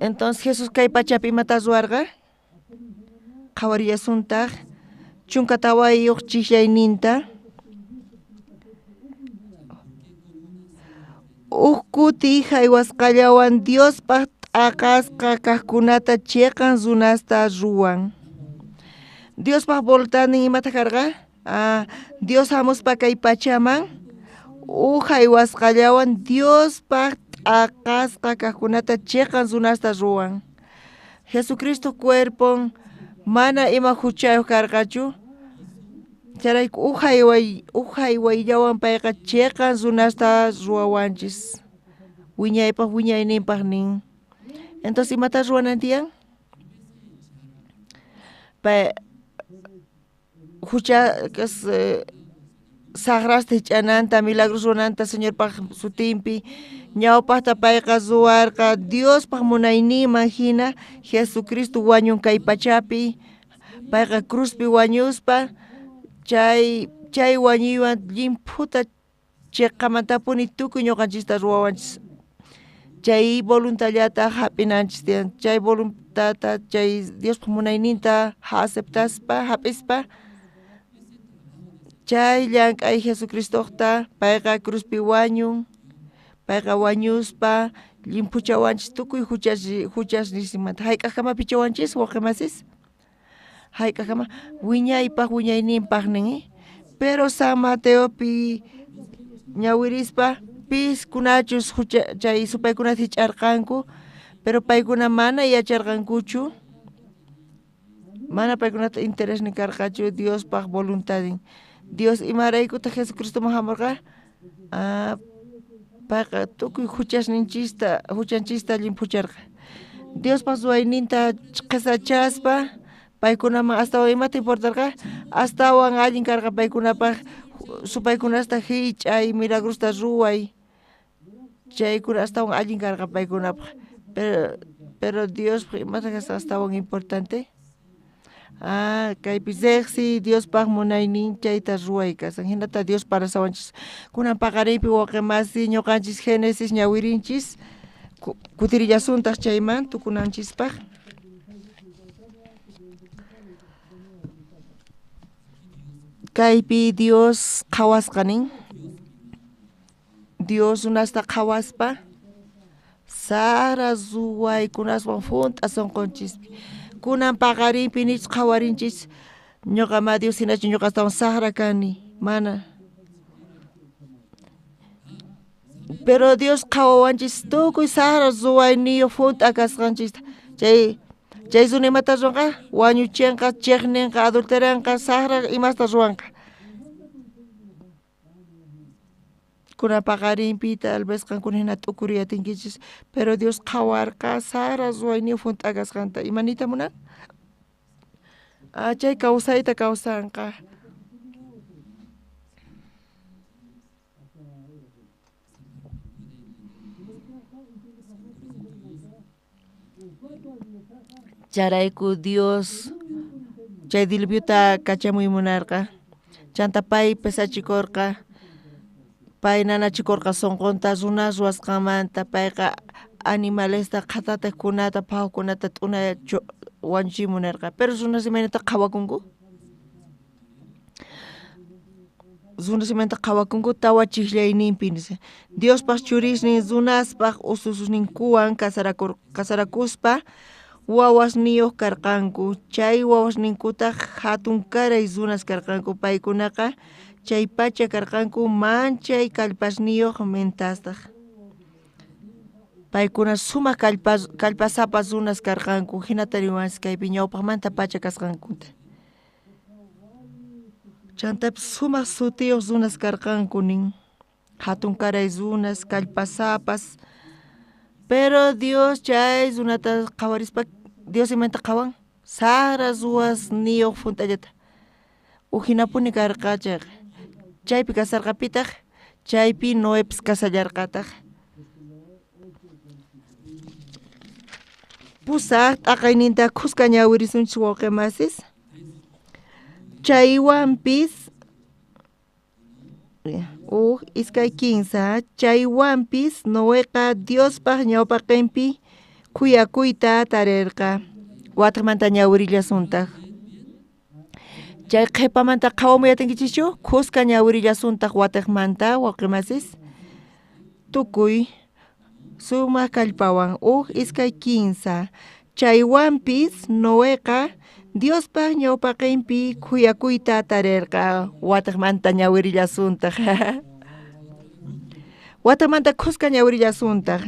Entonces Jesús kay pachapi imata ruwarqa? Qhawarillasuntaj 14 chijllayninta. Uj kuti jaywasqallawan Diospaj t'aqasqa kajkunata chiqan runasta ruwan. Diospaj voluntadnin imata karqa? Dios hamuspa kay pachaman uj jaywasqallawan Diospaj t'aqasqa kajkunata chiqan runasta ruwan. Jesucristo cuerpon mana ima huchayuq karqachu. Chayrayku uj jaywayllawan payqa chiqan runasta ruwawanchis. Wiñaypaj wiñayninpaj nin. Entonces imata ruwanan tiyan? Pay hucha saqrasta hich'ananta, milagros ruwananta Señorpaq sutinpi, ñawpaqta payqa ruwarqa Diospaq munayninman hina Jesucristo wañun kay pachapi, payqa cruzpi wañuspa chay wañuywan llimphuta chiqamantapuni tukuy ñuqanchista ruwawanchis. Chay voluntallata hap'inanchis tiyan, chay voluntata, chay Diospaq munayninta aceptaspa, hap'ispa, chay llank'ay Jesucristoqta payqa cruzpi wañun, payqa wañuspa llimphuchawanchis tukuy huchasninmanta. Hayk'aqkama pichawanchis wawqimasis? Hayk'aqkama wiñaypaq wiñayninpaq nin, pero San Mateopi ñawirispa piskunachus chay supaykunata hich'arqanku, pero paykuna mana yacharqankuchu, mana paykunata interesnin karqachu Diospaq voluntadin. Dios imaraykutaq Jesucristoman hamurqa? Payqa tukuy huchasninchista, huchanchista llimphucharqa. Diospaq ruwayninta qhisachaspa paykunaman astawan imata importarqa? Astawan allin karqa paykunapaq supaykunasta hich'ay, milagrosta ruway, chaykuna astawan allin karqa paykunapaq. Pero Diospaq imataq astawan importante? Kaypi riqsi Diospaq munaynin chayta ruway kasan, hinata Dios parasawanchis. Kunan paqarinpi wawqimasi ñuqanchis Génesis ñawirinchis, kutirillasuntaq chayman tukunanchispaq. Kaypi Dios qhawasqa nin, Dios runasta qhawaspa sara ruwaykunaswan hunt'a sunqunchispi. Kunan paqarinpi nich qhawarinchis, ñuqa ma Dios hinachu ñuqa astawan saqra kani, mana. Pero Dios qhawawanchis tukuy saqra ruwayniyuq hunt'a kasqanchista. Chay runa imata ruwanqa? Wañuchinqa, chiqninqa, adulteranqa, saqra imasta ruwanqa. Kunan paqarinpi tal vez qankuna hina t'ukuriyatinkichis, pero Dios qhawarqa saqra ruwayniyuq hunt'a kasqanta. Ima niyta munan? Chay kawsayta kawsanqa. Chayrayku Dios chay diluviota kachamuy munarqa. Chanta pay pesachikurqa, pay nanachikurqa sunqunta runa ruwasqanmanta, payqa animalesta, qhatatiqkunata, phawkunata t'una wañuchiy munarqa. Pero runas imaynata qhawakunku? Runas imaynata qhawakunku tawa chiqllayninpi nispa. Diospaq churisnin runaspaq ususninkuwan kasarakuspa wawasniyuq karqanku. Chay wawasninkutaq hatunkaray runas karqanku. Paykunaqa chay pacha karqanku manchay kallpasniyuq mentastaq. Paykuna sumaq kallpasapa runas karqanku. Hinata riwanchis kaypi ñawpaqmanta pacha kasqankuta. Chantapis sumaq sutiyuq runas karqanku nin. Hatunkaray runas, kallpasapas. Pero Dios chay runata qhawarispa, Dios imanta qhawan? Saqra ruwasniyuq hunt'allata. Ujinapuni karqa chayqa. Chaypi kasarqapitaq, chaypi Noepis kasallarqataq. Pusaq t'aqayninta khuska ñawirisunchis wawqimasis. Chaywanpis uj iskay kinsa, chaywanpis Noeqa Diospaq ñawpaqinpi khuyakuyta tarirqa. Wataqmanta ñawirillasuntaq. Chay qhipamanta qhawamuyatinkichikchu? Khuska ñawirillasuntaq wataqmanta wawqimasis. Tukuy sumaq kallpawan uj iskay kinsa. Chaywanpis Noeqa Diospaq ñawpaqinpi khuyakuyta tarirqa. Wataqmanta ñawirillasuntaq. Wataqmanta khuska ñawirillasuntaq.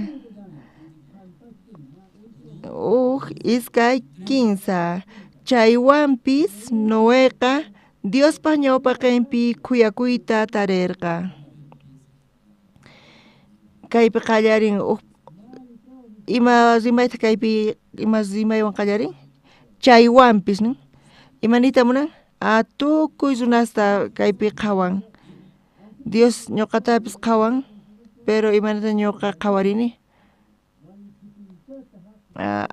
Uj iskay kinsa. Chaywanpis Noeqa Diospaq ñawpaqinpi khuyakuyta tarirqa. Kaypi qallarin uj Ima rimayta kaypi ima rimaywan qallarin? Chaywanpis nin. Ima niyta munan? A tukuy runasta kaypi qhawan. Dios ñuqatapis qhawan, pero imanata ñuqa qhawarini?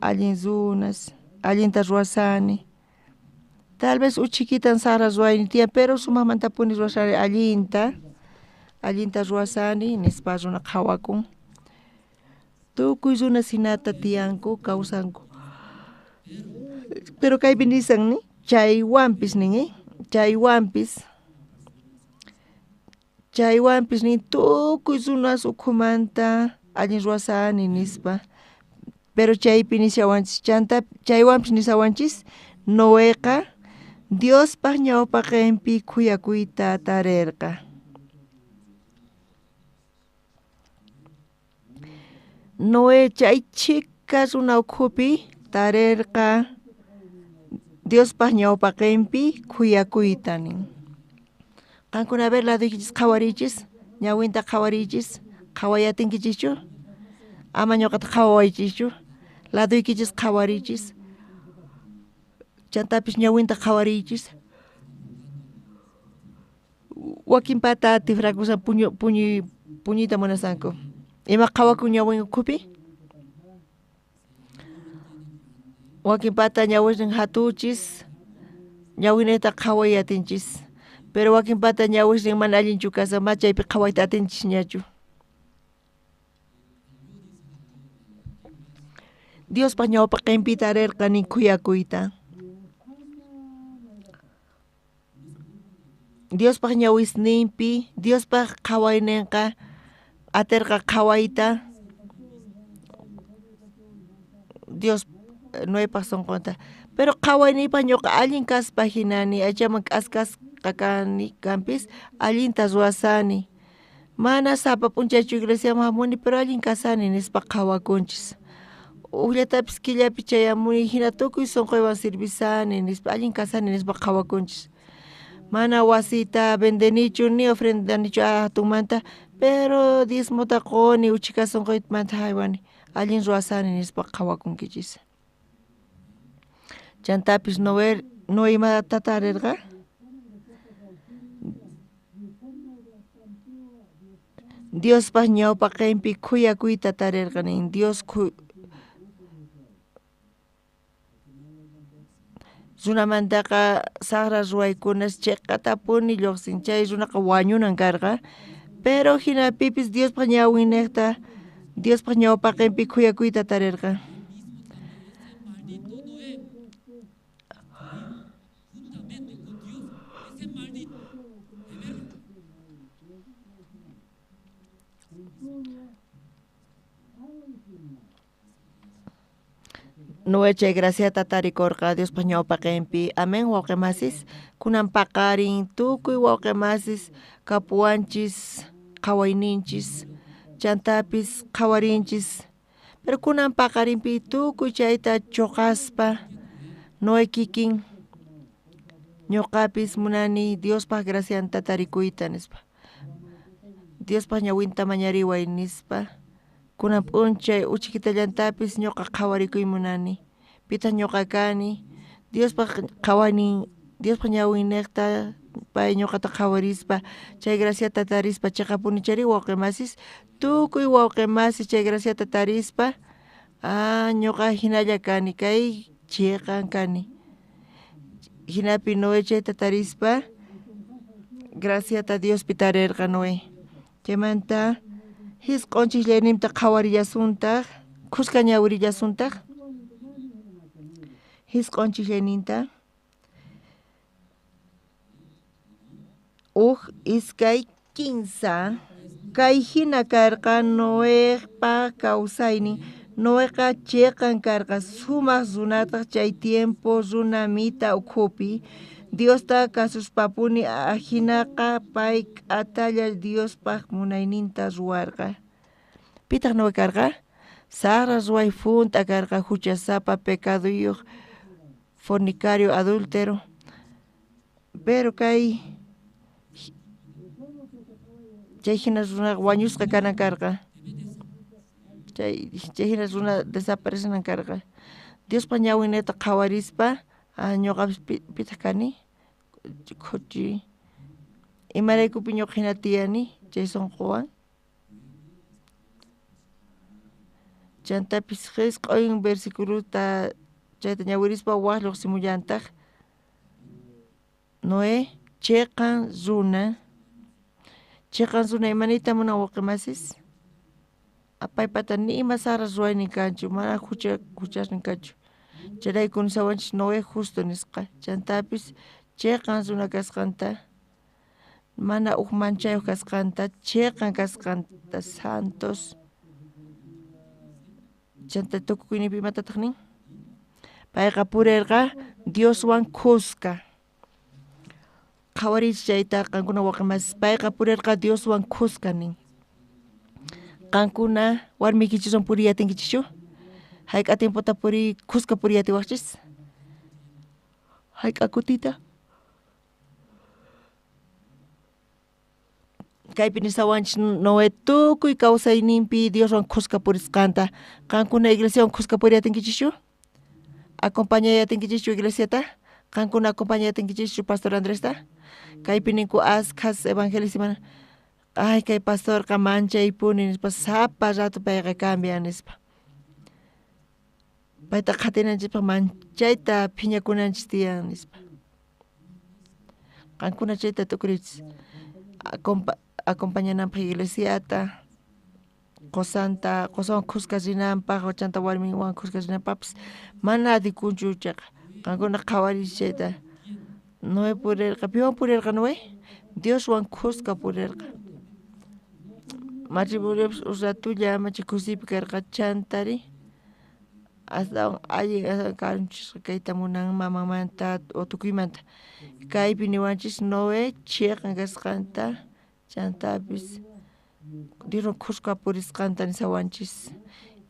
Allin runas, allinta ruwasani. Tal vez uchikitan saqra ruwayni tiyan, pero sumaqmantapuni ruwasani allinta, allinta ruwasani nispa runa qhawakun. Tukuy runas hinata tiyanku, kawsanku. Pero kaypi nisan ni, chaywanpis nin, chaywanpis, chaywanpis nin tukuy runas ukhumanta allin ruwasani nispa. Pero chaypi nishawanchis, chanta chaywanpis nisawanchis, Noeqa Diospaj ñawpaqenpi khuyakuyta tarerqa. Noé chay chhika runa ukhupi tarerqa Diospaj ñawpaqenpi khuyakuyta nin. Qankuna a ver laduykichis qhawariychis, ñawinta qhawariychis, qhawayatinkichikchu? Ama ñuqata qhawawaychischu, laduykichis qhawariychis, chantapis ñawinta qhawariychis. Wakinpata tifrakusan puñuyta munasanku. Ima qhawakun ñawin ukhupi? Wakinpata ñawisnin hatuchis, ñawineta qhaway atinchis. Pero wakinpata ñawisnin mana allinchu kasan, ma chaypi qhawayta atinchisñachu. Diospaj ñawpaqenpi tarerqa nin khuyakuyta. Diospaj ñawisninpi, Diospaj qhawayninqa aterqa qhawayta Dios Noepaj sunqunta. Pero qhawayniypaj ñuqa allin kaspa hinani, aychaman k'askasqa kani kanpis, allinta ruwasani. Mana sapa p'unchaychu iglesiaman hamuni, pero allin kasani nispa qhawakunchis. Ujllatapis killapi chayamuni hina tukuy sunquywan sirvisani nispa, allin kasani nispa qhawakunchis. Mana wasita vendenichu ni ofrendanichu hatunmanta, pero diezmota quni uchika sunquymanta haywani, allin ruwasani nispa qhawakunkichis. Chantapis Noé imata tarirqa? Diospaj ñawpaqenpi khuyakuyta tarirqa nin. Dios runamantaqa saqra ruwaykunas chiqatapuni lluqsin, chay runaqa wañunan karqa, pero hinapipis Diospaj ñawinniqta, Diospaj ñawpaqenpi khuyakuyta tarirqa. Noé chay graciata tarikurqa Diospaj ñawpaqenpi. Amén, wawqimasis. Kunan paqarin tukuy wawqimasis kapuwanchis, qhawayninchis, chantapis qhawarinchis. Pero kunan paqarinpi tukuy chayta chuqaspa Noé kikin ñuqapis munani Diospaj gracianta tarikuyta nispa. Diospaj ñawinta mañariway nispa. Kunan p'unchay uchikitallantapis ñuqa qhawarikuy munani. Pitaq ñuqa kani? Diospaj qhawaynin, Diospaj ñawinniqta pay ñuqata qhawarispa chay graciata tarispa chiqapuni chayri wawqimasis, tukuy wawqimasis chay graciata tarispa, ah ñuqa hinalla kani, kay chiqan kani. Hinapi Noé chayta tarispa graciata Diospi tarirqa Noé. Chaymanta hisq'onchisllayninta qhawarillasuntaq, khuska ñawirillasuntaq. Hisq'onchisllayninta. Uj, iskay, kinsa. Kay hina karqa Noepa kawsaynin. Noeqa chiqan karqa, sumaq runataq chay tiempo runa mita ukhupi. Diosta kasuspapuni ajinaqa pay k'atalla Diospaj munayninta ruwarqa. Pitaq Noé karqa? Saqra ruway junt'a karqa, huchasapa, pecaduyuq, fornicario, adúltero. Pero kay chay hina runaqa wañusqa kanan karqa. Chay chay hina runa desaparecenan karqa. Diospa ñawinninta qhawarispa, ñuqapis pitaq kani? Khuchi. Imaraykupi ñuqa hina tiyani chay sunquwan? Chantapis jisq'on versiculota chayta ñawirispa waj lluqsimullantaq. Noé chiqan runa, chiqan runa ima niyta munan wawqimasis? Paypata ni ima saqra ruwaynin kanchu, mana jucha juchasnin kanchu. Chayrayku nisawanchis Noé justo nisqa. Chantapis chiqan runa kasqanta, mana uj manchayuq kasqanta, chiqan kasqanta, santos. Chanta tukukuyninpi imatataq nin? Payqa purirqa Dioswan khuska. Qhawariychis chayta qankuna wawqimasis, payqa purirqa Dioswan khuska nin. Qankuna warmiykichiswan puriy atinkichischu? Hayk'a tiempota puriy khuska puriy atiwaqchis? Hayk'a kutita? Kaypi nisawanchis Noé tukuy kawsayninpi Dioswan khuska purisqanta. Qankuna iglesiawan khuska puriy atinkichischu? Acompañay atinkichischu iglesiata? Qankuna acompañay atinkichischu Pastor Andresta? Kaypi ninku askhas evangelista ay kay pastorqa manchaypuni nispa sapa rato payqa cambian nispa. Payta qhatinanchispaq manchayta phiñakunanchis tiyan nispa. Qankuna chayta t'ukuriychis. Acompañananpaq iglesiata, qosanta, qosanwan khuska rinanpaq, chanta warminwan khuska rinanpaqpis mana atikunchu chayqa. Qankuna qhawariychis chayta. Noé purirqa, piwan purirqa Noé? Dioswan khuska purirqa. Matrimoniopish uj ratolla machi kusiypi karqa chantari astawan allin astawan karunchisqa kayta munan mamanmanta o tukuymanta. Kaypi niwanchis Noé chiqan kasqanta chantapis Dioswan khuska purisqanta nisawanchis.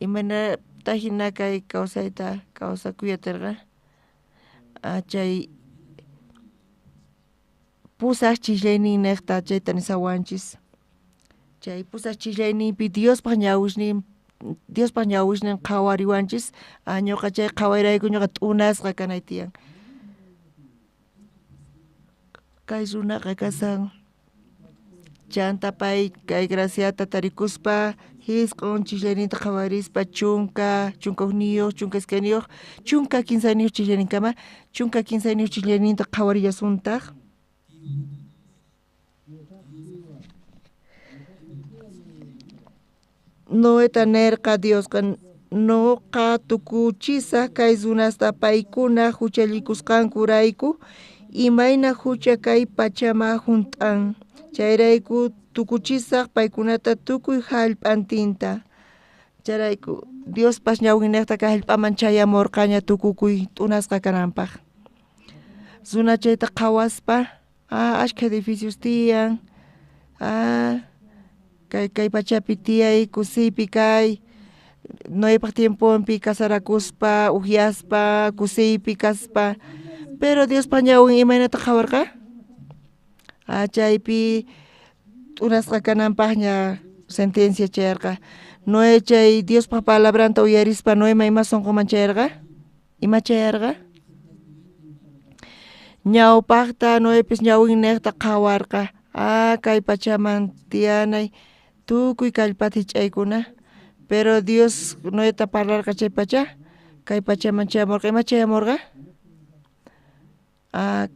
Imaynata jina kay kawsayta kawsakuy atirqa? Chay pusaq chisllayniniqta chayta nisawanchis. Chay pusaq chisllayninpi Diospaq ñawisnin Diospaq ñawisnin qhawariwanchis, ñuqa chay qhawayrayku ñuqa t'unasqa kanay tiyan. Kay runaqa kasan chanta pay kay graciata tarikuspa jisq'on chislayninta qhawarispa chunka, chunka ujniyuq, chunka iskayniyuq, chunka kinsayniyuq chislayninkama, chunka kinsayniyuq chislayninta qhawarillasuntaq. Noeta nerqa Diosqa noqa tukuchisaj kay runasta paykuna juchallikusqankurayku, imayna jucha kay pachaman junt'an. Chayrayku tukuchisaj paykunata tukuy jallp'antinta. Chayrayku Diospas ñawinejta kay jallp'aman chayamorqaña tukukuy t'unasqa kananpaq. Runa chayta qhawaspa, ashkha edificios tiyan, kay kay pachapi tiyay, kusiypi kay, Noepaj tiemponpi casarakuspa, ujyaspa, kusiypi kaspa, pero Diospa ñawin imaynata qhawarqa? Chaypi t'unasqa kananpaqña sentencia chayarqa. Noé chay Diospa palabranta uyarispa Noema ima sunquman chayarqa? Ima chayarqa? Ñawpaqta Noepis ñawinniqta qhawarqa. Kay pachaman tiyanay tukuy kallpata hich'aykuna. Pero Dios Noeta parlarqa chay pacha, kay pachaman chayamurqa. Ima chayamurqa?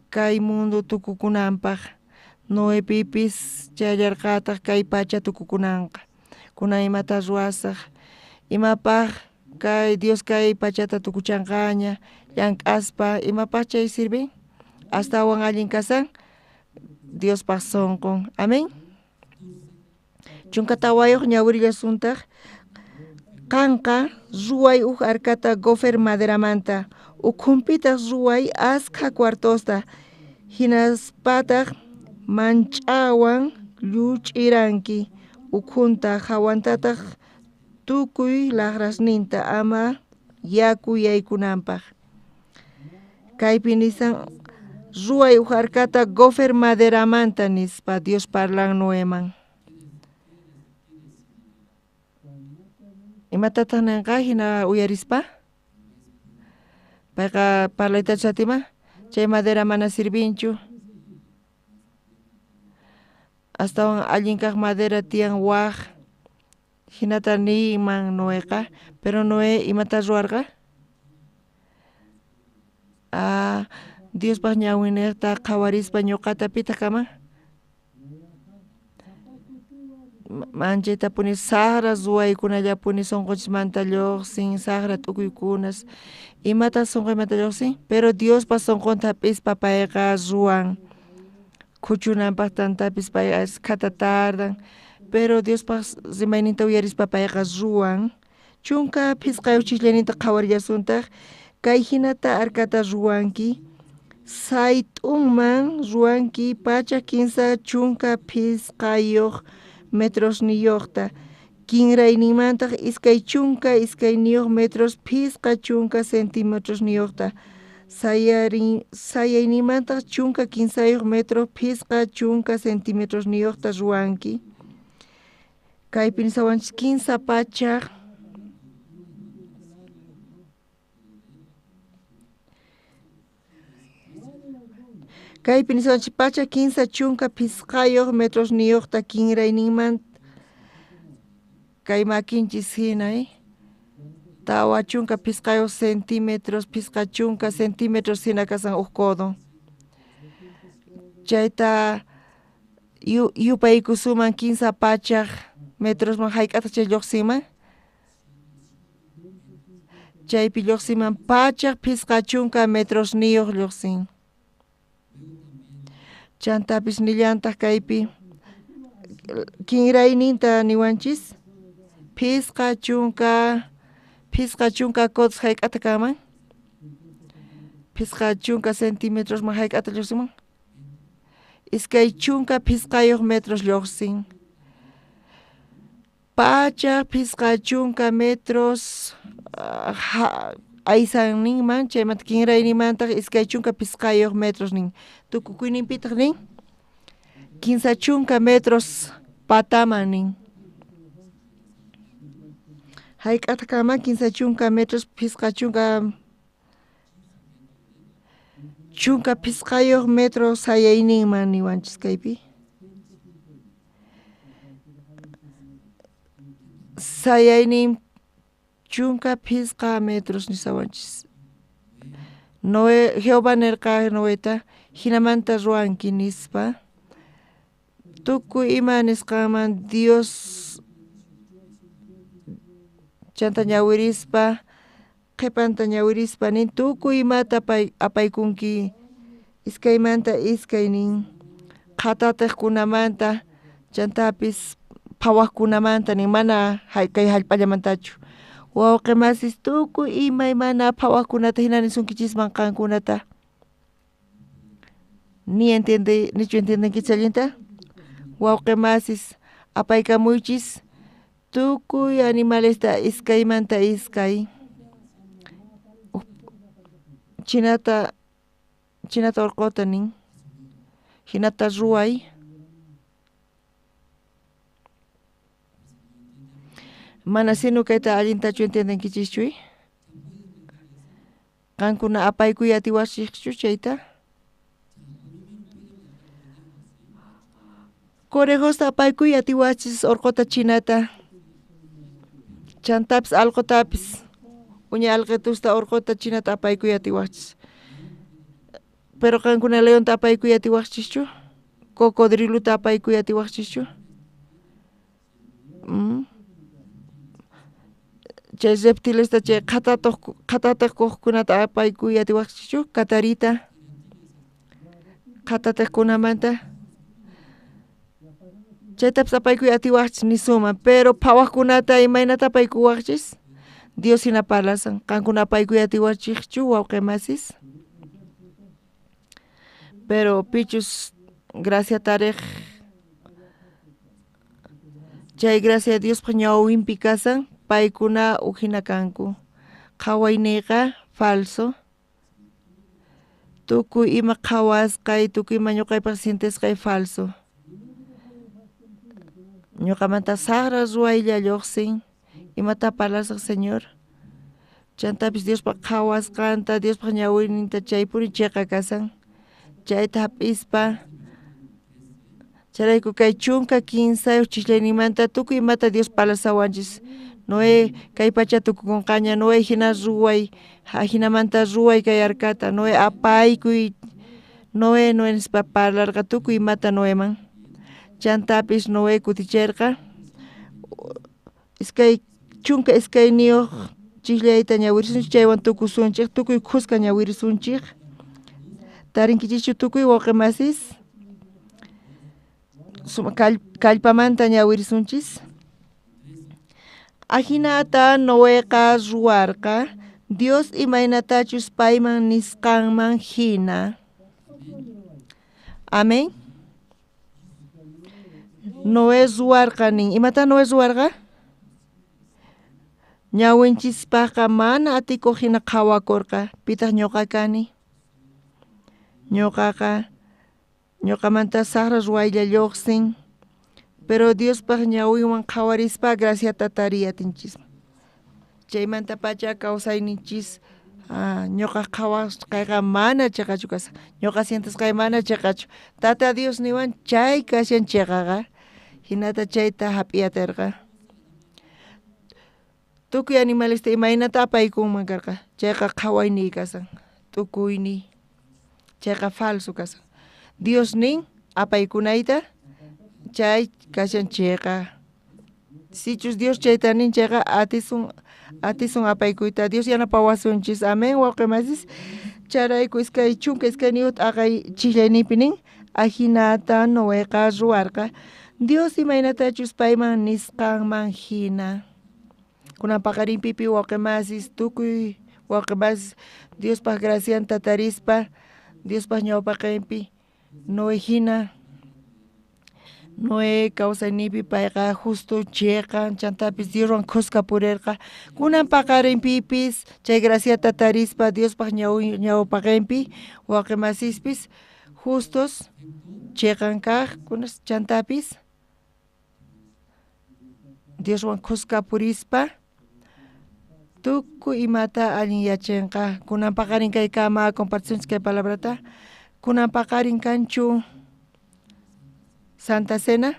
Kay mundo tukukunanpaq. Noepipis chayallarqataq kay pacha tukukunanqa. Kunan imata ruwasaq? Imapaq kay Dios kay pachata tukuchanqaña llank'aspa, imapaq chay sirvin? Astawan allin kasan Diospaq sunqun. Amén. Chunka tawayuq ñawirillasuntaq. Qanqa ruway uj arcata gofer maderamanta, ukhunpitaq ruway askha cuartosta, hinaspataq manch'awan lluch'iranki ukhunta, hawantataq tukuy laqrasninta ama yaku yaykunanpaq. Kaypi nisan ruway uj arcata gofer maderamanta nispa Dios parlan Noeman. Imatataq ninqa hina uyarispa? Payqa parlaytachu atinman? Chay madera mana sirvinchu. Astawan allin kaq madera tiyan waj hinata niyman Noeqa, pero Noé imata ruwarqa? Ah, Diospaq ñawinniqta qhawarispa ñuqata pitaq kanman? Manchaytapuni saqra ruwaykunallapuni sunqunchismanta lluqsin, saqra t'ukuykunas, imataq sunquymanta lluqsin? Pero Diospa sunqunta hap'ispa payqa ruwan, khuchunanpaq tantapis pay askhata tardan, pero Diospaq rimayninta uyarispa payqa ruwan. 15 chiqllayninta qhawarillasuntaq, kay hinata arcata ruwanki, sayt'unman ruwanki 135 metrosniyuqta, kinrayninmantaq 22 metros 50 centimetrosniyuqta, sayayninmantaq 13 metros 50 centimetrosniyuqta ruwanki. Kaypi nisawanchis 300 Kaypi nisawanchis 135 metrosniyuqta kinrayninman kay makinchis hina, 45 centímetros 50 centímetros hina kasan uj codo. Chayta yupaykusuman 300 metrosman hayk'ataq chay lluqsinman? Chaypi lluqsinman 150 metrosniyuq lluqsin. Chantapis nillantaq kaypi kinrayninta niwanchis 50 codos hayk'ata kanman? 50 centimetrosman hayk'ata lluqsinman? 25 metros lluqsin. 150 metros aysanninman, chaymanta kinrayninmantaq 25 metros nin. Tukukuyninpitaq nin 30 metros pataman nin. Hayk'ataq kanman 30 metros 50 15 metros sayayninman niwanchis kaypi. Sayaynin 15 metros nisawanchis. Noé, Jehová nirqa Noeta hinamanta ruwanki nispa. Tukuy ima nisqanman Dios chanta ñawirispa, qhipanta ñawirispa nin tukuy imata apaykunki iskaymanta iskay nin qhatatiqkunamanta chantapis phawaqkunamanta nin mana kay hallp'allamantachu. Wawqi masis tukuy imaymana phawaqkunata hina nisunkichisman qankunata. Ni entiende, nichu entiendenkichis allinta? Wawqi masis apaykamuychis tukuy animalesta iskaymanta iskay. Chinata urquta nin hinata ruway. Mana sinu kayta allintachu entiendenkichischu? Qankuna apaykuy atiwaschiqchu chayta? Conejosta apaykuy atiwachis urquta chinata, chantapis allqutapis uña allqitusta urquta chinata apaykuy atiwachis. Pero qankuna leonta apaykuy atiwaqchischu? Cocodriluta apaykuy atiwaqchischu? Chay reptilesta chay qhatatiqkunata apaykuy atiwaqchischu? Katarita qhatatiqkunamanta chaytapis apaykuy atiwaqchis nisuman, pero phawaqkunata imaynata apaykuwaqchis? Dios hina parlasan, qankuna apaykuy atiwachikchu wawqi masis? Pero pichus gracia tariq chay gracia Diospaq ñawinpi kasan, paykuna ujina kanku. Qhawayniyqa falso. Tukuy ima qhawasqay, tukuy ima ñuqaypaq sientesqay falso. Ñuqamanta saqra ruwaylla lluqsin, Imata parlasaj Señor? Chantapis Diospaj qhawasqanta, Diospaj ñawiyninta chaypuni chiqa kasan. Chayta hap'ispa chayrayku kay 13 chisllaynimanta tukuy imata Dios parlasawanchis. Noé kay pacha tukukunqaña, Noé hina ruway, ajinamanta ruway kay arcata, Noé apaykuy, Noé Noé nispa parlarqa tukuy imata Noeman. Chantapis Noé kuticherqa 22 chisllayta ñawirisunchik, chaywan tukusunchik, tukuy khuska ñawirisunchik. Tarinkichischu tukuy wawqi masis? Kallpamanta ñawirisunchis. Ajinata Noeqa ruwarqa Dios imaynatachus payman nisqanman hina. Amén. Noé ruwarqa nin. Imata Noé ruwarqa? Ñawinchispaqqa mana atikuq hina qhawakurqa. Pitaq ñuqa kani? Ñuqaqa ñuqamanta saqra ruwaylla lluqsin. Pero Diospaq ñawinwan qhawarispa graciata tariy atinchisman. Chaymanta pacha kawsayninchis ñuqa qhawasqayqa mana chiqachu kashan. Ñuqa sientisqay mana chiqachu. Tata Dios niwan chay kashan chiqaqa. Hinata chayta hap'iyatirqa. Tukuy animalesta imaynata apaykunman karqa. Chayqa qhawayniy kasan. Tukuyniy. Chayqa falso kasan. Dios nin apaykunayta chay kashan chiqa. Sichus Dios chayta nin chayqa atisun apaykuyta. Dios yanapawasunchis. Amén, wawqi masis. Chayrayku 22 t'aqay chisllayninpi nin ajinata Noeqa ruwarqa Dios imaynatachus payman nisqanman hina. Kunan paqarinpipi wawqi masis, tukuy wawqi masis Diospaq gracianta tarispa Diospaq ñawpaqinpi Noé hina Noé kawsayninpi payqa justo chiqan chantapis Dioswan khuska purirqa. Kunan paqarinpipis chay graciata tarispa Diospaq ñawpaqinpi wawqi masispis justos chiqan kaq chantapis Dioswan khuska purispa tukuy imata allin yachenqa. Kunan paqarin kaykama compartisunchis kay palabrata. Kunan paqarin kanchu Santa Cena.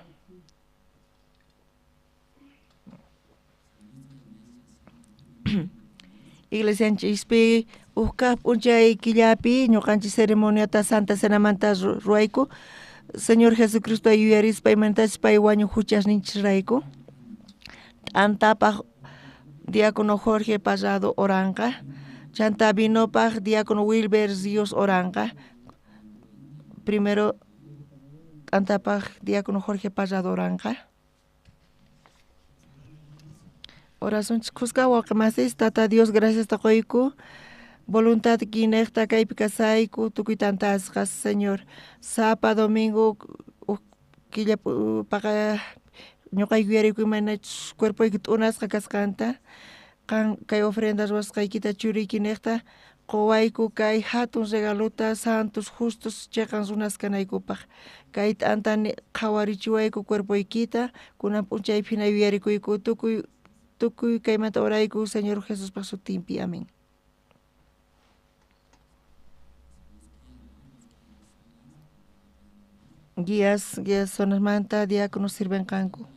Iglesianchispi uj p'unchay killapi ñuqanchis ceremoniata Santa Cenamanta ruwayku. Señor Jesucristo yuyarispa imaynatachus pay wañu huchasninchisrayku. T'antapaj diácono Jorge Parrado oranqa. Chanta vinopaj diácono Wilber Ríos oranqa. Primero t'antapaj diácono Jorge Parrado oranqa. Orasunchis khuska wawqi masis. Tata Dios gracias ta qoyku. Voluntad kinejta kaypi kasayku tukuy tantasqas Señor. Sapa domingo uj killa paqa ñuqayku yuyariyku imaynachus cuerpoyki t'unasqa kasqanta. Qan kay ofrenda ruwasqaykita churiykinejta quwayku kay hatun regalota santos justos chiqan runas kanaykupaq. Kay t'anta qhawarichiwayku cuerpoykita kunan p'unchaypi hina yuyarikuyku tukuy kaymanta orayku Señor Jesuspaq sutinpi. Amén. Guías zonasmanta diáconos sirvenqanku.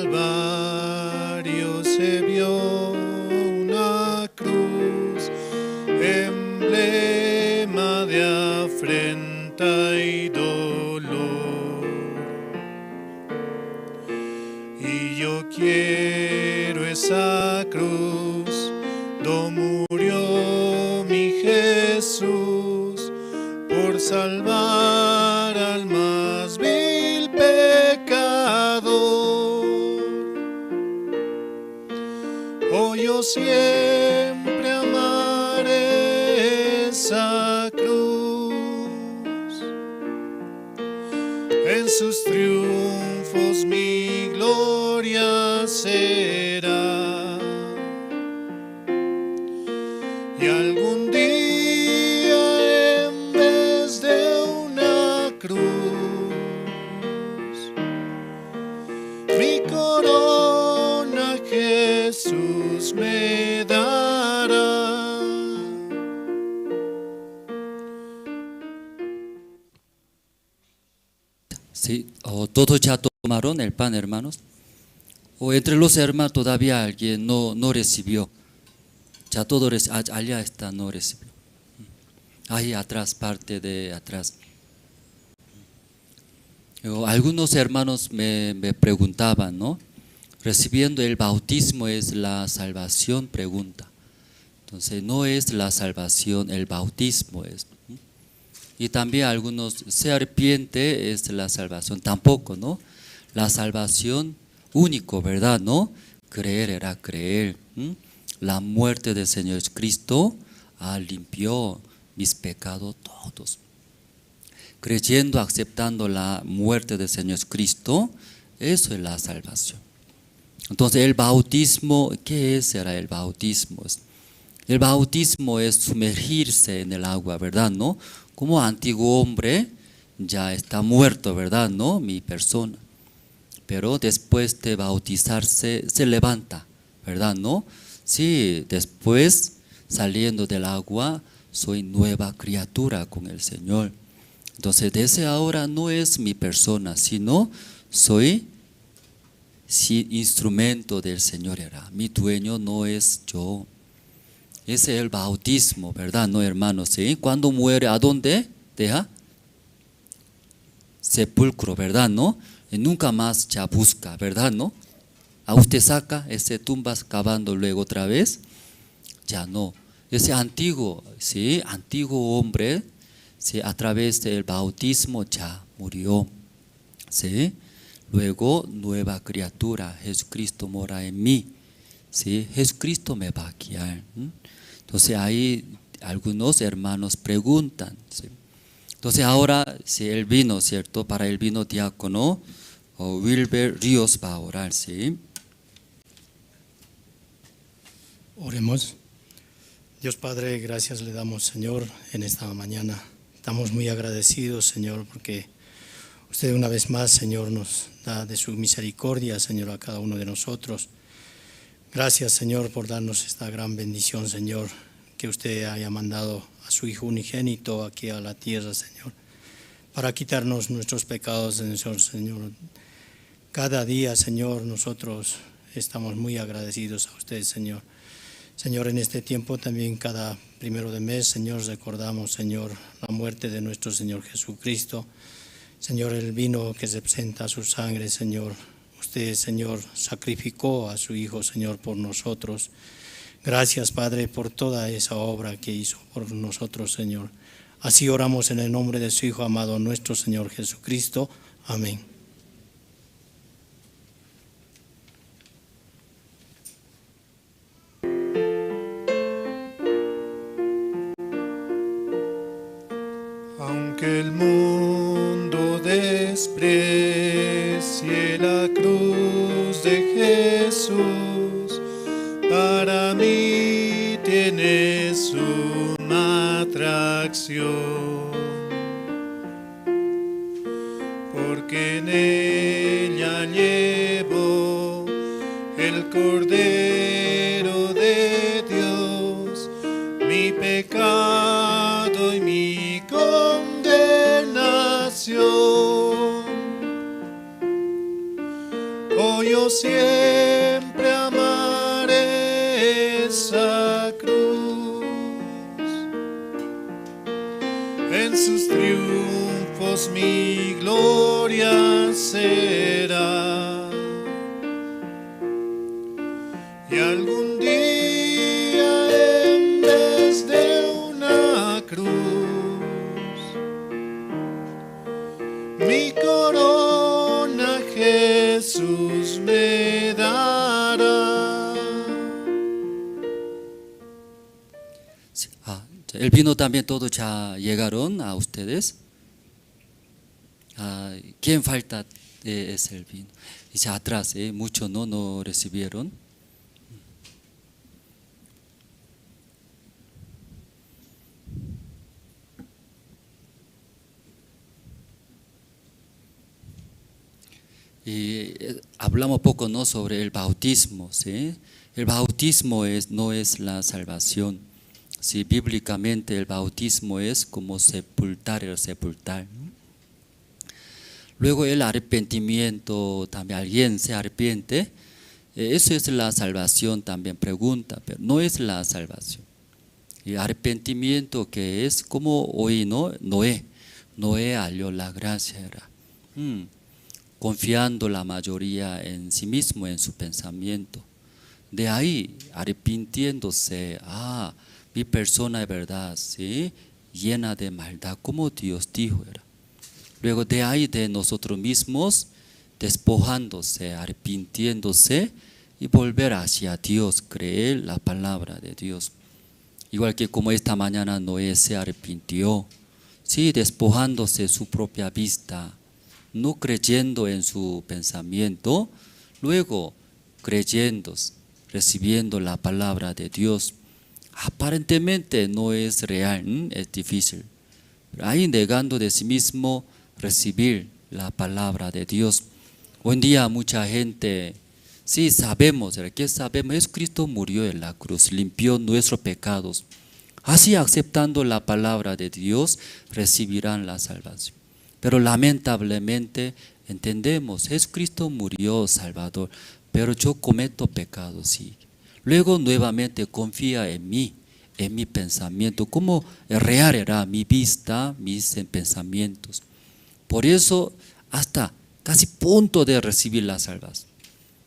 Calvario se vio una cruz, emblema de afrenta y dolor. Y yo quiero Esa cruz do murió mi Jesús por salvar al más vil pecador. Oh, yo siempre amaré esa cruz. En sus triunfos mi gloria será. Y algún día en vez de una cruz, mi corona Jesús me dará. Sí, o todos ya tomaron el pan, hermanos. O entre los hermanos todavía alguien no recibió. Ya todo allá está, no recibió. Ahí atrás, parte de atrás. O algunos hermanos me preguntaban, ¿no? Recibiendo el bautismo es la salvación, pregunta. Entonces no es la salvación, el bautismo es. Y también algunos se arrepiente es la salvación, tampoco, ¿no? La salvación único, ¿verdad? ¿No? Creer era creer. La muerte del Señor Jesucristo limpió mis pecados todos. Creyendo, aceptando la muerte del Señor Jesucristo, eso es la salvación. Entonces el bautismo, ¿qué es? Era el bautismo. El bautismo es sumergirse en el agua, ¿verdad? ¿No? Como antiguo hombre ya está muerto, ¿verdad? ¿No? Mi persona. Pero después de bautizarse se levanta, ¿verdad? ¿No? Sí, después saliendo del agua soy nueva criatura con el Señor. Entonces desde ahora no es mi persona, sino soy instrumento del Señor era. Mi dueño no es yo. Ese es el bautismo, ¿verdad? No, hermanos, ¿sí? Cuando muere, ¿a dónde deja? Sepulcro, ¿verdad? ¿No? Y nunca más ya busca, ¿verdad? ¿No? A usted saca ese tumba cavando luego otra vez, ya no. Ese antiguo, ¿sí? Antiguo hombre, ¿sí? A través del bautismo ya murió, ¿sí? Luego, nueva criatura, Jesucristo mora en mí, ¿sí? Jesucristo me va a guiar. Entonces ahí algunos hermanos preguntan, ¿sí? Entonces ahora, si él vino, ¿cierto? Para el vino diácono, o Wilber Ríos va a orar, ¿sí? Oremos. Dios Padre, gracias le damos, Señor, en esta mañana. Estamos muy agradecidos, Señor, porque usted una vez más, Señor, nos da de su misericordia, Señor, a cada uno de nosotros. Gracias, Señor, por darnos esta gran bendición, Señor, que usted haya mandado a su Hijo unigénito aquí a la tierra, Señor, para quitarnos nuestros pecados, Señor, Señor. Cada día, Señor, nosotros estamos muy agradecidos a usted, Señor. Señor, en este tiempo también cada primero de mes, Señor, recordamos, Señor, la muerte de nuestro Señor Jesucristo. Señor, el vino que representa su sangre, Señor. Usted, Señor, sacrificó a su Hijo, Señor, por nosotros. Gracias, Padre, por toda esa obra que hizo por nosotros, Señor. Así oramos en el nombre de su Hijo amado, nuestro Señor Jesucristo. Amén. Aunque el mundo desprecie la cruz de Jesús, para mí tiene suma atracción, porque en ella llevó el Cordero de Dios mi pecado y mi condenación. Oh, yo siempre amaré esa cruz. En sus triunfos mi gloria será. Y algún día en vez de una cruz, mi corona Jesús me dará. Ah, el vino también todos ya llegaron a ustedes. Ah, ¿quién falta? Es el vino. Dice atrás, muchos no recibieron. Y hablamos poco, ¿no?, sobre el bautismo, ¿sí? El bautismo no es la salvación. Sí, bíblicamente el bautismo es como sepultar el sepultar, ¿no? Luego el arrepentimiento, también alguien se arrepiente, eso es la salvación también, pregunta, pero no es la salvación. Y arrepentimiento que es como hoy, ¿no? Noé halló la gracia, era. Confiando la mayoría en sí mismo, en su pensamiento. De ahí, arrepintiéndose, mi persona es verdad, ¿sí? Llena de maldad, como Dios dijo, era. Luego de ahí de nosotros mismos, despojándose, arrepintiéndose y volver hacia Dios, creer la palabra de Dios. Igual que como esta mañana Noé se arrepintió, ¿sí? Despojándose su propia vista, no creyendo en su pensamiento, luego creyendo, recibiendo la palabra de Dios. Aparentemente no es real, es difícil. Pero ahí negando de sí mismo recibir la palabra de Dios. Hoy en día mucha gente, sí sabemos, ¿verdad? ¿Qué sabemos? Jesucristo murió en la cruz, limpió nuestros pecados. Así aceptando la palabra de Dios, recibirán la salvación. Pero lamentablemente entendemos, Jesucristo murió Salvador, pero yo cometo pecados, sí. Luego nuevamente confía en mí, en mi pensamiento, cómo real era mi vista, mis pensamientos. Por eso hasta casi punto de recibir la salvación.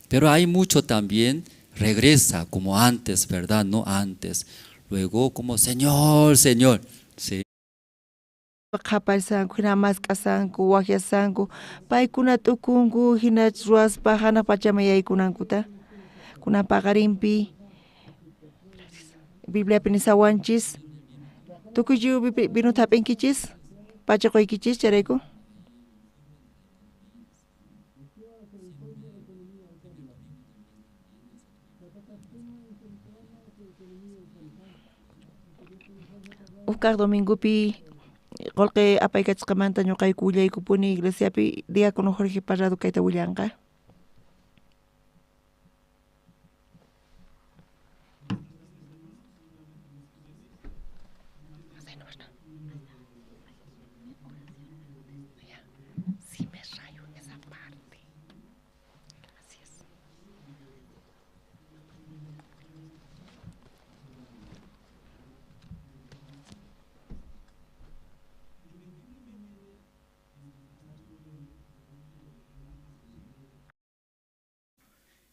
Pero hay mucho también, regresa como antes, ¿verdad? No antes. Luego como Señor, Señor. Sí. Qhaparsanku, hina mask'asanku, waqyasanku, paykuna t'ukunku, hina ruwaspa hanaq pachaman yaykunankuta. Kunan paqarinpi Bibliapi nisawanchis, tukuy lliw vinuta hap'inkichis, pachaquykichis chayrayku. Uj domingopi qolqe apaykachisqamanta ñuqayku willaykupuni iglesiapi diácono Jorge Parrado kayta willanqa. Sí me rayo en esa parte. Gracias.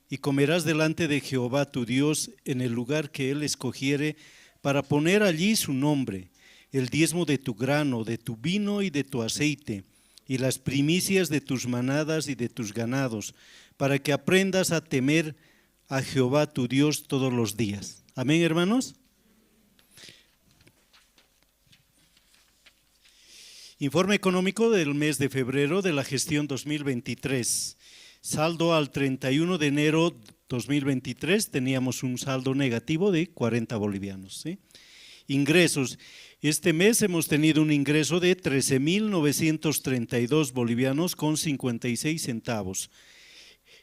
Y comerás delante de Jehová tu Dios en el lugar que él escogiere para poner allí su nombre, el diezmo de tu grano, de tu vino y de tu aceite, y las primicias de tus manadas y de tus ganados, para que aprendas a temer a Jehová tu Dios todos los días. Amén, hermanos. Informe económico del mes de febrero de la gestión 2023. Saldo al 31 de enero 2023, teníamos un saldo negativo de 40 bolivianos, ¿sí? Ingresos. Este mes hemos tenido un ingreso de 13.932 bolivianos con 56 centavos.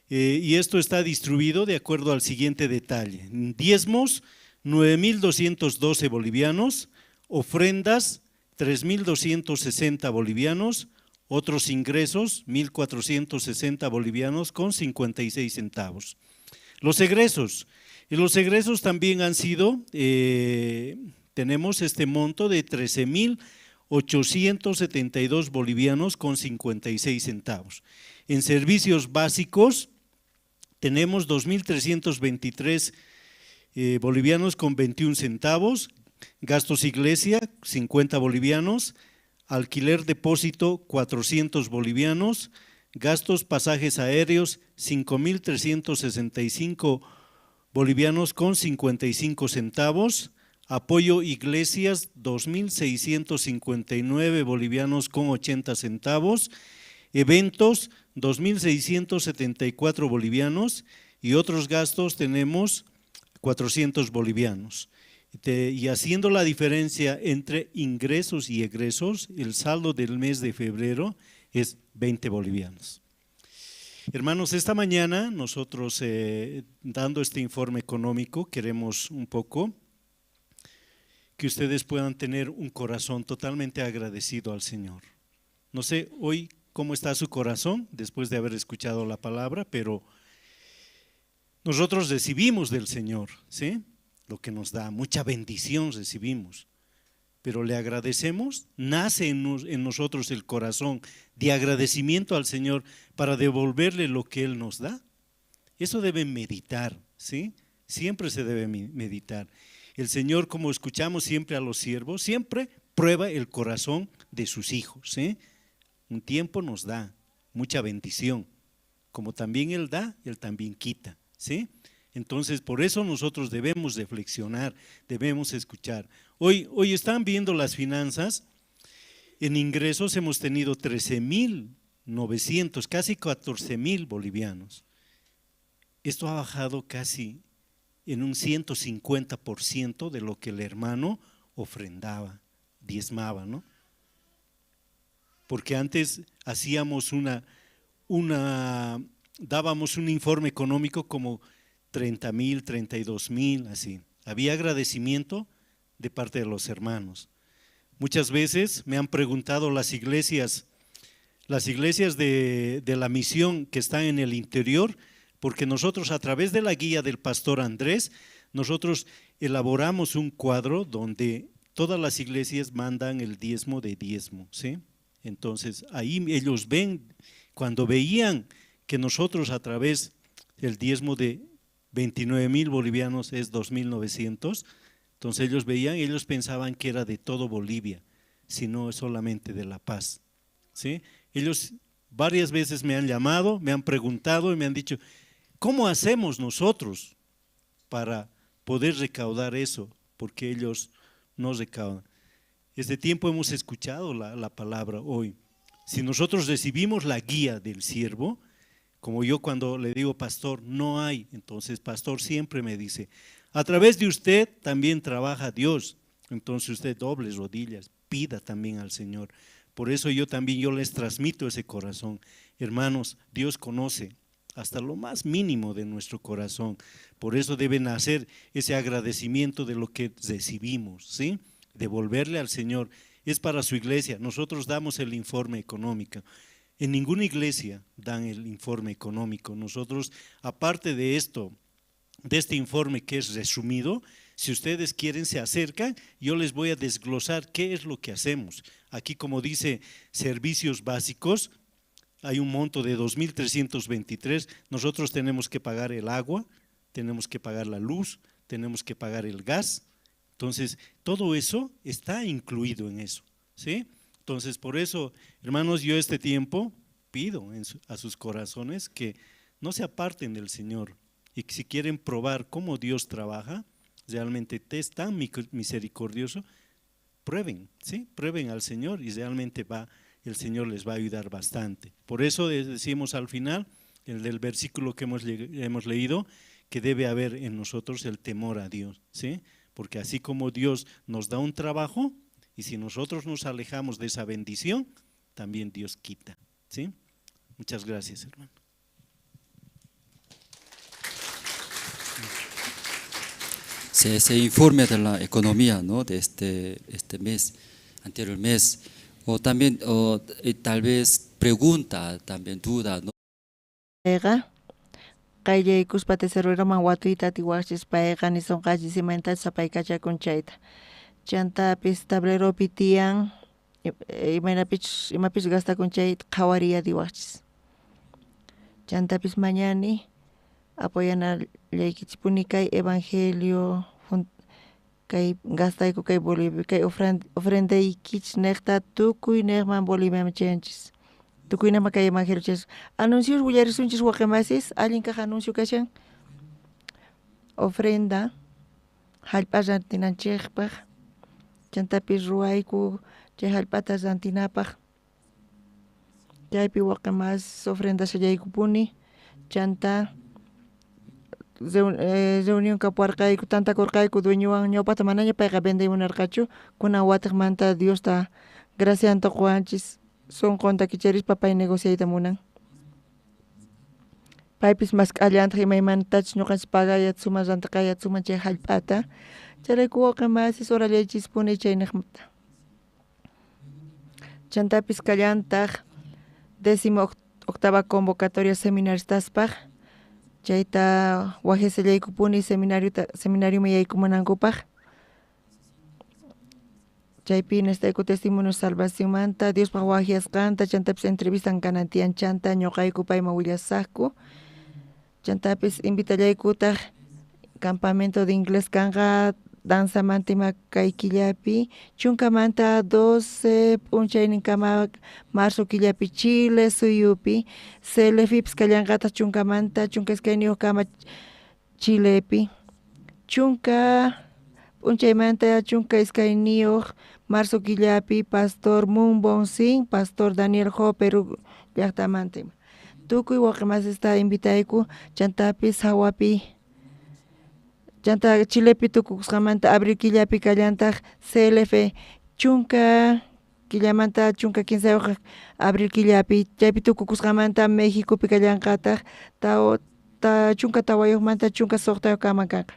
Y esto está distribuido de acuerdo al siguiente detalle. Diezmos, 9.212 bolivianos. Ofrendas, 3.260 bolivianos. Otros ingresos, 1.460 bolivianos con 56 centavos. Los egresos. Y los egresos también han sido, tenemos este monto de 13.872 bolivianos con 56 centavos. En servicios básicos, Tenemos 2.323 bolivianos con 21 centavos, gastos iglesia 50 bolivianos, alquiler depósito 400 bolivianos, gastos pasajes aéreos 5.365 bolivianos con 55 centavos, apoyo iglesias 2.659 bolivianos con 80 centavos, eventos 2.674 bolivianos y otros gastos tenemos 400 bolivianos. Y haciendo la diferencia entre ingresos y egresos, el saldo del mes de febrero es 20 bolivianos. Hermanos, esta mañana nosotros dando este informe económico queremos un poco que ustedes puedan tener un corazón totalmente agradecido al Señor. No sé hoy cómo está su corazón después de haber escuchado la palabra, pero nosotros recibimos del Señor, ¿sí? Lo que nos da, mucha bendición recibimos, pero le agradecemos, nace en nosotros el corazón de agradecimiento al Señor para devolverle lo que Él nos da. Eso debe meditar, ¿sí? Siempre se debe meditar. El Señor, como escuchamos siempre a los siervos, siempre prueba el corazón de sus hijos, ¿sí? Un tiempo nos da mucha bendición, como también Él da, Él también quita, ¿sí? Entonces, por eso nosotros debemos reflexionar, debemos escuchar. Hoy están viendo las finanzas. En ingresos hemos tenido 13.900, casi 14.000 bolivianos. Esto ha bajado casi en un 150% de lo que el hermano ofrendaba, diezmaba, ¿no? Porque antes hacíamos dábamos un informe económico como 30.000, 32.000, así. Había agradecimiento de parte de los hermanos. Muchas veces me han preguntado las iglesias de la misión que están en el interior, porque nosotros a través de la guía del pastor Andrés, nosotros elaboramos un cuadro donde todas las iglesias mandan el diezmo de diezmo, ¿sí? Entonces ahí ellos ven, cuando veían que nosotros a través del diezmo de 29.000 bolivianos es 2.900, entonces ellos veían, ellos pensaban que era de todo Bolivia, si no es solamente de La Paz, ¿sí? Ellos varias veces me han llamado, me han preguntado y me han dicho, ¿cómo hacemos nosotros para poder recaudar eso? Porque ellos no recaudan. Este tiempo hemos escuchado la palabra hoy. Si nosotros recibimos la guía del siervo, como yo cuando le digo, pastor, no hay, entonces pastor siempre me dice, a través de usted también trabaja Dios, entonces usted doble rodillas, pida también al Señor. Por eso yo también yo les transmito ese corazón. Hermanos, Dios conoce hasta lo más mínimo de nuestro corazón. Por eso debe nacer ese agradecimiento de lo que recibimos, ¿sí? Devolverle al Señor. Es para su iglesia. Nosotros damos el informe económico. En ninguna iglesia dan el informe económico. Nosotros, aparte de esto, de este informe que es resumido, si ustedes quieren se acercan, yo les voy a desglosar qué es lo que hacemos. Aquí, como dice servicios básicos, hay un monto de 2.323. Nosotros tenemos que pagar el agua, tenemos que pagar la luz, tenemos que pagar el gas. Entonces, todo eso está incluido en eso, ¿sí? Entonces, por eso, hermanos, yo este tiempo pido a sus corazones que no se aparten del Señor y que si quieren probar cómo Dios trabaja, realmente es tan misericordioso, prueben, ¿sí? Prueben al Señor y realmente el Señor les va a ayudar bastante. Por eso decimos al final, el del versículo que hemos leído, que debe haber en nosotros el temor a Dios, ¿sí? Porque así como Dios nos da un trabajo, y si nosotros nos alejamos de esa bendición, también Dios quita, ¿sí? Muchas gracias, hermano. Se informe de la economía, ¿no? De este mes, anterior mes, o también, o, tal vez pregunta, también duda, ¿no? Qayllaykuspa tesoreroman watuyta atiwaqchis payqa nisonqachis imaynatachus apaykachakun chayta. Chantapis tableropi tiyan imaynapichus imapichus gastakun chayta qhawariy atiwaqchis. Chantapis mañani Apoyanallaykichikpuni kay evangelio kay gastayku kay Bolivia kay ofrendaykichik nejta tukuy nejman Boliviaman chayanchis tukuy nejman kay evangelio chayanchis anuncios willarisunchis waqi masis allin kaj anuncio kashan ofrenda jallp'a rantinanchikpaq chantapis ruwayku chay jallp'ata rantinapaq chaypi waqi masis ofrendashallaykupuni chanta reunión kapuwarqayku tantakurqayku dueñowan ñawpaqta manaña payqa vendey munarqachu kunan watiqmanta Diosta gracianta quwanchis sunqunta kicharispa pay negociayta munan paypis mask'allantaq imaymanatachus ñuqanchis pagay atisunman rantiqay atisunman chay jallp'ata chayrayku wawqi masis orallaychispuni chayniqmanta chantapis kallantaq décimo octava convocatoria seminaristaspaq chayta wajyasallaykupuni seminariota seminarioman yaykumunankupaq chaypi necesitayku testimonio salvacionmanta Diospaq wajyasqanta chantapis entrevistan kanan tiyan chanta ñuqayku payman willasaqku chantapis invitallaykutaq campamento de inglés kanqa danzamanta ima kay killapi chunkamanta 12 p'unchayninkama marzo killapi Chile suyupi CLFpis kallanqataq chunkamanta 12 kama Chilepi chunka p'unchaymanta 12 marzo killapi pastor Moon Bonsin pastor Daniel Ho Perú llaqtamanta ima tukuy wawqi masista invitayku chantapis hawapi chanta Chilepi tukukusqanmanta abril killapi kallantaq CLF chunka killamanta 13 abril killapi chaypi tukukusqanmanta Mexicopi kallanqataq 14manta 16 kama kanqa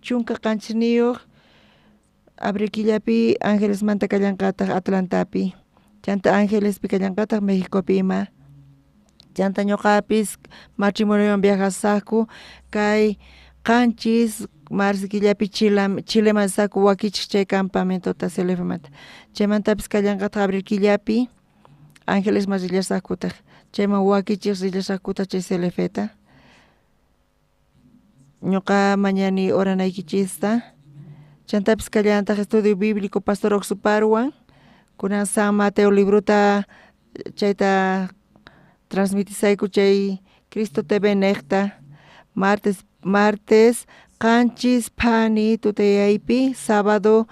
17 abril killapi Angelesmanta kallanqataq Atlantapi chanta Angelespi kallanqataq Mexicopi ima chanta ñuqapis matrimoniowan viajasaqku kay 7 marzo killapi Chileman risaqku wakichik chay campamentota CLFmanta chaymantapis kallanqataq abril killapi Angelesman rillasaqkutaq chayman wakichik rillasaqkutaq chay CLFta ñuqa mañani oranaykichista chantapis kallantaq estudio bíblico pastor Oxuparwan kunan San Mateo librota chayta transmitisayku chay Cristo TV nejta martes 7 phani tutayaypi sábado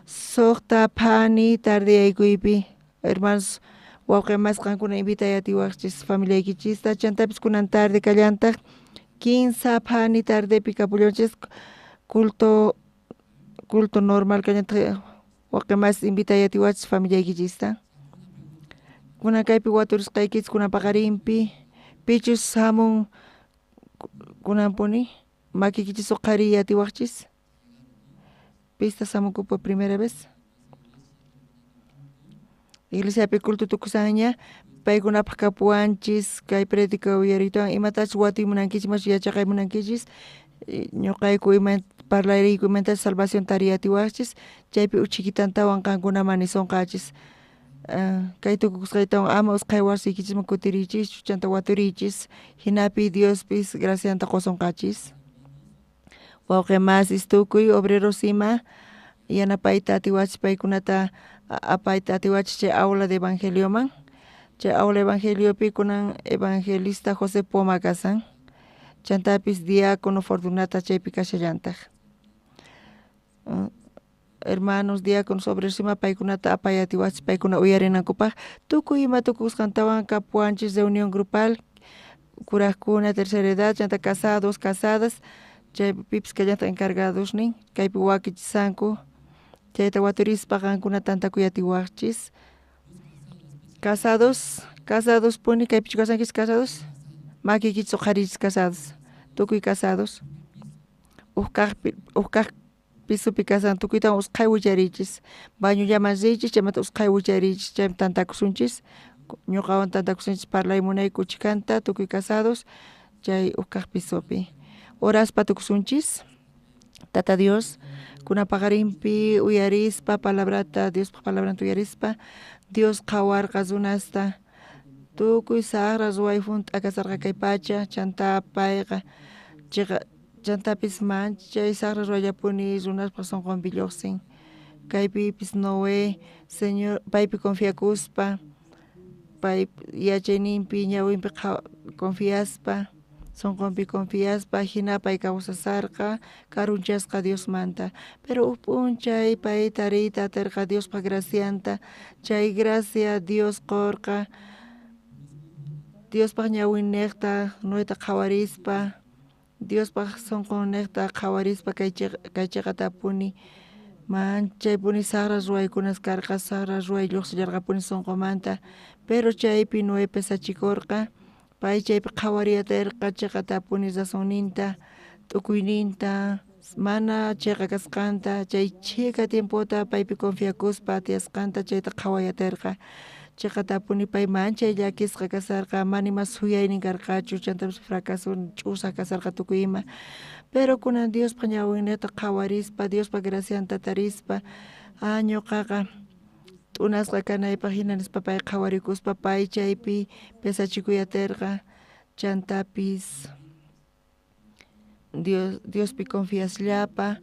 6 phani tardeyaykuypi hermanos wawqi masis qankuna invitay atiwaqchis familiaykichista chantapis kunan tarde kallantaq 15 phani tardepi kapullawanchis culto normal kallantaq wawqi masis invitay atiwachis familiaykichista kunan kaypi waturisqaykichis kunan paqarinpi pichus hamun kunanpuni makiykichis uqhariy atiwaqchis pistas hamunku por primera vez iglesiapi culto tukusanña paykunapaq kapuwanchis kay predica uyariytawan imatachus watuy munankichis imachus yachaqay munankichis ñuqayku ima parlariyku imantachus salvación tariy atiwaqchis chaypi uchhikitantawan qankunaman nisonqachis kay tukukusqaytawan ama usqhay wasiykichisman kutiriychischu chanta waturiychis jinapi Diospis gracianta qusonqachis wawqi masis tukuy obreros ima yanapayta atiwachis paykunata apayta atiwachis chay aula de evangelioman chay aula evangeliopi kunan evangelista José Poma kasan chantapis diácono Fortunata chaypi kashallantaq hermanos diáconos obreros ima paykunata apay atiwachis paykuna uyarinankupaq tukuy ima tukusqantawan kapuwanchis reunión grupal kurajkuna tercera edad chanta casados casadas chaypipis kallantaq encargadosnin kaypi wakichisanku chayta waturispa qankuna tantakuy atiwaqchis casados casados puni kaypichu kasankichis casados makiykichis uqhariychis casados tukuy casados uj kaq pisopi kasan tukuytawan usqhay wichariychis bañollaman riychis chaymanta usqhay wichariychis chaypi tantakusunchis ñuqawan tantakusunchis parlay munayku chhikanta tukuy casados chay uj kaq pisopi oraspa tukusunchis Tata Dios kunan paqarinpi uyarispa palabrata Diospaq palabranta uyarispa Dios qhawarqa runasta tukuy saqra ruway junt'a kasarqa kay pacha chanta payqa Cheqa chantapis manchay saqra ruwayllapuni runaspaj sonqonpi lluqsin. Kaypipis Noé Señor paypi confiakuspa, pay yachayninpi ñawinpi confiaspa, sonqonpi confiaspa, jina pay kawsasarqa karunchasqa Diosmanta. Pero uj p'unchay pay tariyta aterqa Diospa gracianta, chay gracia Dios qorqa, Diospaj ñawinniqta Noeta qhawarispa, Diospaj sonqonniqta qhawarispa kay cheqatapuni manchaypuni saqra ruwaykunas karqa, saqra ruway lluqsillarqapuni sonqomanta, pero chaypi Noé pesachikurqa, pay chaypi qhawariyaterqa cheqatapuni razonninta, t'ukuyninta, mana cheqa kasqanta, chay chhika tiempota paypi confiakuspa tiyasqanta chayta qhawayaterqa. Cheqatapuni pay manchay llakisqa kasarqa, mana ima suyaynin karqachu, chantapis fracaso ch'usaq kasarqa tukuy ima. Pero kunan Diospaj ñawinninta qhawarispa, Diospa gracianta tarispa, ah ñuqaqa t'unasqa kanaypaj jina nispa pay qhawarikuspa pay chaypi pesachikuyaterqa, chantapis Dios Diospi confiasllapa,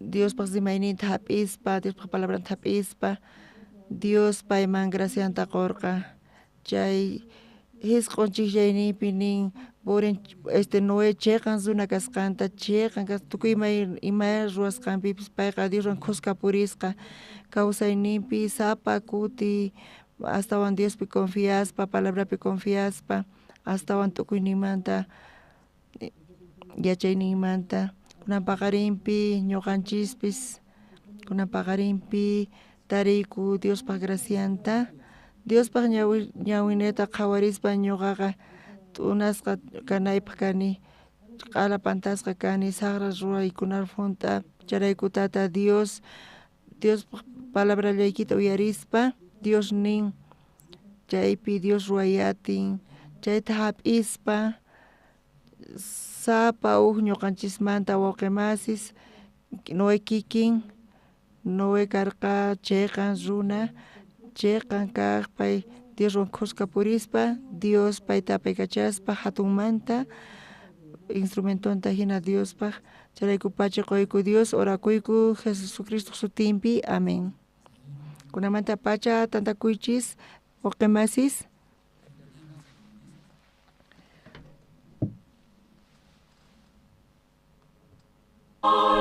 Diospaj rimayninta hap'ispa, Diospaj palabranta hap'ispa, Dios payman gracianta qorqa. Chay jisq'on chijllayninpi nin burin este Noé cheqan runa kasqanta, cheqan tukuy ima ruwasqanpipis payqa Dioswan khuska purisqa, kawsayninpi sapa kuti astawan Diospi confiaspa, palabrapi confiaspa, astawan tukuyninmanta yachayninmanta. Kunan paqarinpi ñuqanchispis, kunan paqarinpi tariyku Diospaj gracianta, Diospaj ñawineta qhawarispa ñuqaqa t'unasqa kanaypaj kani, q'ala pantasqa kani, saqra ruwaykuna junt'a, chayrayku Tata Dios, Diospaj palabrallaykita uyarispa, Dios nin chaypi Dios ruwayatin, chayta hap'ispa, sapa uj ñuqanchismanta wawqimasis, Noé kikin, Noé karqa cheqan runa, cheqan kaq pay Dioswan khuska purispa, Dios payta apaykachaspa hatunmanta instrumentonta hina Diospaj, chayrayku pacha qoyku Dios, orakuyku Jesucristo sutinpi, amén. Kunamanta pacha tantakuychis wawqimasis. Oh.